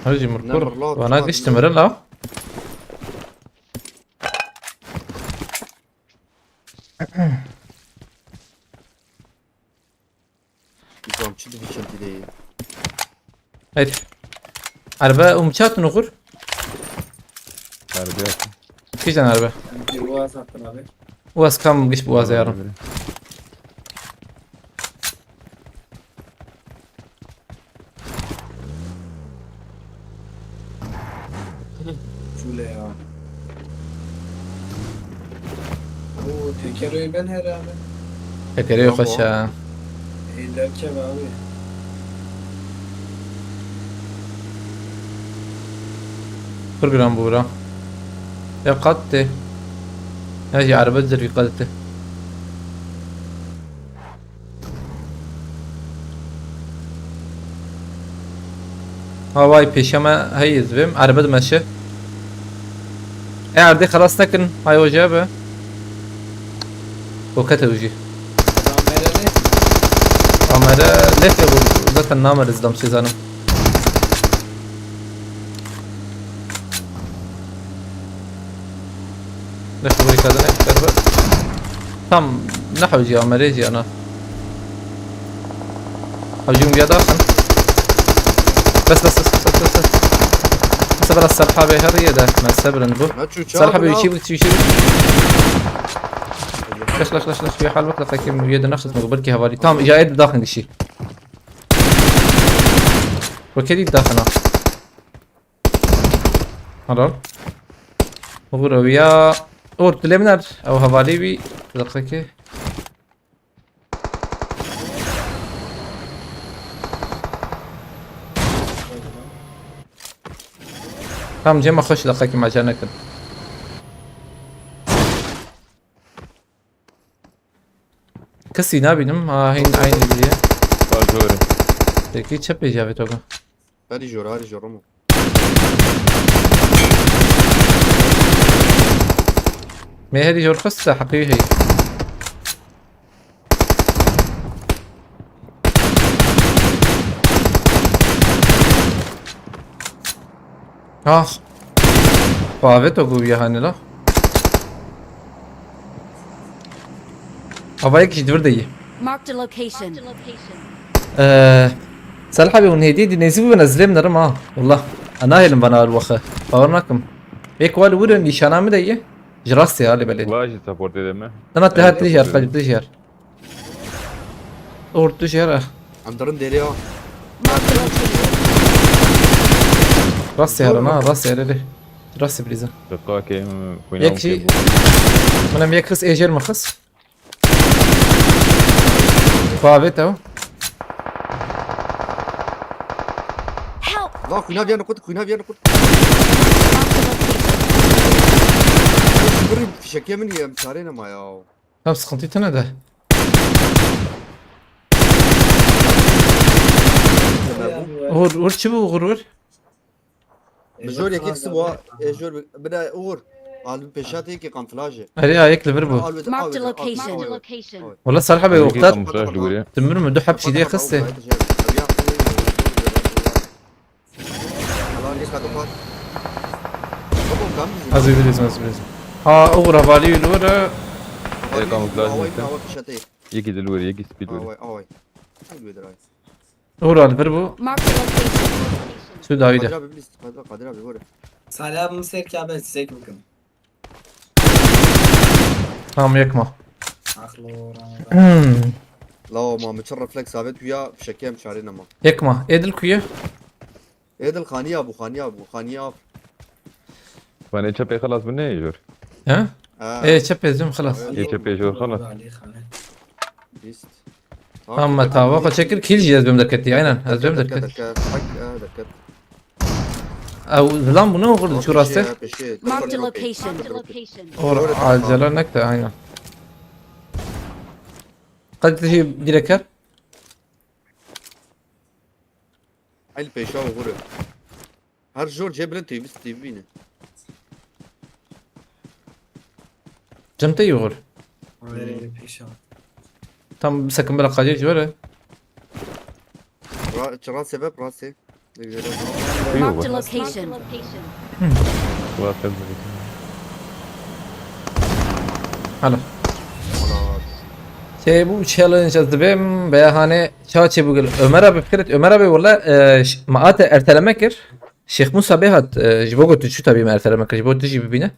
Hacı Murkur. Number low, bana düştü mü la? Nizam çi dibî çentî de ye? Evet. Araba umçat nukur. Araba yok. Kişiden araba. Bir uaz attın abi. Uaz kam giş bu uaz yarım. Şöyle ya. Oo, tekeroyu ben herhalde. Tekeroyu yok aşağı. Ey derken abi. Kur bir an bu bura. Ya kattı. Ya ya araba zırhı kattı. Havay pêşe me heyî ez bêm. Erbe dimeşe. E erdê xelas nekin. Hay hoca be. Kokete uji. Amere ne? Amere lefê bu. Zaten nameriz dam sezanim. Lefê bu kadar ne? Tam ne hocam, merezi ana. Hocam bir daha sen. Bes bes bes bes bes bes. Mesela biraz Serha Bey her yerde. Ben severim bu. Serha Bey içi bir içi bir. Kaç kaç kaç kaç bir hal bak da kim yedi ne kısmı belki havali. Tamam ya, et daha kişi. Roketi daha kana. Helal. Uğur ew ya. Uğur, tu lê min er. Ew hevalî wî. Dakika ki. Tamam, cema xweş, dakika ki, mecel nekin. Kesî nabînim. Ha, hîn aynî biriye. Var, doğru. Peki, çepê cavê toka. Herî jor, herî jor, Ramo. Me herî jor xist, heqî heye. Ah. Paveto ku ya hani la. Ava yek ji divir de yî. Marked a location. Eee, Salih abi, hûn hêdî dî nêzî bibin, ez lêm nerim ha. Wallah. Ez nahêlim vana alwaxe. Bawer nakim. Êk wal wiro nîşana min de yî. Ji rastê halê belê. Wa jî support ede me. Dema te hat dijî her, qal dijî her. Ortu jere. Em dirin derê ya. Rastê herin ha, rastê herê. Rastê bilîzin. Diqakê, xwîna. Yek jî. Min em yek xis êjêr min xis. Bavê te. Help! La xwîna viya niqut, xwîna viya niqut. Birî fişekê min ye, em çarê nema ya. Tam sıkıntı tane de. Uğur, Uğur çi bu Uğur Uğur? Bi jor yekê kisi wa, e, jor bi, bira Uğur. Al bi pêşatê yekê kamuflajê. Erê, ayek li vir bu. Al bi, al bi, al bi, al bi. Marked a location. Wala Salih abi, o kadar. Kamuflaj li wir e. Timir mi? Du hepsi diye kıstı. Ez ê bilîzim, ez ê bilîzim. Ha, Uğur, hevalî li wir e. Ê, kamuflaj nîşte. Yekî di li wir, yekî spî li wir. Away, away. Uğur, al bir bu. Mark the location. Su dawî de. Kadir abi, please. Kadir, Kadir abi, böyle. Salih abi, ser ki abi, size bakın. Tamam, yekma. Aklı oran. Hmm. La ma min çi refleks avêt ya, fişekê em çarê nema. Yekma. Edil kuye. Edil xaniya bu, xaniya bu, xaniya. Van ê çepê xelas bû ne jor? He? Ha. Ê çepê zim xelas. Ê çepê jor xelas. Bîst. Tamam, me tava xwe çekir, kîl jî ez bêm derketî, aynen, ez bêm derket. Derket, derket. Hak, ha, derket. Ew zilam bû ne oxir diçû rastê? Mark the location. Or acele nekte, aynen. Qed jî direk her. Ay li pêşa û xur e. Her jor cê bilind tê, bîst tê bîne. Cem te yûr. Verê pêşa. Tam bisekin bila qadî ji were. Ra, çi rastê be, rastê. Marked a location. Wafek bırakın. Alo. Şey bu challenge ez dibêm veya hani çawa çê bû gel. Ömer abi fikret, Ömer abi wala e, ş- ma ate erteleme kir. Şêx Musa bê hat e, ji bo ku tu çû tabî me erteleme kir, ji bo tu jî bibîne.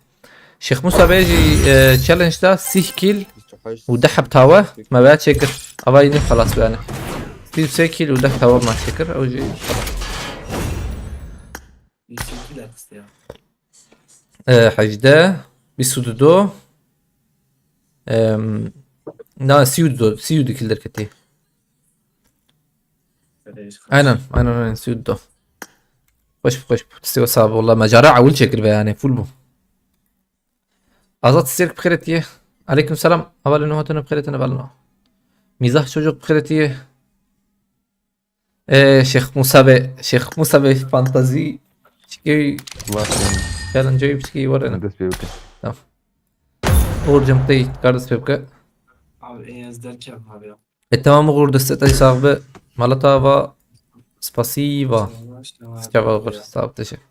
Şêx Musa bê jî e, challenge da sîh kîl û deh heb tawe me veya çêkir. Ava yî xelas be yani. Sîh û sê kîl û deh tawe me çêkir. Ew jî xelas. Yüz sekiz artist ya. E, hejdeh, bîst û du. Em, na, sî û du, sî û du kîl derketî. Aynen, aynen, aynen, sî û du. Xweş bû, xweş bû. Tiştê wesa bû, wala me cara ewil çêkiribe yani, full bû. Azat Sirk bixêretiye. Aleyküm selam. Hevalê nû hatine bixêretine belno. Mizah çocuk bixêretiye. Ee, Şêx Musa be, Şêx Musa be fantazî. Çikî Var senin. challenge piçkî warene. Dest bir bakın. Uğur'cum tey, kar dest pê bike. Abi en az derken abi ya. E tamam Uğur, deste tay sağ be. Malata va. Spasiva. Yavaş yavaş. Çava Uğur, sağ ol, teşekkür.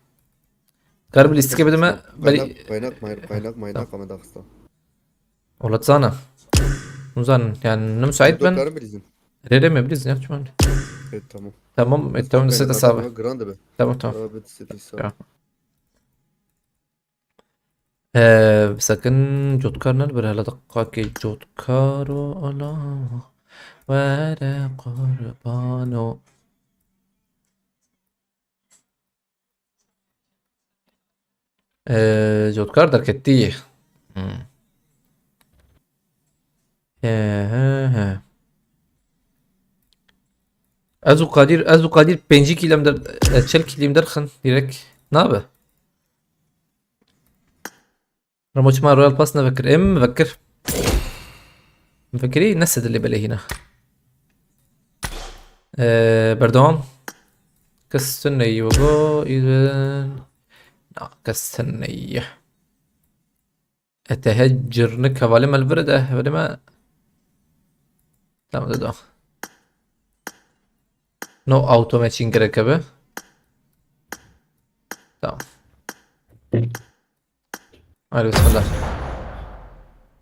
Kar bir listike bedeme. Beli. Kaynak, kaynak, may- kaynak, maynak ama daxista. Ola zana. Uzan yani ne müsait ben. Doktor bilizin. Rere mi bilizin ya çuman. Evet, tamam. Tamam, e, tamam, deste de sağ be. Grande be. Tamam, tamam. Abi deste de sağ. Ya. Ee, sakın cotkar ne bir hala dakika ki cotkar o ala. Were qurbano. Ee, cotkar derketti. Hmm. He, he, he. Ez û Kadir, ez û Kadir pêncî kîlem der, e, çel kîlîm derxin direkt. Nabe? Ramo çima Royal Pass nevekir. Em vekir. Vekirî nesedilê belê hîna. Ee, berdewam. Kes tune yi wego, even. Na, kes tune yi. Ete he cirnik hevalê me li vir de, hevalê me. Tamam, dedo. No auto matching gerek be. Tamam. Hadi bismillah.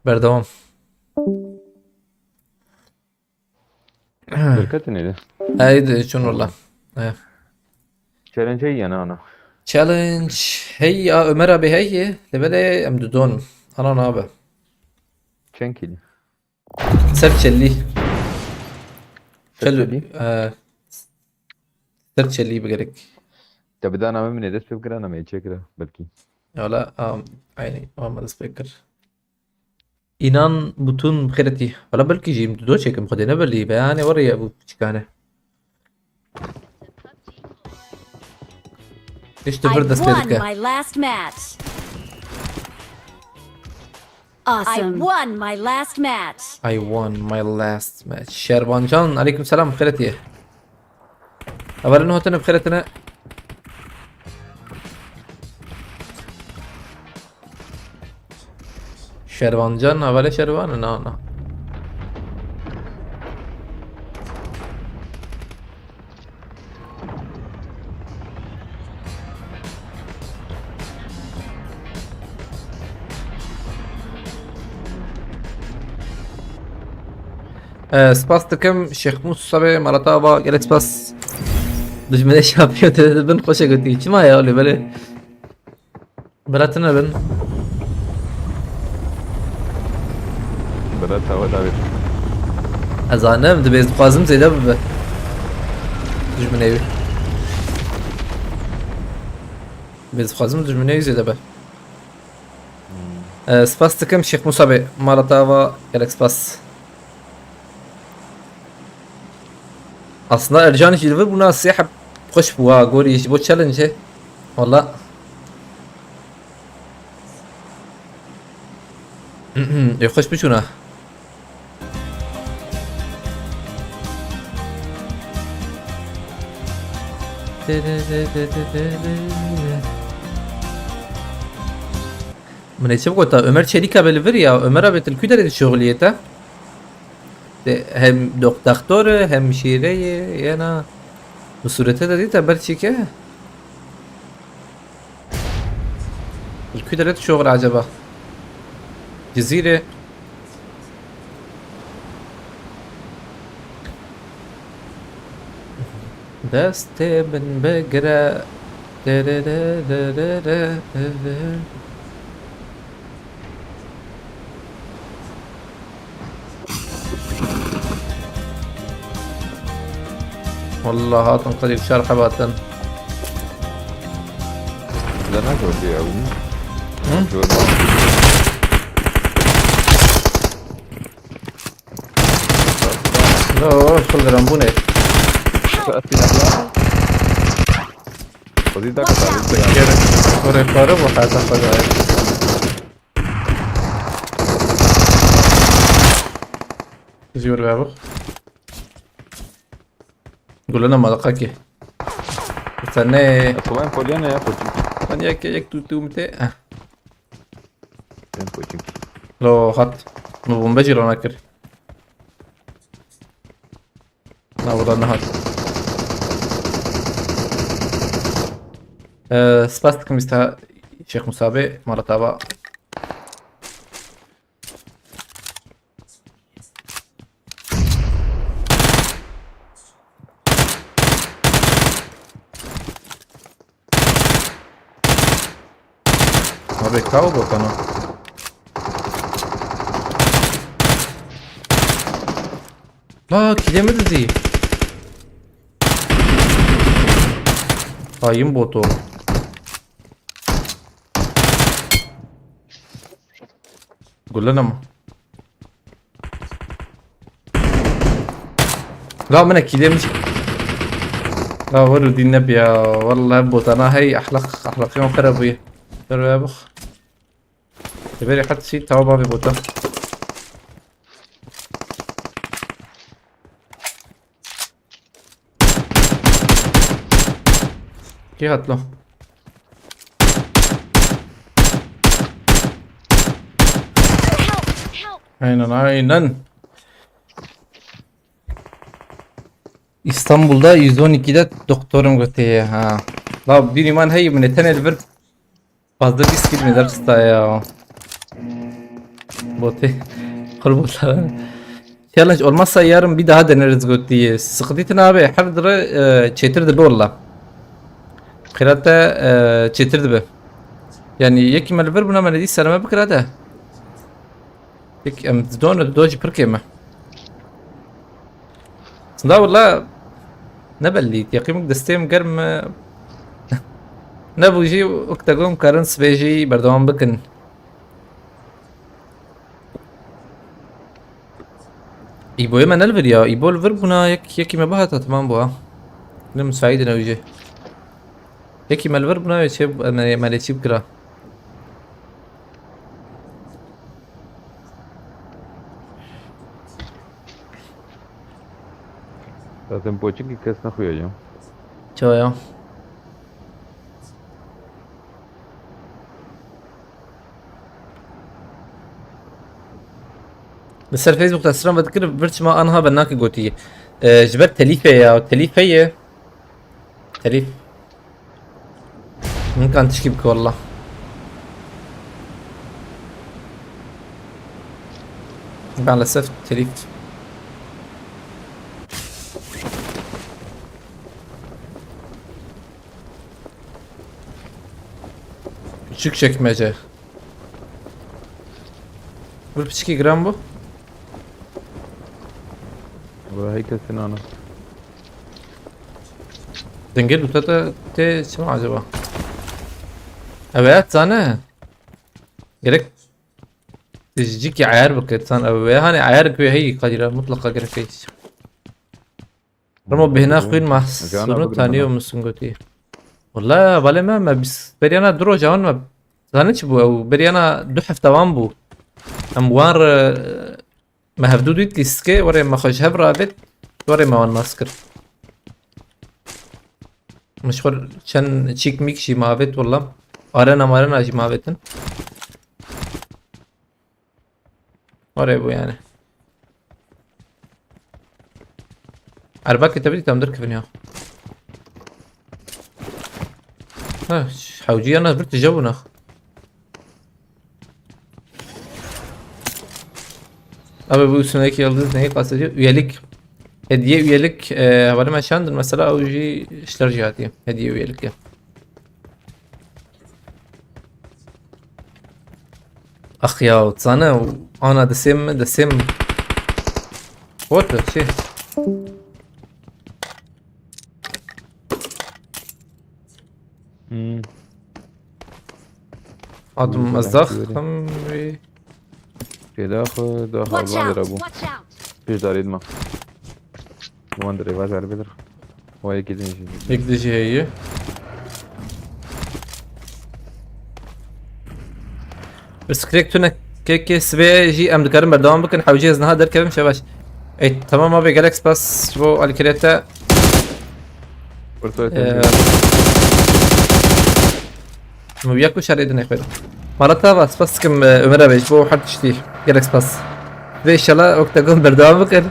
Berdewam. Berkat neydi? Haydi çun valla. He. Challenge yani ana. Challenge. Hey ya Ömer abi hey. Lebele em dudon. Ana ne abi? Çend kili? Ser çelli. Ser Çelli. çelli? E, ser çelli bi gerek. Te bi dana min ê dest pê bikira, na me çêkira belkî. Wala am, aynı olmadı speaker. İnan bütün bixêretî. Wala belkî jî em dudo çêkim xwedê ne belî be. Yani var ya bu piçikane. İşte I bir dest pê won dike. My last match. Awesome. I won my last match. I won my last match. Şervancan, aleyküm selam, bixêretî. Hevalên hatine bixêretine. Şervancan, hevalê Şervan, na, na. Ee, spas dikim Şêx Musa be, malata ava, gelek spas. Dijminê şapiyon te bin xweşe gotî. Çima ya, öyle böyle? Bira tune bin. Bira tawa dawê. Ez zanim, dibê ez dixwazim zêde bibe. Dijminê wî. Dibê ez dixwazim dijminê wî zêde be. Ee, spas dikim Şêx Musa be. Mala te ava, gelek spas. Aslında Ercan jî li vir bûna sê heb xweş bû ha, gorî ji bo challenge. Wala. Ê xweş biçûna. Min ê çi bigota? Ömer Çelîka be li vir ya. Ömer abi, tu li ku derê dişoxiliyê te? Te hem dok-, doktor e, hem şîre ye, yana bi sûrete de dî te ber çîke. Li ku derê dişoxile acaba? Cizîrê. Destê min bigire. Dererererere. Wallah hatin qedî şer hebatin. Lena gördü ya bunu. Hı? Gördü. Yo, şul diran bu ne? Şu aslında ya. Xwedî dakika. Kore kore bu hata xwedayê. Zî wir be bu. Gulana malaka ki. Sen ne? Xwedayê poliyane ya koçum. Sen yek yek tu tu mite. Ah. Sen koçum. Lo hat. Nu bombe jî rana kir. Na, wala nehat. Ee, spas dikim, îsta Şêx Musa bê, mala te ava. Abi, kaw botana. La, kîlê min dizî. Hain boto. Gulene mi? La min ekî demiş. La, wer û dîn nebiya. Vallahi botana hey ahlak, ahlakiyan xera bûye. Dur be bux. Li berê qet sî tawa bavê bota. Kê hat lo? Aynen, aynen. İstanbul'da yüz on ikide doktorum götüye ha. La bir iman hey, min tenê li vir. Fazla bir skill mi dersta ya. Bote. Kul botlara. Challenge olmazsa yarın bir daha deneriz göt diye. Sıkıntı abi, her dire e, çetir de be valla. Qirate e, çetir de be. Yani yek me li vir buna me ne dî serme bikira de. Pek em didon didon jî pir kêm e. Aslında wala ne belli, teqîm destê min germ e. Nebû jî wek te got karin sibê jî berdewam bikin. Îboyê me ne li vir ya? Îbo li vir bûna yek, yekî me bihata, temam bû ha. Ne misaîdin ew jî. Yekî me li vir bûna wê çê, me, me lê çî bikira. Zaten poçikî kes nexuya ya. Çawa ya? Li ser Facebook de stran vedikir, vir çima anha be nake gotî. E, ji ber telîfe ya, telîfe ye. Telîf. Min kan tişkî bike wallah. Maalesef telîf. Küçük çekmece. Bir piçkî giran bu. Vay kesin ana. Dengê dûta te tê çima acaba? Ev ya zane. Gerek dijcikî ayar bike, san ev ya, hani ayar ku heyî qadîra mutlaqa gerek heyî. Remo bêhna xwîn mahsûnû tanî û min singotî. Wala balê me, me bîst beryana du roja wan me. Zanî çi bû ew? Beryana du hefte wan bû. Em wan re me hevdû dît lîstikê, werê me xwe ji hev ravêt, werê me wan nas kir. Min ji xwe çend çîk mîk jî mavêt willa. Arena marena jî mavêtin. Were bû yani. Erbakê te bidî tam derkevin ya. Ha, hewciya nas bir tije bûna. Abi bu üstündeki yıldız neyi kastediyor? Üyelik. Hediye üyelik, e, hevalime şandır mesela, o jî işler jihatiye. Hediye üyelik ya. Ax ya, zane, ana disêm, disêm. What the shit? Hmm. Adım Mesela ezdax böyle. Tam bir Pêdax daxa Watch van out! Lira bû. Watch out! Pêş darê dima. Wan dirê va zerbe dir. Wa yekê din jî. Yek de jî heye. Pirsgirêk tune kekê sibê jî em dikarin berdewam bikin. Hewcê ez niha derkevim şebaş. Ey, tamam abi, gelek spas ji bo alîkiriyê te. Orta Ee, tende. Min wiya ku şerê dinê xwedin. Mala te va, spas dikim, e, Ömer abi, ji bo her tiştî. Gelek spas. Ve inşallah wek te got berdewam bikin.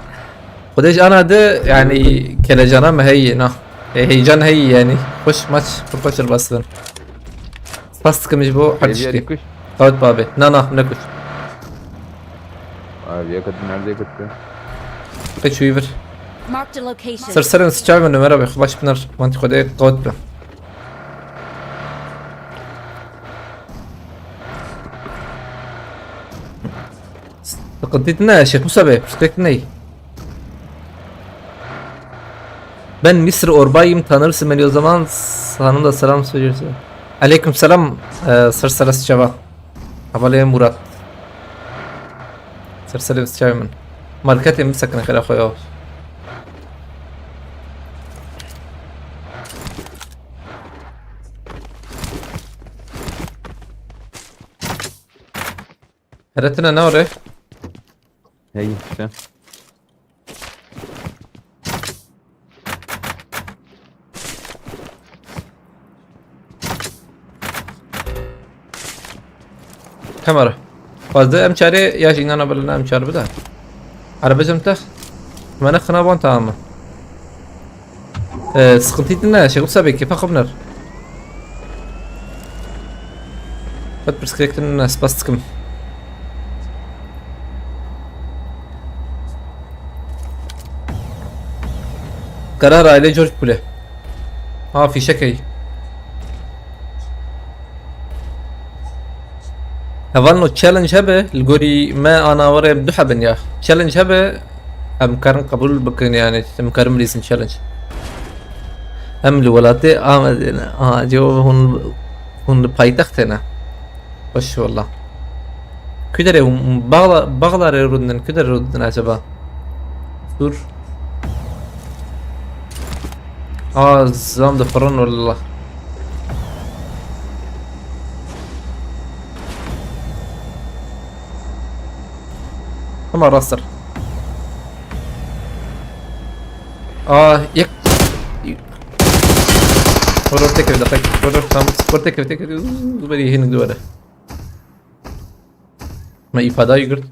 Xwedê ji ana de, yani, kelecana me heye, na. E, heyecan heye, yani. Xweş maç, pir xweş derbas dibin. Spas dikim ji bo her Hêviya tiştî. Dikuş. Qewet babe. Na, na, nekuş. Abi, ya ket, nerede ket? Qeç wî vir. Marked a location. Ser serên siçavên Ömer abi, xweş binar. Mantî Xwedê qewet be. Sıkıntı ne Şêx Musa Bey? Pirsgirêk ne? Ben Mısır orbayım, tanırsın beni o zaman, sana da selam söylüyorsun. Aleyküm selam, e, ser serê siçava. Hevalê Murat. Ser serê siçavê min. Marketê min sekine xêra xwe ya. Here tune ne ore? Hey, işte. Kamera. Fazla em çare ya jî nana bilin em çare bide. Arabacım tak. Mene xına ban tamam mı? Ee, sıkıntı ne? Şey, Musa Bey, kefa xwe biner. Qet pirsgirêk tune ne, spas dikim. Karar aile George Pule. Ha, fîşekey. Hevalno challenge hebe, li gorî me ana were em du hebin ya. Challenge hebe, em karin qebûl bikin yani, em karin bilîzin challenge. Em li welatê Amedê ne. Aha, cevabı hûn, hûn li paytextê ne. Xweş wela. Ku derê hûn, Baxla-, Baxlarê rûdinin, ku derê rûdinin acaba? Dur. Aa, zam difirin wela. Ama rastır. Aa, yek. Vur, vur, tek bir dakika. Vur, vur, tamam. Vur, tek bir, tek bir. Uuu, bu beni yeni duvara. Me îfada yigird.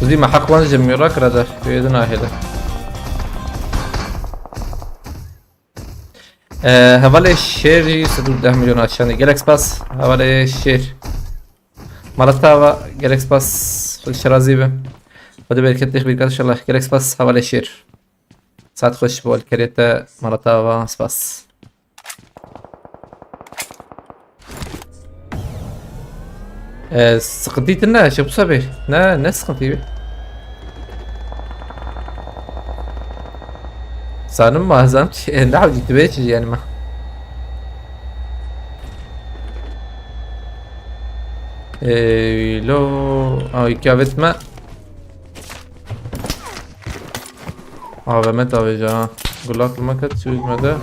Zî me heq wan ji mîra kira de. Wê din ahêde. Ee, hevalê şêr jî sed û deh milyon açanê. Gelek spas. Hevalê şêr. Mala te ava, gelek spas. Xwedê şerazî be. Xwedê bereketê xwe bîrka inşallah. Gelek spas hevalê şêr. Saet xweş bo alîkiriyê te, mala te ava, spas. Ee, sıkıntı ne? Şey, bu sefer. Ne, ne sıkıntı? Sanırım malzem ki, ne yapayım, gitmeye yani ma. Ee, lo, ay, kavetme. A V M davêje ha. Gulak li me ket, çi me de.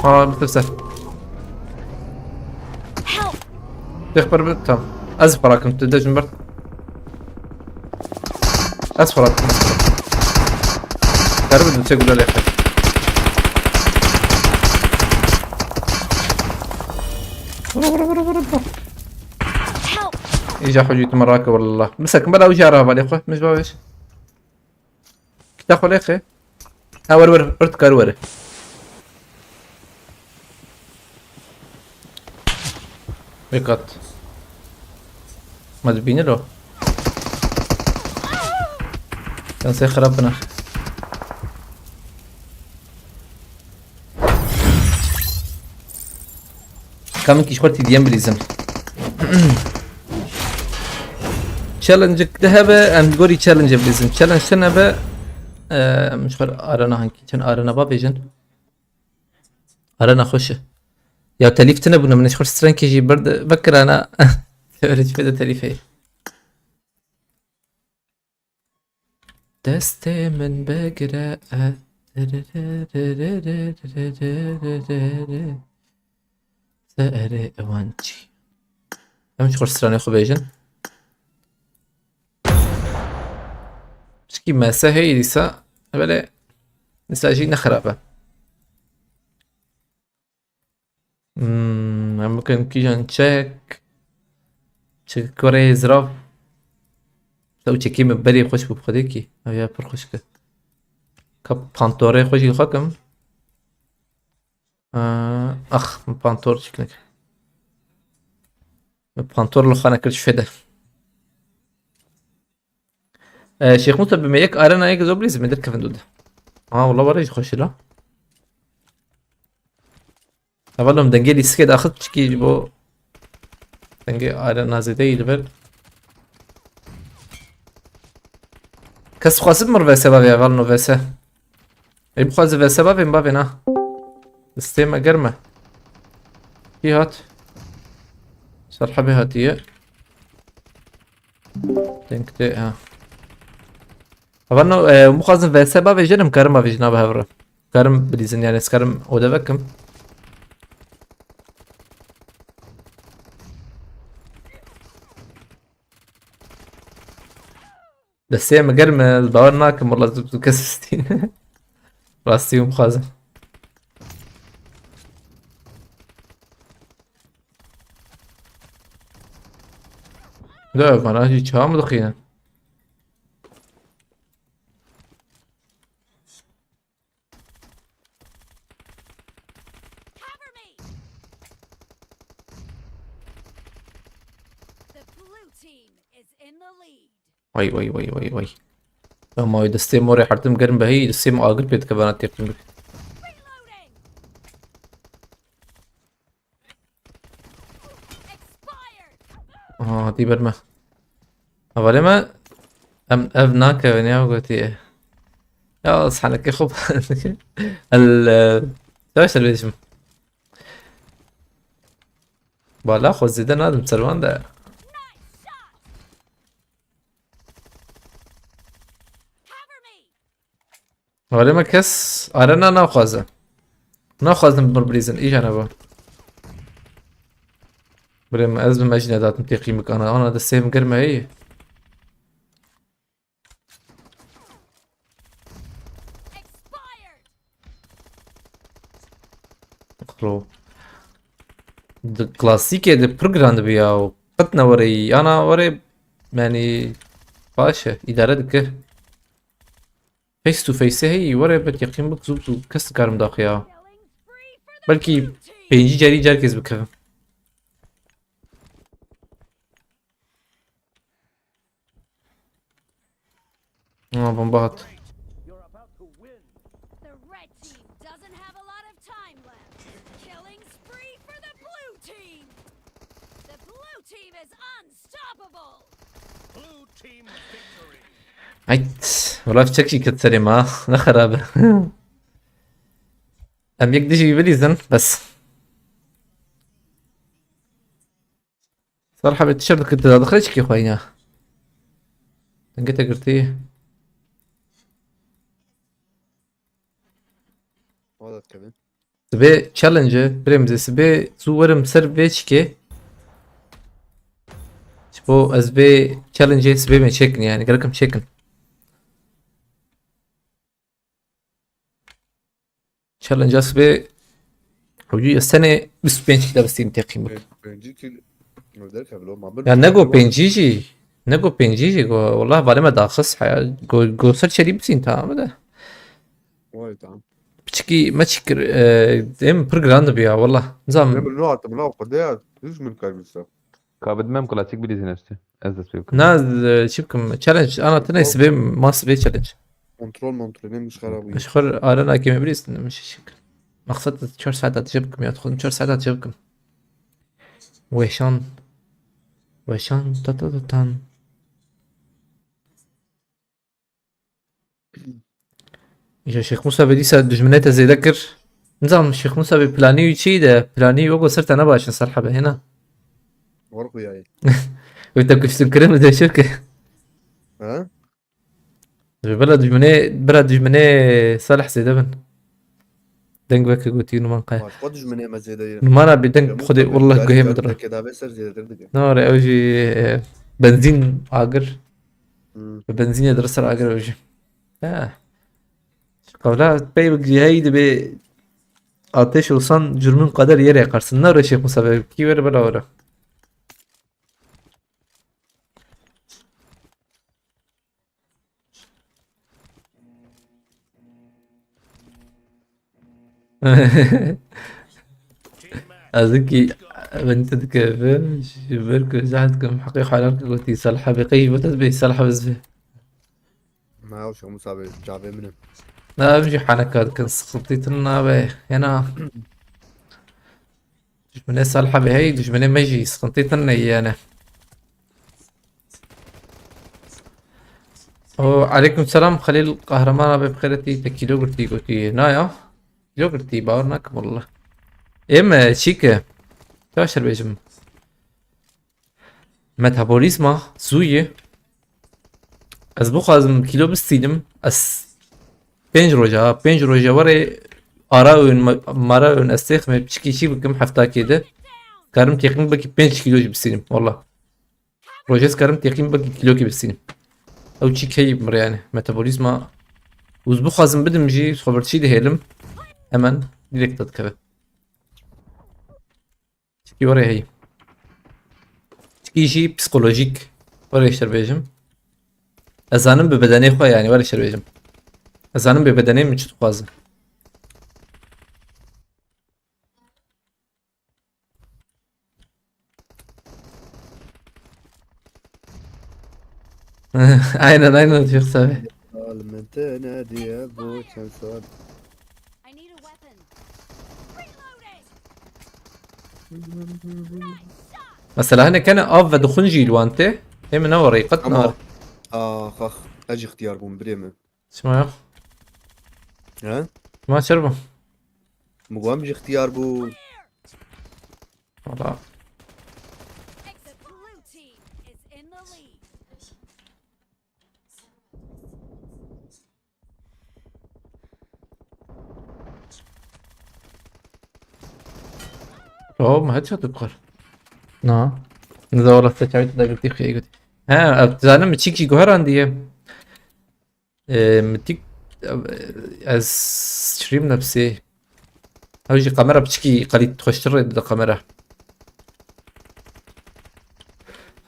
Ha, bitirse. Help! Têx ber bi, tamam. Ez xwe rakim, tu de jin ber. Ez xwe rakim. Kar bi du çek gula lêxe. Vur, vur, vur, vur, vur. Help! Îja xwe jî tu me rake, wallah. Bisekin bela wî jî ara hevalê xwe, min ji ba vêj. Kita xwe lêxe. Ha, were, were, were, tu kar were. Vekat. Ma dibîne lo. Sen se xirab bina. Ka min kî ji xwe T D M bilîzim. Challenge de hebe, em gorî challenge bilîzim. Challenge tine be, e, em ji xwe arena hankî çend arena ba bêjin. Arena xweş e. Ya telîf tine bûne, min ji xwe strength jî berde vekirana. Teorî çi de telîf heye. Destê min bigire, e, serê ewan çî. Em ji xwe stranê xwe bêjin. Pişkî mese heye dîsa, belê dîsa jî ne xirab e. Hmm, em bikin kîjan çek. Çek kurê zirav. Ew çekî min berê xweş bû bi xwedê kî. Ew ya pir xweş kir. Ka pantorê xwe jî li xwe kim. Aa, ax, min pantor çik nekir. Min pantor li xwe nekir ji fê de. E, Şêx Musa, bi me yek arena yek zor bilîzim, me derkevin dû de. Ha, wala were jî xweş e la. Hevalno, em dengê lîstikê daxist, çikî ji bo dengê arena zêde yî li vir. Kes dixwazit mir V S bavê, hevalno, V S. Ê bixwaze V S bavê, bavê na. Destê me germ e. Kî hat? Ser hebê hatiye. Denk tê, ha. Hevalno, e, bixwazin V S bavêjin, em karin bavêjin, abi hevre. Karim bilîzin, yani ez karim ode vekim. Destê me germ e, ez bawer nakim, wala zû zû kes bistîne. Rastî hûn bixwazin. De, bana jî çawa min dixînin? Cover me! The blue team is in the lead. Vay, vay, vay, vay, vay. Ama destê morê hertim germ behî, destê me agir pê dike bana têqîm bike. Reloading! Expired! Aha, hatî ber me. Hevalê me, em ev nakevin ya, gotiye. Ya, ez henekê xwe el, e, çawa ser bêjim? Bala xwe zêde nadim ser wan de. Cover me! Were me kes arena naxwaze. Naxwazin bi mir bilîzin, îja neba. Birê me, ez bi me jî nedatim têqî bikana. Ana destê min germ e heye. Expired! Xlo. Di klasîkê de pir giran dibe ya. Qet ne were yî. Ana were, yani, baş e, îdare dike. Face to face heyî, were bet yaqîn bik, zû zû kes dikarim daxuya. Belkî pêncî carî carkêz bikevim. Aa, bomba hat. The red team doesn't have a lot of time left. Killing spree for the blue team. The blue team is unstoppable. Blue team victory. Ayt, wala çek jî ket serê me, ne xerab e. Em yek dijî bilîzin, bes. Sar hebê tişert dikir, tu dadixire çikî xwe yîna. Dengê te girtî. Wala dikevin. Sibê challenge e, birê min dê sibê zû werim ser vê çikê. Bo ez vê challenge-ê sibê me çêkin yani. Gerek em çêkin. Challenge-a sibê hewcî ez tenê bîst û pênc kî de bistînim teqîm bik. Pêncî kî derkeve lo ma bir. Ya ne go pêncî jî. Ne go pêncî jî go. Wallah balê me daxist heya. Go, go ser çelî bistîn tamam de. Vay tamam. Piçikî me çi kir, e, em pir giran dibiya wallah. Nizam. Ne bir no hatim la xwedê ya. Hiç min kaybetsa. Ka bidmem klasik bilîzîne işte. Ez dest pê bikim. Na, e, çi bikim? Challenge, ana tine sibê, ma sibê challenge. Kontrol, kontrol, ne miş xarab bûye. Ji xwe arena kême bilîzîne, min şişik. Maqsad çar saet hatice bikim ya, dixwazim çar saet hatice bikim. Weşan. Weşan, ta ta ta tan. Îja Şêx Musa be dîsa dijminê te zêde kir. Nizanim Şêx Musa be planî wî çi de, planî wek ser te ne baş in ser hebe hêna. War xuyaye. Wê te kuştin kirin mi de şirke. Ha? Ji bela dijminê, bira dijminê Salih zêde bin. Deng weke gotî Numan Kaya. Başka dijminê me zêde ye. Numan abi deng xwedê wallah guhê min dira. Kedavê ser zêdetir dike. Ne were ew jî, e, benzîn agir. Hmm. Bi benzînê dir ser agir ew jî. He. Qewla pey bi giheyî dibê ateş olsan cürmün kader yere yakarsın. Ne reşê Musa be, kî were bela were. Ez ki ben te dikeve ji ber ku zehmet kim heqê halal ki gotî Salih abi qey wet ez bê Salih abi ez bê. Ma ew şo Musa be çavê min e. Na em jî haneka dikin sıkıntı tın nabe. Yana. Dijminê Salih abi hey, dijminê me jî sıkıntı tın ne yani. O, aleyküm selam, Xelîl Qahraman abi, bi xêretî te kîlo girtî gotî. Na ya, kîlo girtî, bawer nakim wallah. Ê me çîke, çaştir bêjim. Metabolîzma zû ye. Ez bixwazim kîlo bistînim, ez pênc roja, ha, pênc roja were ara ön, ma-, mara ön ez têxime piçikî çî bikim hefta kê de. Karim têxim belkî pênc kîlo jî bistînim, wallah. Rojê ez karim têqîm belkî kîlokê bistînim. Ew çî key mir yani. Metabolîzma. Û ez bixwazim bidim jî, xwe birçî dihêlim. Hemen direkt te dikeve. Çikî were heyî. Çikî jî psikolojîk. Were ji te bêjim. Ez zanim bi bedenê xwe yani, were ji te bêjim. Ez zanim bi bedenê min çi dixwazim. Aynen, aynen, çok tabii. Sal min te nediye bu çend sal. I need a weapon. Reloading. Mesela hene kene av ve duxun jî li wan tê. Hem ne var, qet Ama nar. Ax, ax, ez jî ixtiyar bûm, birê min. Çima yok? He? Çima çer bu? Min got em jî ixtiyar bû. Valla. The blue team is in the lead. Oh, ma headshot dikar. Na. Ne da wala se çavit da girtî xiyê gotî. He, ev zanim çîk jî guherandiye. Ee, mitik, e, ez stream nefsê. Ew jî kamera piçikî qelît xweştir rê dide kamera.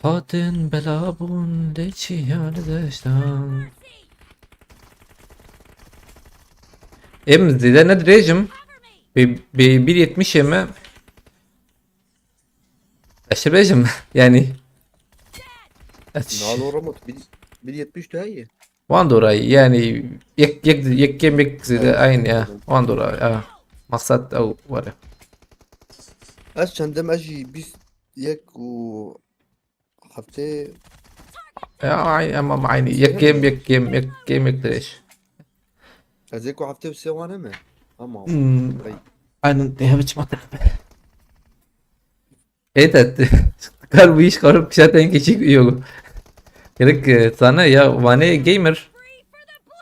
Hatin bela bûn de çi ya li deştan. Em zêde ne dirêjim. Bê, bê bir yetmiş eme. Ez çi bêjim? Yani. Ez ş- Nalo Ramot bir, bir yetmiş daha iyi. Wan dora yani yek, yek, yek kem yek zêde aynı ya. Wan dora ya. Maksat ew were. Ez çendim ez jî bîst yek û heftê. Ya aynı, ama aynı. Yek kem yek kem yek kem yek dirêj. Ez ê ku heftê bi sê wan heme. Ama Hmm. Ay. Aynen, te hebe çima te. Ê te, kar bu iş karım kişa ten keçik yok. Gerek, e, sana ya vane gamer.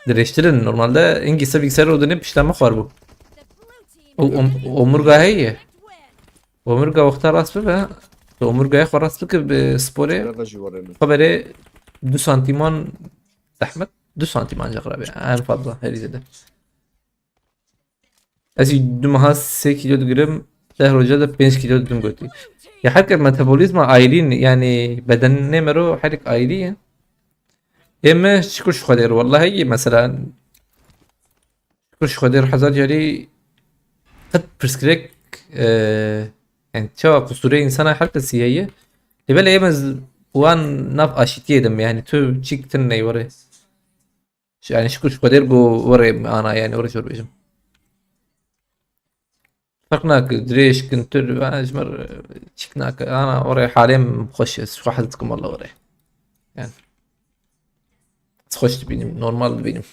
Direştirin normalde ingi se bilgisayar odunu pişleme xwar bu. O, om-, omurga heye. Omurga wexta rast bibe. Tu omurgaya xwe rast bike bi sporê. Reva jî warê min. Xwe berê du santiman zehmet. Du santiman ancak rabe. En fazla her zêde. Ez jî du meha sê kilo digirim. Deh roja de pênc kilo didim gotî. Ya her ker metabolîzma ayrî ne, yani bedenê me ro her yek ayrî ye. Ê me şikir ji Xwedê re, wellahî mesela şikir ji Xwedê re hezar carî qet pirsgirêk, e, yani çawa qusûrê insana her kesî heye. Lê belê ê me z-, wan nav aşîtiyê de me, yani tu çîk tune neywarê. Yani şikir ji Xwedê re ku werê ana, yani werê jor bêjim. Ferq nake, dirêj, kintir, ben ji me re çîk nake. Ana werê halê min xweş e, ez xwe hez dikim walla werê. Yani. Ez xweş dibînim, normal dibînim.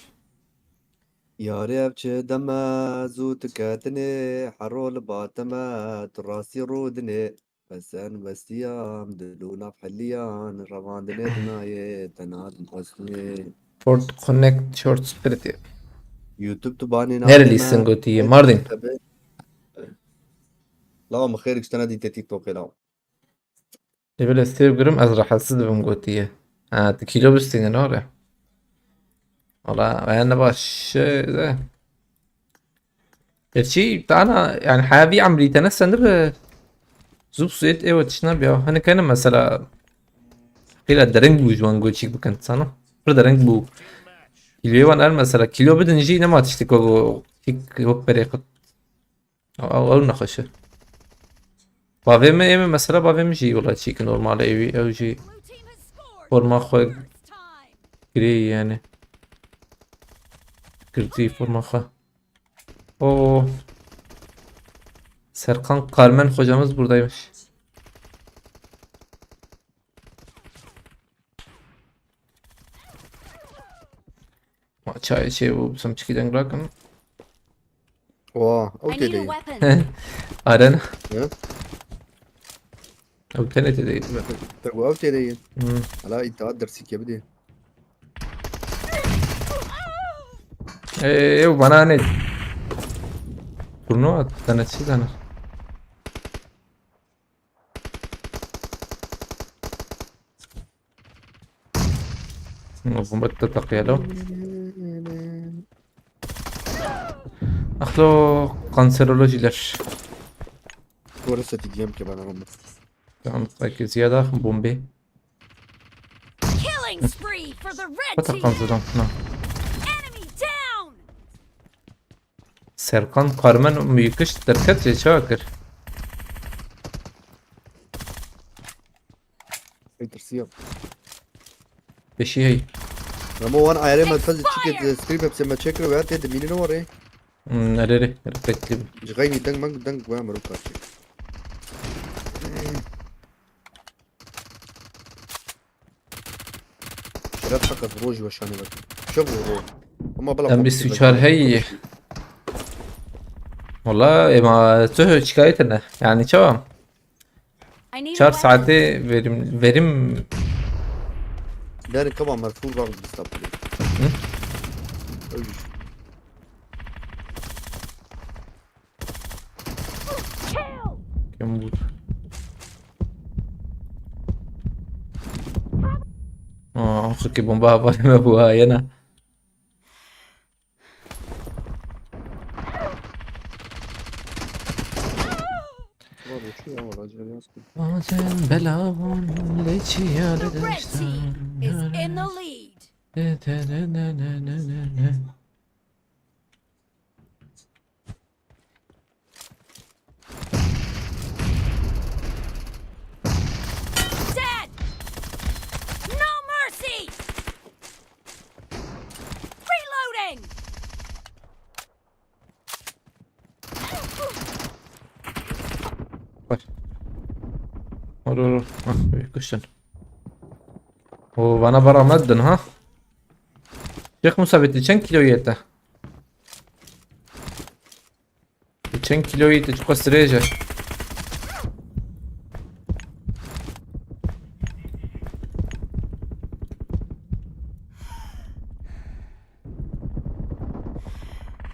Yarê ev çi deme zû tu ketinê, hero li ba te me, tu rastî rûdinê. Besen westiyam, dil û nav heliyan, revandinê dinayê, tenha din xwestinê. Ford Connect Short Spirit. YouTube tu banê Nere lîstin gotiye, Mardin. Lawa min xêrik ji te nedîte TikTokê lawa. Ê belê stêr gurim ez rahatsiz dibim gotiye. Ha, tu kîlo bistîne ne ore? Valla yani baş şey de. Gerçi tana yani heya vî emrî te ne sendir be. Zû suêt êwe tiştine biya. Hani kene mesela. Qîla dereng bû ji wan goçîk bikin sana. Pir dereng bû. Kîloyê wan er mesela. Kîlo bidin jî nema tiştik wek çîk wek berê xwe. Ew, ew, ew nexweş e. Bavê min, ê min mesela bavê min jî wela çîk normal e, ew, ew jî forma xwe girê yani. Girtî forma xwe. Oo. Serkan Carmen hocamız buradaymış. Ma çay şey bu, sam çiki deng bırakın. Oha, ew I need a têdeyî. weapon. Arena. Ya? Ew tenê tê deyî. Te got ew têdeyî. Hmm. Hala îtaat dersî ke bidê. Eee, ew bana ne? Turnuva tane çi tane? Bomba da takıyalım. Ahlo kanserolojiler. Were setî diyem ke bana bomba. Tamam, belki ziyade bombe. Killing spree for the red What a team. kanserdan. No. Enemy down. Serkan Carmen mülküş derket ya çakır. Tirsiya. Beşi hey. Ramo wan ayarê me Take tez çiket fire! Stream hepsi me çekir ve tê dimînin orê. Hmm, nerede? Nerede bekliyorum. Ji xeynî deng meng deng we mero karçê. Şeref heqet roj weşanê wekî. Çev û ro. Ama bela Em xwe bîst û bitirme çar çawa hey. xwe bitirme. Valla ema tu şikayet ne. Yani çawa? I need a Çar weapon. saati verim verim Yani kama merfû var bista pulê. Hı? Öyle işte. Kill. Kim bu? Aa, axir ki bomba havale me bu ha yana. Var uçuyor ama acele yazmıyor. Bazen belavan leçi The red team is in the lead. Dead. No mercy. Reloading. Var. Var, var, var. Ah, bir kuşun. O bana barameddin ha. Şêx Musa, bi tu çend kîloyî te? Tu çend kîloyî, tu çiqas dirêj e?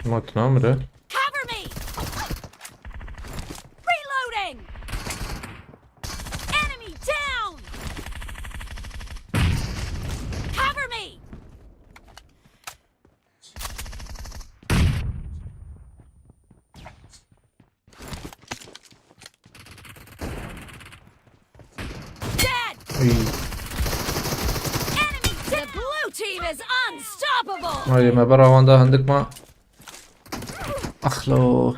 Ma tu namire. Cover me. Reloading. Ey. The blue team is unstoppable. Ay, me bera wan da hindik ma. Axlo.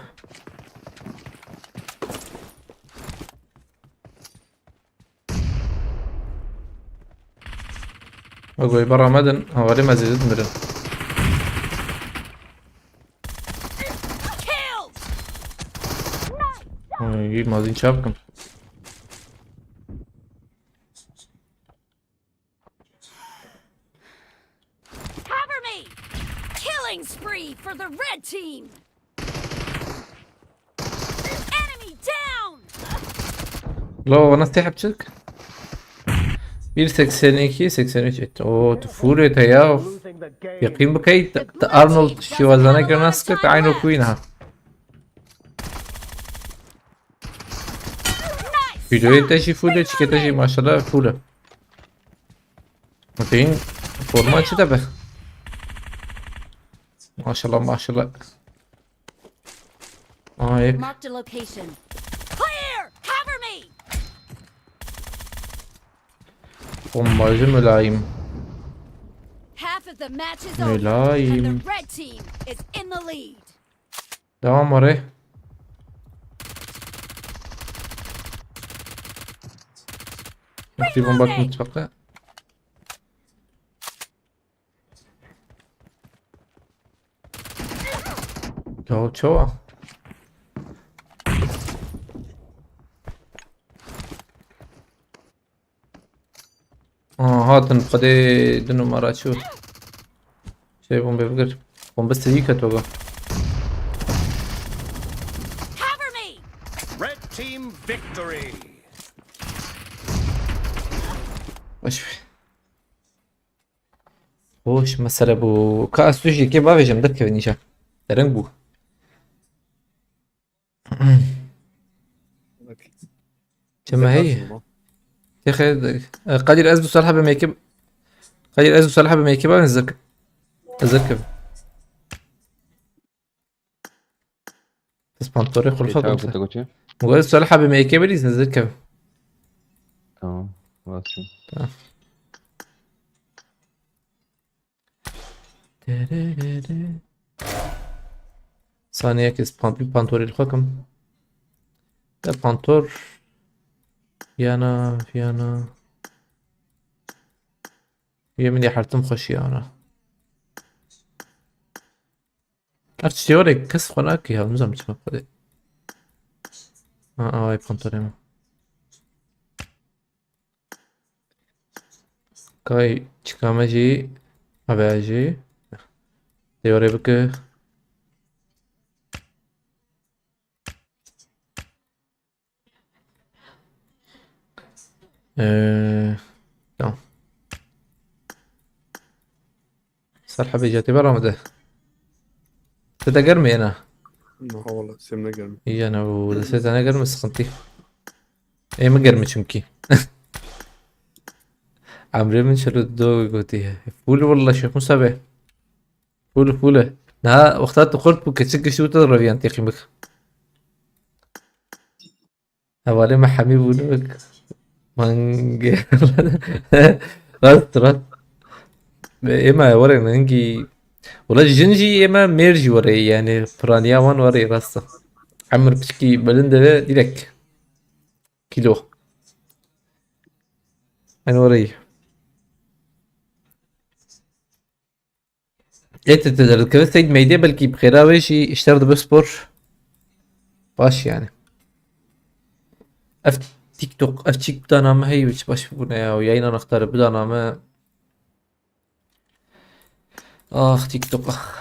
Agoy bera me din. Havalê me zêde dimirin. Killed. Ay, mazîn çav kim. Cover me! Killing spree for the red team! Enemy down! Lo, nasıl yapacak? Bir seksen iki, seksen üç etti. Oo, tu full et ya. Yakın bu kayıt. Arnold Schwarzenegger nasıl kötü? Aynı okuyun ha. Videoyu te jî full e, çike te jî maşallah full e. Mateyin forma çi de be? Maşallah, maşallah. Aa, ek. Marked a location. Clear! Cover me! Bombacı mülayim. Half of the match is over, and the red team is in the lead. Devam var, e. Bir bomba atmış bak. Ya çava. Aa, hatin xwedê du numara çû. Şey, bombe bigir. Bombe seyî ket baba. Cover me! Red team victory! Baş ver. Hoş mesele bu. Ka ez tu jî yekê bavêjim derkevin îja. Dereng bû. Çima hey? Têxê, e, Kadir ez du sal hebe meyke. Kadir ez du sal hebe meyke bavên zirk. Zirk. Biz pantorê xulfa. Çawa dum. Kutu kutu. Bu ez du sal hebe meyke bilîz zirk. Tamam. Basın. Tamam. Tererere. Saniyek ez pant-, pantorê li xwe kim. Te pantor. Yana, yana. Yê min ê hertim xweşiya ana. Ev tiştê were kes xwe nake ya, nizam çima xwedê. Ha, ay pantorê min. Kay çika me jî, eve jî. Tê were bike. Ee, tamam. Ser hebê cetê bera min de. Te de germ e na? Na, wala, sêm ne germ. İyi yani, bu da se ne germ, sıkıntı. E, mi germ çünkü. Emre min çelo do gotiye. Full valla Şeyh Musa be. Full, full. Niha wexta tu xurt bû, keçik gişt û te reviyan têqîmik. Hevalê me hemî bû nimik. Mange. Rast, rast. Êma were ningî. Wala jin jî êma mêr jî were, yani piraniya wan were rast e. Emir piçkî bilind e direkt. Kilo. En were. Ê, tu, tu derdikeve Seyd Meydê, belkî bi xêra wê jî îşler dibe spor. Baş yani. Ev TikTok, ev çîk bidana me hey, hiç baş bûne ya. Yayın anahtarı bidana me. Ah, TikTok, ah.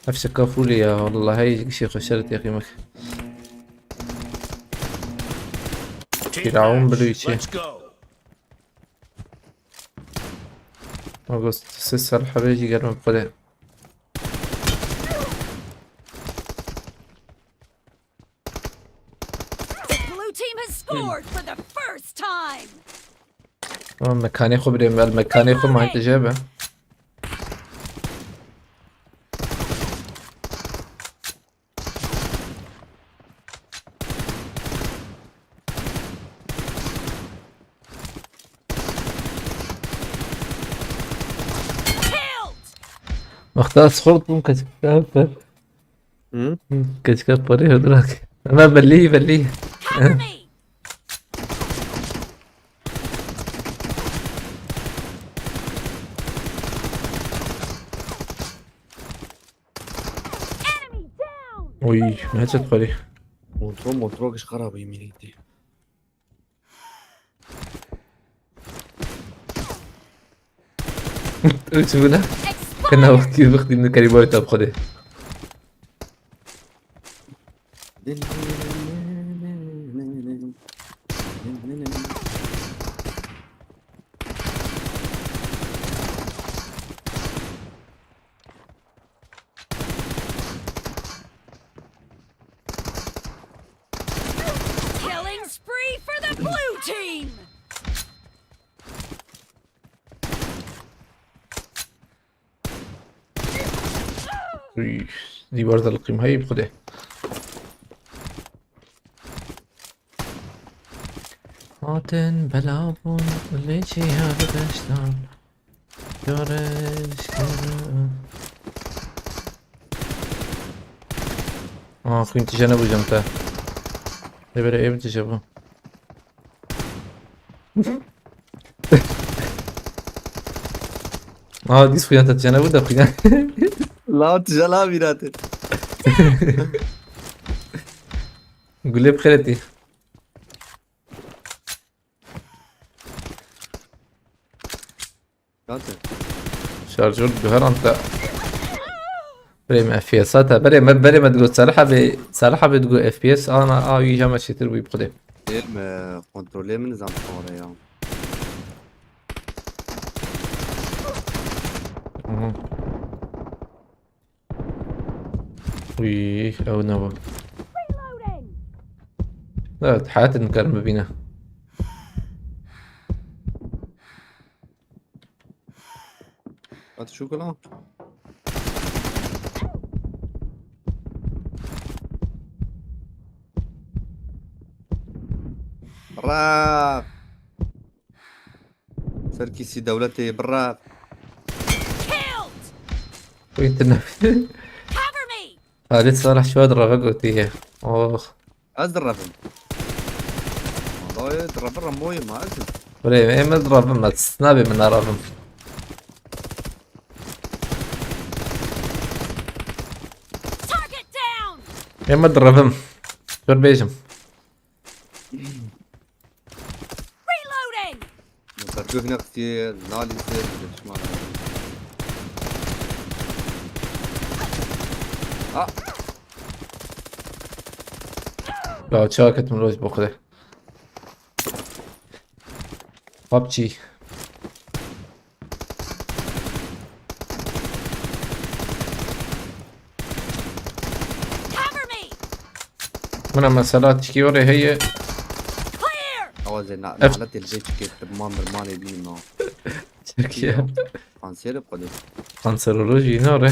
Ev şeka full ya, vallahi gişê xwe şer têqîmek. Firavun bilû içi. Let's go. August, ses sal hebê jî germe bixwede. The blue team has scored for the first time. Tamam, mekanê xwe birê me, mekanê xwe mantije be. Wexta ez xort bûm keçika per. Hı? Keçika perê hevdirak. Ama belli, belli. Cover me! Enemy down! Oy, ne çet xwarî. Motor, motor kişka rabî milîtî. Ew çi bûne? Kena wextî wextî min kerî boy te bi Xwedê. Killing spree for the blue team! Uy, dîwar de liqîm heyî bi Xwedê. Hatin bela bûn, lê çi ya bi deştan. Yarış kere. Aa, xwîn tije nebû cem te. Lê bere ê bi tije bû. Aa, dîs xwîna te tije nebû de xwîna. La tije la vîrate. Gulê bi xêretî. Zaten. Şarjör guheran te. Berê me F P S te. Berê me, berê me digot Salih abi, Salih abi digot F P S ana a wî jama çêtir bû bi Xwedê. Ê me kontrolê min zam xore ya. Aha. Uy, ew ne bû. Evet, hayatın karın bibîne. Hadi şu kula. Bırak. Serkîsî dewletê bira. Killed! Wî tine. Cover me! Halî Salih şiwa direve gotiye. Oh. Ez direvim. Vallahi direve remoyê ma ez. Birê, em ez direvim, ez nabê min nerevim. Target down! Em ez direvim. Dur bêjim. Reloading! Min bergû hîna xistiye, nalîze, bi dişman. Ah! Ya, çawa ketim roj bo Xwedê. PUBG. Cover me! Min a mesela tişkî were heye. Clear! Awa zê na-, Ev- nalet el zê çike, tirman mirmanê bînim ha. Türkiye. Kanser yapalım. Kanseroloji ne ore?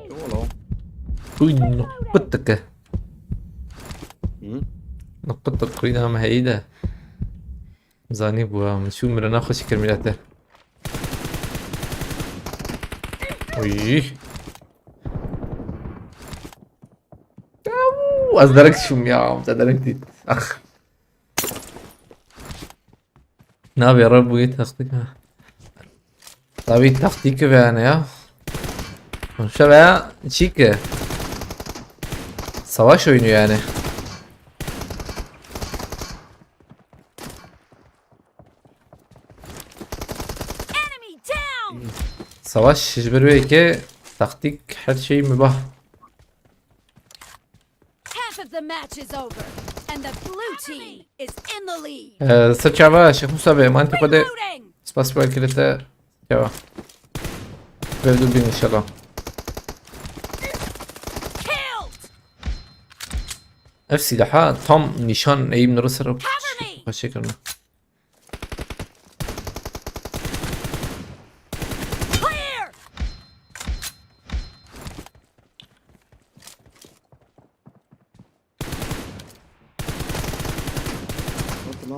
Yo la. Uy, nokut dike. Hı? Nokut dike, kuy nam heyî de. Zanî bû ha, min çû mirina xweşik kir milete. Uy. Au, ez derek çûm ya, te derek dît. Ax. Navê re bûyê taktîk ha. Tabii taktîk ve yani ya. Sonuçta veya çi ki? Savaş oyunu yani. Enemy down! Savaş ji ber wê yekê taktîk her şey mübah. Half of the match is over, and the blue team is in the lead. Ee, ser çava Şêx Musa be, emanetê xwe de. Reloading! Spas be kirete. Çava. Ve dur bin inşallah. Killed! Ev silaha tam nîşan eğim nirî ser. Cover me! Xweşê kirine. Clear!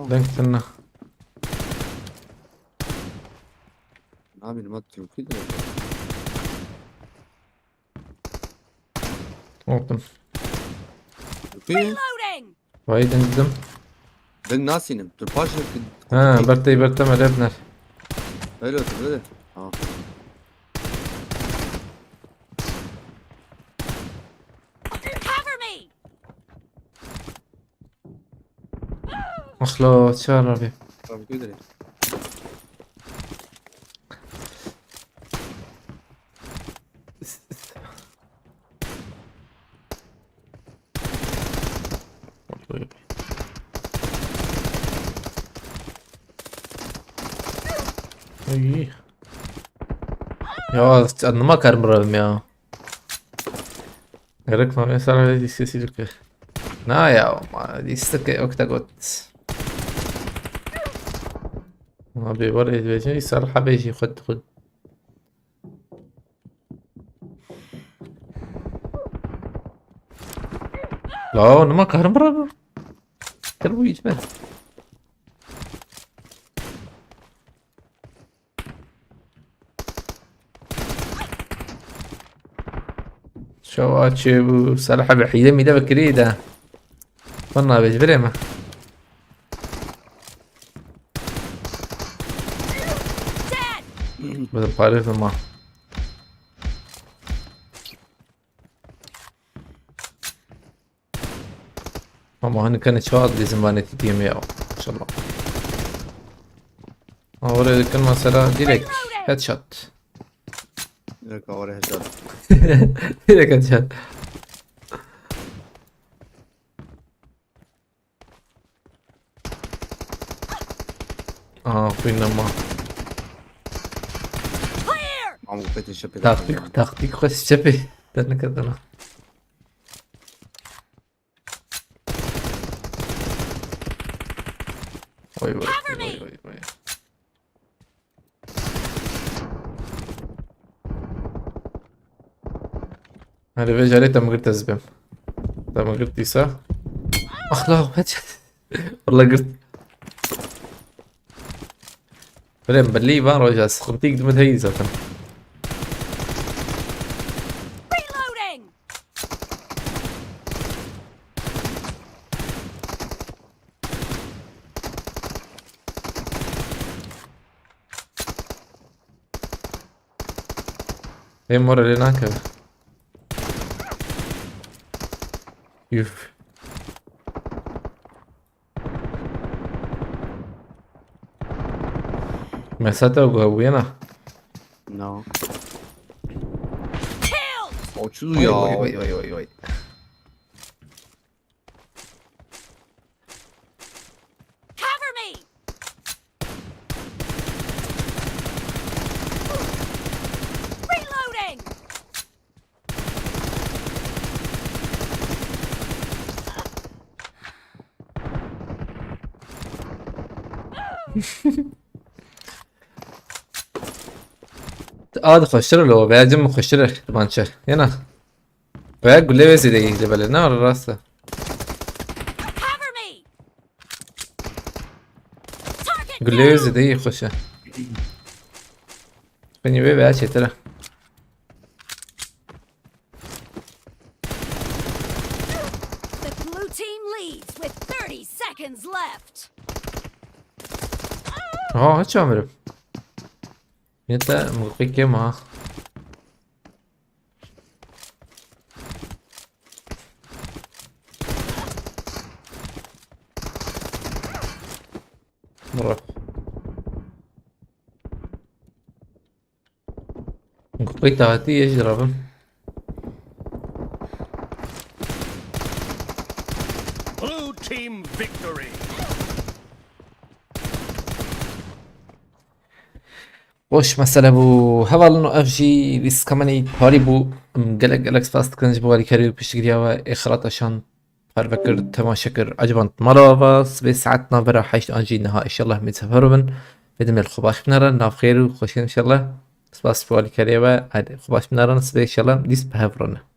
Deng tine. Amir, ma Türk'ü de. Unuttum. Türk'ü? Reloading! Vay, dedim. Ben nasıl inim? Dur, paşa. Ha, bertey bertem, öyle yapınlar. Öyle otur, öyle. Tamam. Cover me! Ahlo, çağır abi. Tamam, gidelim. Ay. Ya, anlama karım buram ya. Gerek mi? Mesela öyle listesi yok ki. Na ya, ma liste ki yok da got. Abi var ya, diyeceğim, sarı habeci xud xud. La, nema karım buram. Gel bu gitme. Şewa çê bû, Salih abi hîle mîle vekirî de. Van nabêj, birê me. Bide parê ma. Ama hani kane çawa dizim vanê titiyem ya. Maşallah. Ha, oraya dikkat mesela direkt headshot. Direkt havara headshot. Direkt headshot. Aa, oynama. Clear! Ama bu pete şapı. Taktik, taktik xwe çepê. Te ne kadar. Oy, oy, oy, oy, oy. Hadi ve jare te min girt ez bim. Te min girt dîsa. Ah la, hadi. Valla girt. Birê min belî van roja sıkıntı gitti mi heyî zaten. Reloading! Ê mor lê nakeve. Yuf. Mesate o guha buyana. No. Killed! Oçuz Oy, ya. oy, oy, oy, oy, oy. Cover me! Reloading! Ad xweştir lo, veya cim xweştir, dimançe. Yena. Veya gule ve zêde yî lebele, ne ara rasta. Cover me! Target Gule ve down! zêde yî xweşe. Beni ve veya çetere. The blue team leads with thirty seconds left. Ha, hiç amirim. Yine de mutlu kim ha. Bro. Gupê tahtî yê jî rabim. Blue team victory. Boş mesele bû. Hevalino, ev jî lîstika min ê parî bû. Em gelek gelek spas dikin ji bo alîkarî û piştgiriya we ê xirata şan. Parve kir, temaşe kir, ecban mala ava, sibê saet navbera heşt an jî niha, inşallah, em ê sefer bin. Vê demê li xwe baş binere, nav xêr û xweşin, inşallah. Spas ji bo alîkariya we, hadi, xwe baş binere, sibê, inşallah, dîs bi hev re ne.